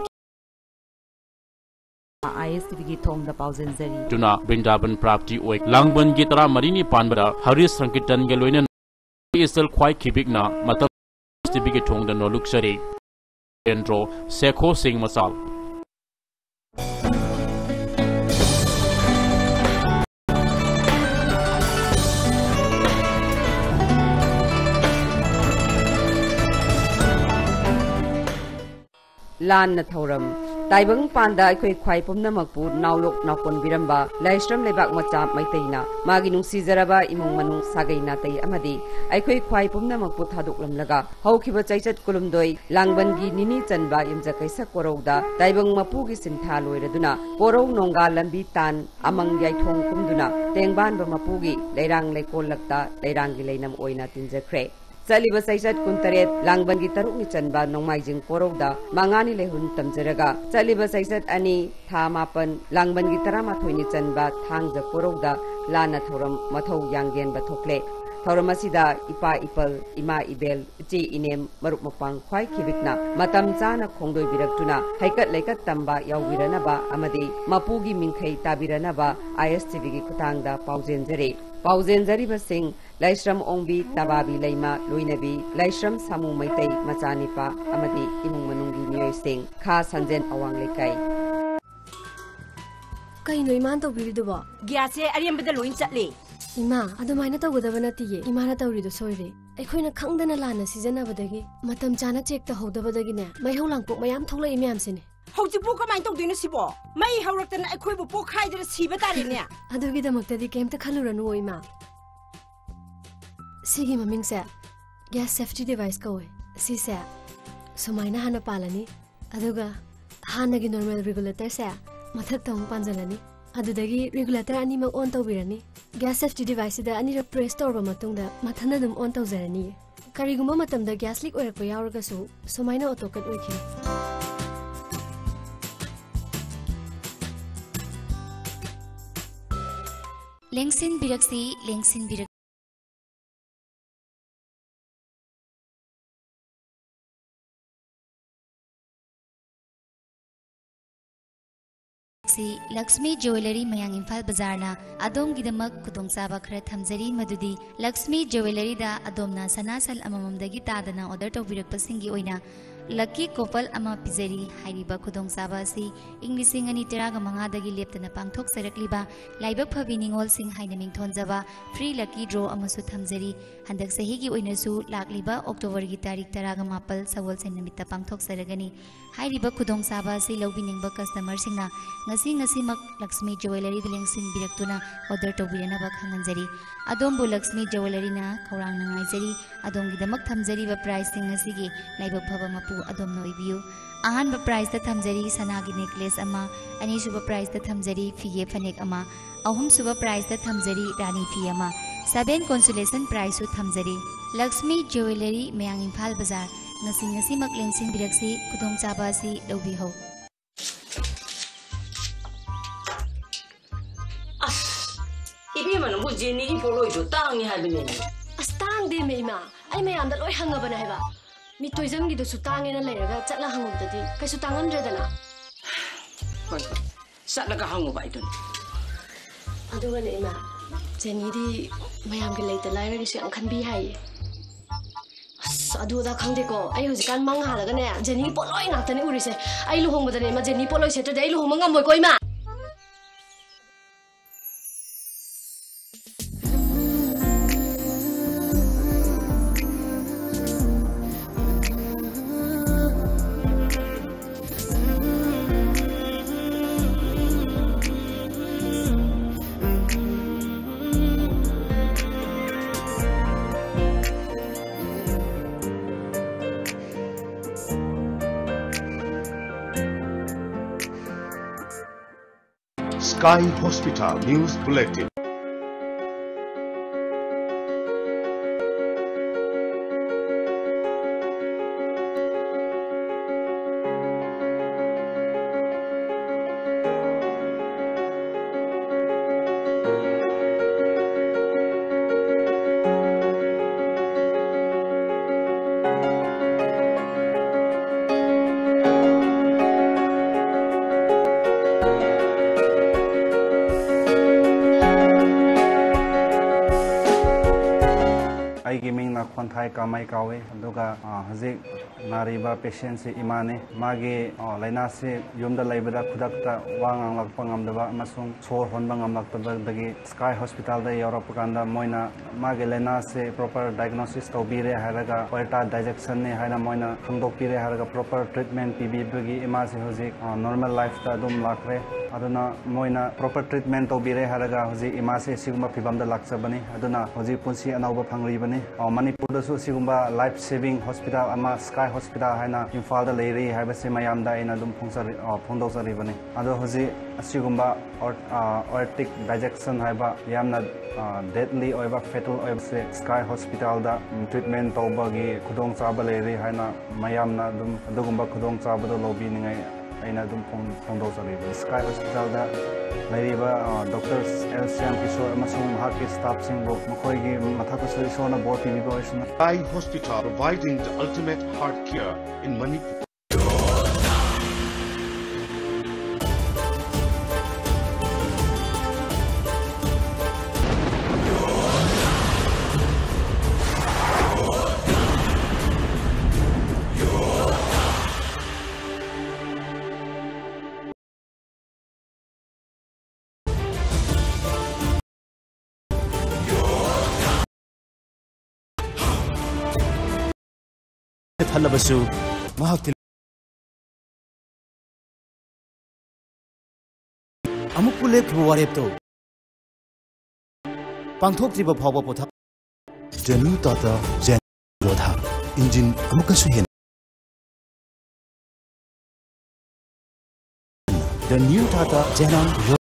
ꯑꯥꯏ ꯑꯦꯁ ꯇꯤ ꯚꯤꯒꯤ ꯊꯣꯡꯗ ꯄꯥꯎꯖꯦꯟꯖꯔꯤ꯫ ꯇꯨꯅ ꯕ꯭ꯔꯤꯟꯗꯥꯕꯟ ꯄ꯭ꯔꯥꯞꯇꯤ ꯑꯣꯏ꯫ ꯂꯥꯡꯕꯟꯒꯤ ꯇꯔꯥꯃꯔꯤꯅꯤ ꯄꯥꯟꯕꯗ ꯍꯔꯤ ꯁꯪꯀꯤꯔꯇꯟꯒ ꯂꯣꯏꯅꯅ ꯏꯁꯇꯤꯜ ꯈ꯭ꯋꯥꯏ ꯈꯤꯕꯤꯛꯅ ꯃꯇꯝ ꯇꯤꯚꯤꯒꯤ ꯊꯣꯡꯗ ꯅꯣꯂꯨꯛꯆꯔꯤ꯫ ꯀꯦꯟꯗ꯭ꯔꯣ ꯁꯦꯈꯣ ꯁꯤꯡ ꯃꯆꯥꯜ꯫ ꯂꯥꯟꯅ ꯊꯧꯔꯝ꯫ ꯇꯥꯏꯕꯪ ꯄꯥꯟꯗ ꯑꯩꯈꯣꯏ ꯈ꯭ꯋꯥꯏ ꯄꯨꯝꯅꯃꯛꯄꯨ ꯅꯥꯎꯌꯣꯛ ꯅꯥꯎꯀꯣꯟꯕꯤꯔꯝꯕ ꯂꯥꯏꯁ꯭ꯔꯝ ꯂꯩꯕꯥꯛ ꯃꯆꯥ ꯃꯩꯇꯩꯅ ꯃꯥꯒꯤ ꯅꯨꯡꯁꯤꯖꯔꯕ ꯏꯃꯨꯡ ꯃꯅꯨꯡ, ꯁꯥꯒꯩ ꯅꯥꯇꯩ ꯑꯃꯗꯤ ꯑꯩꯈꯣꯏ ꯈ꯭ꯋꯥꯏ ꯄꯨꯝꯅꯃꯛꯄꯨ ꯊꯥꯗꯣꯛꯂꯝꯂꯒ ꯍꯧꯈꯤꯕ ꯆꯩꯆꯠ ꯀꯨꯟꯍꯨꯝꯗꯣꯏ ꯂꯥꯡꯕꯟꯒꯤ ꯅꯤꯅꯤ ꯆꯟꯕ ꯌꯨꯝꯖꯀꯩꯁ ꯀꯣꯔꯧꯗ ꯇꯥꯏꯕꯪ ꯃꯄꯨꯒꯤ ꯁꯤꯟꯊꯥ ꯂꯣꯏꯔꯗꯨꯅ ꯀꯣꯔꯧ ꯅꯣꯡꯒꯥ ꯂꯝꯕꯤ ꯇꯥꯟ ꯑꯃꯪ ꯌꯥꯏꯊꯣꯡ ꯀꯨꯝꯗꯨꯅ ꯇꯦꯡꯕꯥꯟꯕ ꯃꯄꯨꯒꯤ ꯂꯩꯔꯥꯡ ꯂꯩꯀꯣꯜꯂꯛꯇ ꯂꯩꯔꯥꯡꯒꯤ ꯂꯩꯅꯝ ꯑꯣꯏꯅ ꯇꯤꯟꯖꯈ꯭ꯔꯦ꯫ ꯆꯠꯂꯤꯕ ꯆꯩꯆꯠ ꯀꯨꯟꯇꯔꯦꯠ ꯂꯥꯡꯕꯟꯒꯤ ꯇꯔꯨꯛꯅꯤ ꯆꯟꯕ ꯅꯣꯡꯃꯥꯏꯖꯤꯡ ꯀꯣꯔꯧꯗ ꯃꯉꯥꯅꯤ ꯂꯩꯍꯨꯟ ꯇꯝꯖꯔꯒ ꯆꯠꯂꯤꯕ ꯆꯩꯆꯠ ꯑꯅꯤ ꯊꯥ ꯃꯥꯄꯟ ꯂꯥꯡꯕꯟꯒꯤ ꯇꯔꯥꯃꯥꯊꯣꯏꯅꯤ ꯆꯟꯕ ꯊꯥꯡꯖ ꯀꯣꯔꯧꯗ ꯂꯥꯟꯅ ꯊꯧꯔꯝ ꯃꯊꯧ ꯌꯥꯡꯒꯦꯟꯕ ꯊꯣꯛꯂꯦ꯫ ꯊꯧꯔꯝ ꯑꯁꯤꯗ ꯏꯄꯥ ꯏꯄꯜ, ꯏꯃꯥ ꯏꯕꯦꯜ, ꯏꯆꯦ ꯏꯅꯦꯝ, ꯃꯔꯨꯞ ꯃꯄꯥꯡ ꯈ꯭ꯋꯥꯏ ꯈꯤꯕꯤꯛꯅ ꯃꯇꯝ ꯆꯥꯅ ꯈꯣꯡꯗꯣꯏꯕꯤꯔꯛꯇꯨꯅ ꯍꯩꯀꯠ ꯂꯩꯀꯠ ꯇꯝꯕ ꯌꯥꯎꯕꯤꯔꯅꯕ ꯑꯃꯗꯤ ꯃꯄꯨꯒꯤ ꯃꯤꯡꯈꯩ ꯇꯥꯕꯤꯔꯅꯕ ꯑꯥꯏ ꯑꯦꯁ ꯇꯤ ꯚꯤꯒꯤ ꯈꯨꯠꯊꯥꯡꯗ ꯄꯥꯎꯖꯦꯟꯖꯔꯤ꯫ ꯄꯥꯎꯖꯦꯟꯖꯔꯤꯕꯁꯤꯡ ꯂꯥꯏꯁ꯭ꯔꯝ ꯑꯣꯡꯕꯤ ꯇꯕꯥꯕꯤ ꯂꯩꯃ ꯂꯣꯏꯅꯕꯤ, ꯂꯥꯏꯁ꯭ꯔꯝ ꯁꯥꯃꯨ ꯃꯩꯇꯩ ꯃꯆꯥꯅꯤꯄꯥ ꯑꯃꯗꯤ ꯏꯃꯨꯡ ꯃꯅꯨꯡꯒꯤ ꯃꯤꯑꯣꯏꯁꯤꯡ, ꯈꯥ ꯁꯟꯖꯦꯟ ꯑꯋꯥꯡ ꯂꯩꯀꯥꯏ꯫ ꯀꯩꯅꯣ ꯏꯃꯥꯅ ꯇꯧꯕꯤꯔꯤꯗꯨꯕꯣ? ꯒ꯭ꯌꯥꯁꯁꯦ ꯑꯔꯦꯝꯕꯗ ꯂꯣꯏ ꯆꯠꯂꯦ꯫ ꯏꯃꯥ, ꯑꯗꯨꯃꯥꯏꯅ ꯇꯧꯒꯗꯕ ꯅꯠꯇꯤꯌꯦ꯫ ꯏꯃꯥꯅ ꯇꯧꯔꯤꯗꯣ ꯁꯣꯏꯔꯦ꯫ ꯑꯩꯈꯣꯏꯅ ꯈꯪꯗꯅ ꯂꯥꯟꯅ ꯁꯤꯖꯤꯟꯅꯕꯗꯒꯤ, ꯃꯇꯝ ꯆꯥꯅ ꯆꯦꯛ ꯇꯧꯍꯧꯗꯕꯗꯒꯤꯅꯦ, ꯃꯩꯍꯧ ꯂꯥꯡꯄꯣꯛ ꯃꯌꯥꯝ ꯊꯣꯛꯂꯛꯏ ꯃꯌꯥꯝꯁꯤꯅꯦ꯫ ꯍꯧꯖꯤꯛꯄꯨ ꯀꯃꯥꯏꯅ ꯇꯧꯗꯣꯏꯅꯣ ꯁꯤꯕꯣ? ꯃꯩ ꯍꯧꯔꯛꯇꯅ ꯑꯩꯈꯣꯏꯕꯨ ꯄꯣꯛꯈꯥꯏꯗꯅ ꯁꯤꯕ ꯇꯥꯔꯦꯅꯦ꯫ ꯑꯗꯨꯒꯤꯗꯃꯛꯇꯗꯤ ꯀꯩꯝꯇ ꯈꯜꯂꯨꯔꯅꯨ, ꯏꯃꯥ꯫ ꯁꯤꯒꯤ ꯃꯃꯤꯡꯁꯦ ꯒ꯭ꯌꯥꯁ ꯁꯦꯐꯇꯤ ꯗꯤꯚꯥꯏꯁ ꯀꯧꯋꯦ꯫ ꯁꯤꯁꯦ ꯁꯨꯃꯥꯏꯅ ꯍꯥꯟꯅ ꯄꯥꯜꯂꯅꯤ, ꯑꯗꯨꯒ ꯍꯥꯟꯅꯒꯤ ꯅꯣꯔꯃꯦꯜ ꯔꯤꯒꯨꯂꯦꯇꯔꯁꯦ ꯃꯊꯛꯇ ꯑꯃꯨꯛ ꯄꯥꯟꯁꯤꯜꯂꯅꯤ꯫ ꯑꯗꯨꯗꯒꯤ ꯔꯤꯒꯨꯂꯦꯇꯔ ꯑꯅꯤꯃꯛ ꯑꯣꯟ ꯇꯧꯕꯤꯔꯅꯤ꯫ ꯒ꯭ꯌꯥꯁ ꯁꯦꯐꯇꯤ ꯗꯤꯚꯥꯏꯁꯁꯤꯗ ꯑꯅꯤꯔꯛ ꯄ꯭ꯔꯦꯁ ꯇꯧꯔꯕ ꯃꯇꯨꯡꯗ ꯃꯊꯟꯇ ꯑꯗꯨꯝ ꯑꯣꯟ ꯇꯧꯖꯔꯅꯤꯌꯦ꯫ ꯀꯔꯤꯒꯨꯝꯕ ꯃꯇꯝꯗ ꯒ꯭ꯌꯥꯁ ꯂꯤꯛ ꯑꯣꯏꯔꯛꯄ ꯌꯥꯎꯔꯒꯁꯨ ꯁꯨꯃꯥꯏꯅ ꯑꯣꯇꯣ ꯀꯠ ꯑꯣꯏꯈꯤꯅꯤ꯫ ꯂꯦꯡꯁꯤꯟꯕꯤꯔꯛꯁꯤ, ꯂꯦꯡꯁꯤꯟꯕꯤꯔꯛꯁꯤ꯫ ꯂꯛꯁꯃꯤ ꯖꯨꯋꯦꯂꯔꯤ ꯃꯌꯥꯡ ꯏꯝꯐꯥꯜ ꯕꯖꯥꯔꯅ ꯑꯗꯣꯝꯒꯤꯗꯃꯛ ꯈꯨꯗꯣꯡꯆꯥꯕ ꯈꯔ ꯊꯝꯖꯔꯤ, ꯃꯗꯨꯗꯤ ꯂꯛꯁꯃꯤ ꯖꯨꯋꯦꯂꯔꯤꯗ ꯑꯗꯣꯝꯅ ꯁꯅꯥ ꯁꯟ ꯑꯃꯃꯝꯗꯒꯤ ꯇꯥꯗꯅ ꯑꯣꯔꯗꯔ ꯇꯧꯕꯤꯔꯛꯄꯁꯤꯡꯒꯤ ꯑꯣꯏꯅ ꯂꯛꯀꯤ ꯀꯣꯄꯜ ꯑꯃ ꯄꯤꯖꯔꯤ꯫ ꯍꯥꯏꯔꯤꯕ ꯈꯨꯗꯣꯡꯆꯥꯕ ꯑꯁꯤ ꯏꯪ ꯂꯤꯁꯤꯡ ꯑꯅꯤ ꯇꯔꯥꯒ ꯃꯉꯥꯗꯒꯤ ꯂꯦꯞꯇꯅ ꯄꯥꯡꯊꯣꯛꯆꯔꯛꯂꯤꯕ ꯂꯥꯏꯕꯛ ꯐꯕꯤ ꯅꯤꯉꯣꯜꯁꯤꯡ ꯍꯥꯏꯅ ꯃꯤꯡꯊꯣꯟꯖꯕ ꯐ꯭ꯔꯤ ꯂꯛꯀꯤ ꯗ꯭ꯔꯣ ꯑꯃꯁꯨ ꯊꯝꯖꯔꯤ꯫ ꯍꯟꯗꯛ ꯆꯍꯤꯒꯤ ꯑꯣꯏꯅꯁꯨ ꯂꯥꯛꯂꯤꯕ ꯑꯣꯛꯇꯣꯕꯔꯒꯤ ꯇꯥꯔꯤꯛ ꯇꯔꯥꯒ ꯃꯥꯄꯜ ꯁꯒꯣꯜꯁꯦꯟ ꯅꯨꯃꯤꯠꯇ ꯄꯥꯡꯊꯣꯛꯆꯔꯒꯅꯤ꯫ ꯍꯥꯏꯔꯤꯕ ꯈꯨꯗꯣꯡꯆꯥꯕ ꯑꯁꯤ ꯂꯧꯕꯤꯅꯤꯡꯕ ꯀꯁꯇꯃꯔꯁꯤꯡꯅ ꯉꯁꯤ ꯉꯁꯤꯃꯛ ꯂꯛꯁꯃꯤ ꯖꯨꯋꯦꯂꯔꯤꯗ ꯂꯦꯡꯁꯤꯟꯕꯤꯔꯛꯇꯨꯅ ꯑꯣꯔꯗꯔ ꯇꯧꯕꯤꯔꯅꯕ ꯈꯪꯍꯟꯖꯔꯤ꯫ ꯑꯗꯣꯝꯕꯨ ꯂꯛꯁꯃꯤ ꯖꯨꯋꯦꯂꯔꯤꯅ ꯈꯧꯔꯥꯡꯅ ꯉꯥꯏꯖꯔꯤ꯫ ꯑꯗꯣꯝꯒꯤꯗꯃꯛ ꯊꯝꯖꯔꯤꯕ ꯄ꯭ꯔꯥꯏꯖꯁꯤꯡ ꯑꯁꯤꯒꯤ ꯂꯥꯏꯕꯛ ꯐꯕ ꯃꯄꯨ ꯑꯗꯣꯝꯅ ꯑꯣꯏꯕꯤꯌꯨ꯫ ꯑꯍꯥꯟꯕ ꯄ꯭ꯔꯥꯏꯖꯇ ꯊꯝꯖꯔꯤ ꯁꯅꯥꯒꯤ ꯅꯦꯀꯂꯦꯁ ꯑꯃ, ꯑꯅꯤꯁꯨꯕ ꯄ꯭ꯔꯥꯏꯖꯇ ꯊꯝꯖꯔꯤ ꯐꯤꯒꯦ ꯐꯅꯦꯛ ꯑꯃ, ꯑꯍꯨꯝꯁꯨꯕ ꯄ꯭ꯔꯥꯏꯖꯇ ꯊꯝꯖꯔꯤ ꯔꯥꯅꯤ ꯐꯤ ꯑꯃ꯫ ꯁꯚꯦꯟ ꯀꯣꯟꯁꯣꯂꯦꯁꯟ ꯄ꯭ꯔꯥꯏꯖꯁꯨ ꯊꯝꯖꯔꯤ꯫ ꯂꯛꯁꯃꯤ ꯖꯨꯋꯦꯂꯔꯤ, ꯃꯌꯥꯡ ꯏꯝꯐꯥꯜ ꯕꯖꯥꯔ꯫ ꯉꯁꯤ ꯉꯁꯤꯃꯛ ꯂꯦꯡꯁꯤꯟꯕꯤꯔꯛꯁꯤ, ꯈꯨꯗꯣꯡꯆꯥꯕ ꯑꯁꯤ ꯂꯧꯕꯤꯍꯧ꯫ ꯑꯁ, ꯏꯕꯦꯝꯃ, ꯅꯪꯕꯨ ꯖꯦꯅꯤꯒꯤ ꯄꯣꯠꯂꯣꯏꯗꯣ ꯇꯥꯡꯉꯤ ꯍꯥꯏꯕꯅꯦ꯫ ꯑꯁ, ꯇꯥꯡꯗꯦꯃꯦ ꯏꯃꯥ, ꯑꯩ ꯃꯌꯥꯝꯗ ꯂꯣꯏ ꯍꯪꯉꯕꯅꯦ ꯍꯥꯏꯕ꯫ ꯃꯤ ꯇꯣꯏꯖꯝꯒꯤꯗꯨꯁꯨ ꯇꯥꯡꯉꯦꯅ ꯂꯩꯔꯒ ꯆꯠꯂ ꯍꯪꯉꯨꯕꯗꯗꯤ ꯀꯩꯁꯨ ꯇꯥꯡꯉꯝꯗ꯭ꯔꯦꯗꯅ꯫ ꯍꯣꯏ, ꯆꯠꯂꯒ ꯍꯪꯉꯨꯕ ꯑꯩꯗꯨꯅꯤ꯫ ꯑꯗꯨꯒꯅꯦ ꯏꯃꯥ, ꯖꯦꯅꯤꯗꯤ ꯃꯌꯥꯝꯒꯤ ꯂꯩꯇ ꯂꯥꯏꯔꯒꯤꯁꯨ ꯌꯥꯝ ꯈꯟꯕꯤ ꯍꯥꯏꯌꯦ꯫ ꯑꯁ, ꯑꯗꯨ ꯑꯗꯥ ꯈꯪꯗꯦꯀꯣ, ꯑꯩ ꯍꯧꯖꯤꯛꯀꯥꯟ ꯃꯪ ꯍꯥꯜꯂꯒꯅꯦ ꯖꯦꯅꯤ ꯄꯣꯠꯂꯣꯏ ꯉꯥꯛꯇꯅꯦ ꯎꯔꯤꯁꯦ꯫ ꯑꯩ ꯂꯨꯍꯣꯡꯕꯗꯅꯦ ꯏꯃꯥ ꯖꯦꯅꯤ ꯄꯣꯠꯂꯣꯏ ꯁꯦꯠꯇ꯭ꯔꯗꯤ ꯑꯩ ꯂꯨꯍꯣꯡꯕ ꯉꯝꯃꯣꯏꯀꯣ ꯏꯃꯥ꯫ Sky Hospital News Bulletin. ꯑꯩꯒꯤ ꯃꯤꯡꯅ ꯈꯣꯟꯊꯥꯏ ꯀꯥꯃꯩ ꯀꯧꯏ꯫ ꯑꯗꯨꯒ, ꯑ, ꯍꯧꯖꯤꯛ ꯅꯥꯔꯤꯕ patientꯁꯤ ꯏꯃꯥꯅꯤ꯫ ꯃꯥꯒꯤ, ꯑ, ꯂꯥꯏꯅꯥꯁꯤ ꯌꯨꯝꯗ ꯂꯩꯕꯗ ꯈꯨꯗꯛꯇ ꯋꯥ ꯉꯥꯡꯂꯛꯄ ꯉꯝꯗꯕ ꯑꯃꯁꯨꯡ ꯁꯣꯔ ꯍꯣꯟꯕ ꯉꯝꯂꯛꯇꯕꯗꯒꯤ Sky Hospitalꯗ ꯌꯧꯔꯛꯄ ꯀꯥꯟꯗ ꯃꯣꯏꯅ ꯃꯥꯒꯤ ꯂꯥꯏꯅꯥꯁꯤ proper diagnosis ꯇꯧꯕꯤꯔꯦ ꯍꯥꯏꯔꯒ aorta dissectionꯅꯤ ꯍꯥꯏꯅ ꯃꯣꯏꯅ ꯈꯪꯗꯣꯛꯄꯤꯔꯦ ꯍꯥꯏꯔꯒ proper treatment ꯄꯤꯕꯤꯕꯒꯤ ꯏꯃꯥꯁꯤ ꯍꯧꯖꯤꯛ, ꯑ, normal lifeꯇ ꯑꯗꯨꯝ ꯂꯥꯛꯈ꯭ꯔꯦ꯫ ꯑꯗꯨꯅ ꯃꯣꯏꯅ proper treatment ꯇꯧꯕꯤꯔꯦ ꯍꯥꯏꯔꯒ ꯍꯧꯖꯤꯛ ꯏꯃꯥꯁꯦ ꯁꯤꯒꯨꯝꯕ ꯐꯤꯕꯝꯗ ꯂꯥꯛꯆꯕꯅꯤ꯫ ꯑꯗꯨꯅ ꯍꯧꯖꯤꯛ ꯄꯨꯟꯁꯤ ꯑꯅꯧꯕ ꯐꯪꯂꯤꯕꯅꯤ꯫ ꯑ, ꯃꯅꯤꯄꯨꯔꯗꯁꯨ ꯁꯤꯒꯨꯝꯕ life saving hospital ꯑꯃ Sky Hospital ꯍꯥꯏꯅ ꯏꯝꯐꯥꯜꯗ ꯂꯩꯔꯤ ꯍꯥꯏꯕꯁꯤ ꯃꯌꯥꯝꯗ ꯑꯩꯅ ꯑꯗꯨꯝ ꯐꯣꯡꯆꯔꯤ-, ꯑ, ꯐꯣꯡꯗꯣꯛꯆꯔꯤꯕꯅꯤ꯫ ꯑꯗꯣ ꯍꯧꯖꯤꯛ ꯑꯁꯤꯒꯨꯝꯕ aort-, ꯑ, aortic dissection ꯍꯥꯏꯕ ꯌꯥꯝꯅ, ꯑ, deadly ꯑꯣꯏꯕ, fatal ꯑꯣꯏꯕꯁꯦ Sky Hospitalꯗ, ꯎꯝ, treatment ꯇꯧꯕꯒꯤ ꯈꯨꯗꯣꯡꯆꯥꯕ ꯂꯩꯔꯤ ꯍꯥꯏꯅ ꯃꯌꯥꯝꯅ ꯑꯗꯨꯝ ꯑꯗꯨꯒꯨꯝꯕ ꯈꯨꯗꯣꯡꯆꯥꯕꯗꯣ ꯂꯧꯕꯤꯅꯤꯡꯉꯥꯏ ꯑꯩꯅ ꯑꯗꯨꯝ ꯐꯣꯡ-, ꯐꯣꯡꯗꯣꯛꯆꯔꯤꯕꯅꯤ꯫ Sky Hospitalꯗ ꯂꯩꯔꯤꯕ, ꯑ, Doctor L ꯁ꯭ꯌꯥꯝ ꯀꯤꯁꯣꯔ ꯑꯃꯁꯨꯡ ꯃꯍꯥꯛꯀꯤ staffꯁꯤꯡꯕꯨ ꯃꯈꯣꯏꯒꯤ ꯃꯊꯛꯇꯁꯨ ꯏꯁꯣꯔꯅ ꯕꯣꯔ ꯄꯤꯕꯤꯕ ꯑꯣꯏꯁꯅꯨ꯫ Sky Hospital, providing the ultimate heart care in Manipur. ꯊꯜꯂꯕꯁꯨ ꯃꯍꯥꯛꯇꯤ ꯑꯃꯨꯛꯄꯨ ꯂꯦꯞꯈꯤꯕ ꯋꯥꯔꯦꯞꯇꯨ ꯄꯥꯡꯊꯣꯛꯇ꯭ꯔꯤꯕ ꯐꯥꯎꯕ ꯄꯣꯊꯥ꯫ The new Tata Xenon Yodha, engine ꯑꯃꯨꯛꯀꯁꯨ ꯍꯦꯟꯅ The new Tata Xenon Yodha.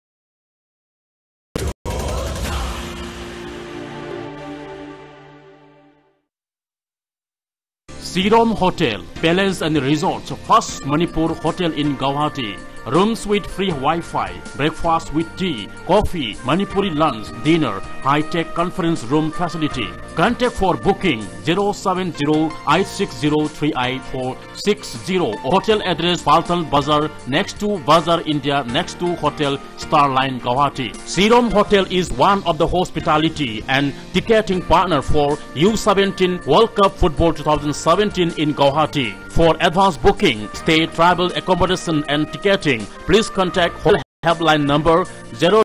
Sirom Hotel, Palace and Resorts, first Manipur hotel in Guwahati. Rooms with free Wi-Fi, breakfast with tea, coffee, Manipuri lunch, dinner, high-tech conference room facility. Contact for booking zero seven zero eight six zero three eight four six zero. Hotel address Paltan Bazar, next to Bazar India, next to Hotel Starline Guwahati. Sirom Hotel is one of the hospitality and ticketing partner for U seventeen World Cup Football two thousand seventeen in Guwahati. For advance booking, stay, travel, accommodation and ticketing, please contact Hotel Helpline number zero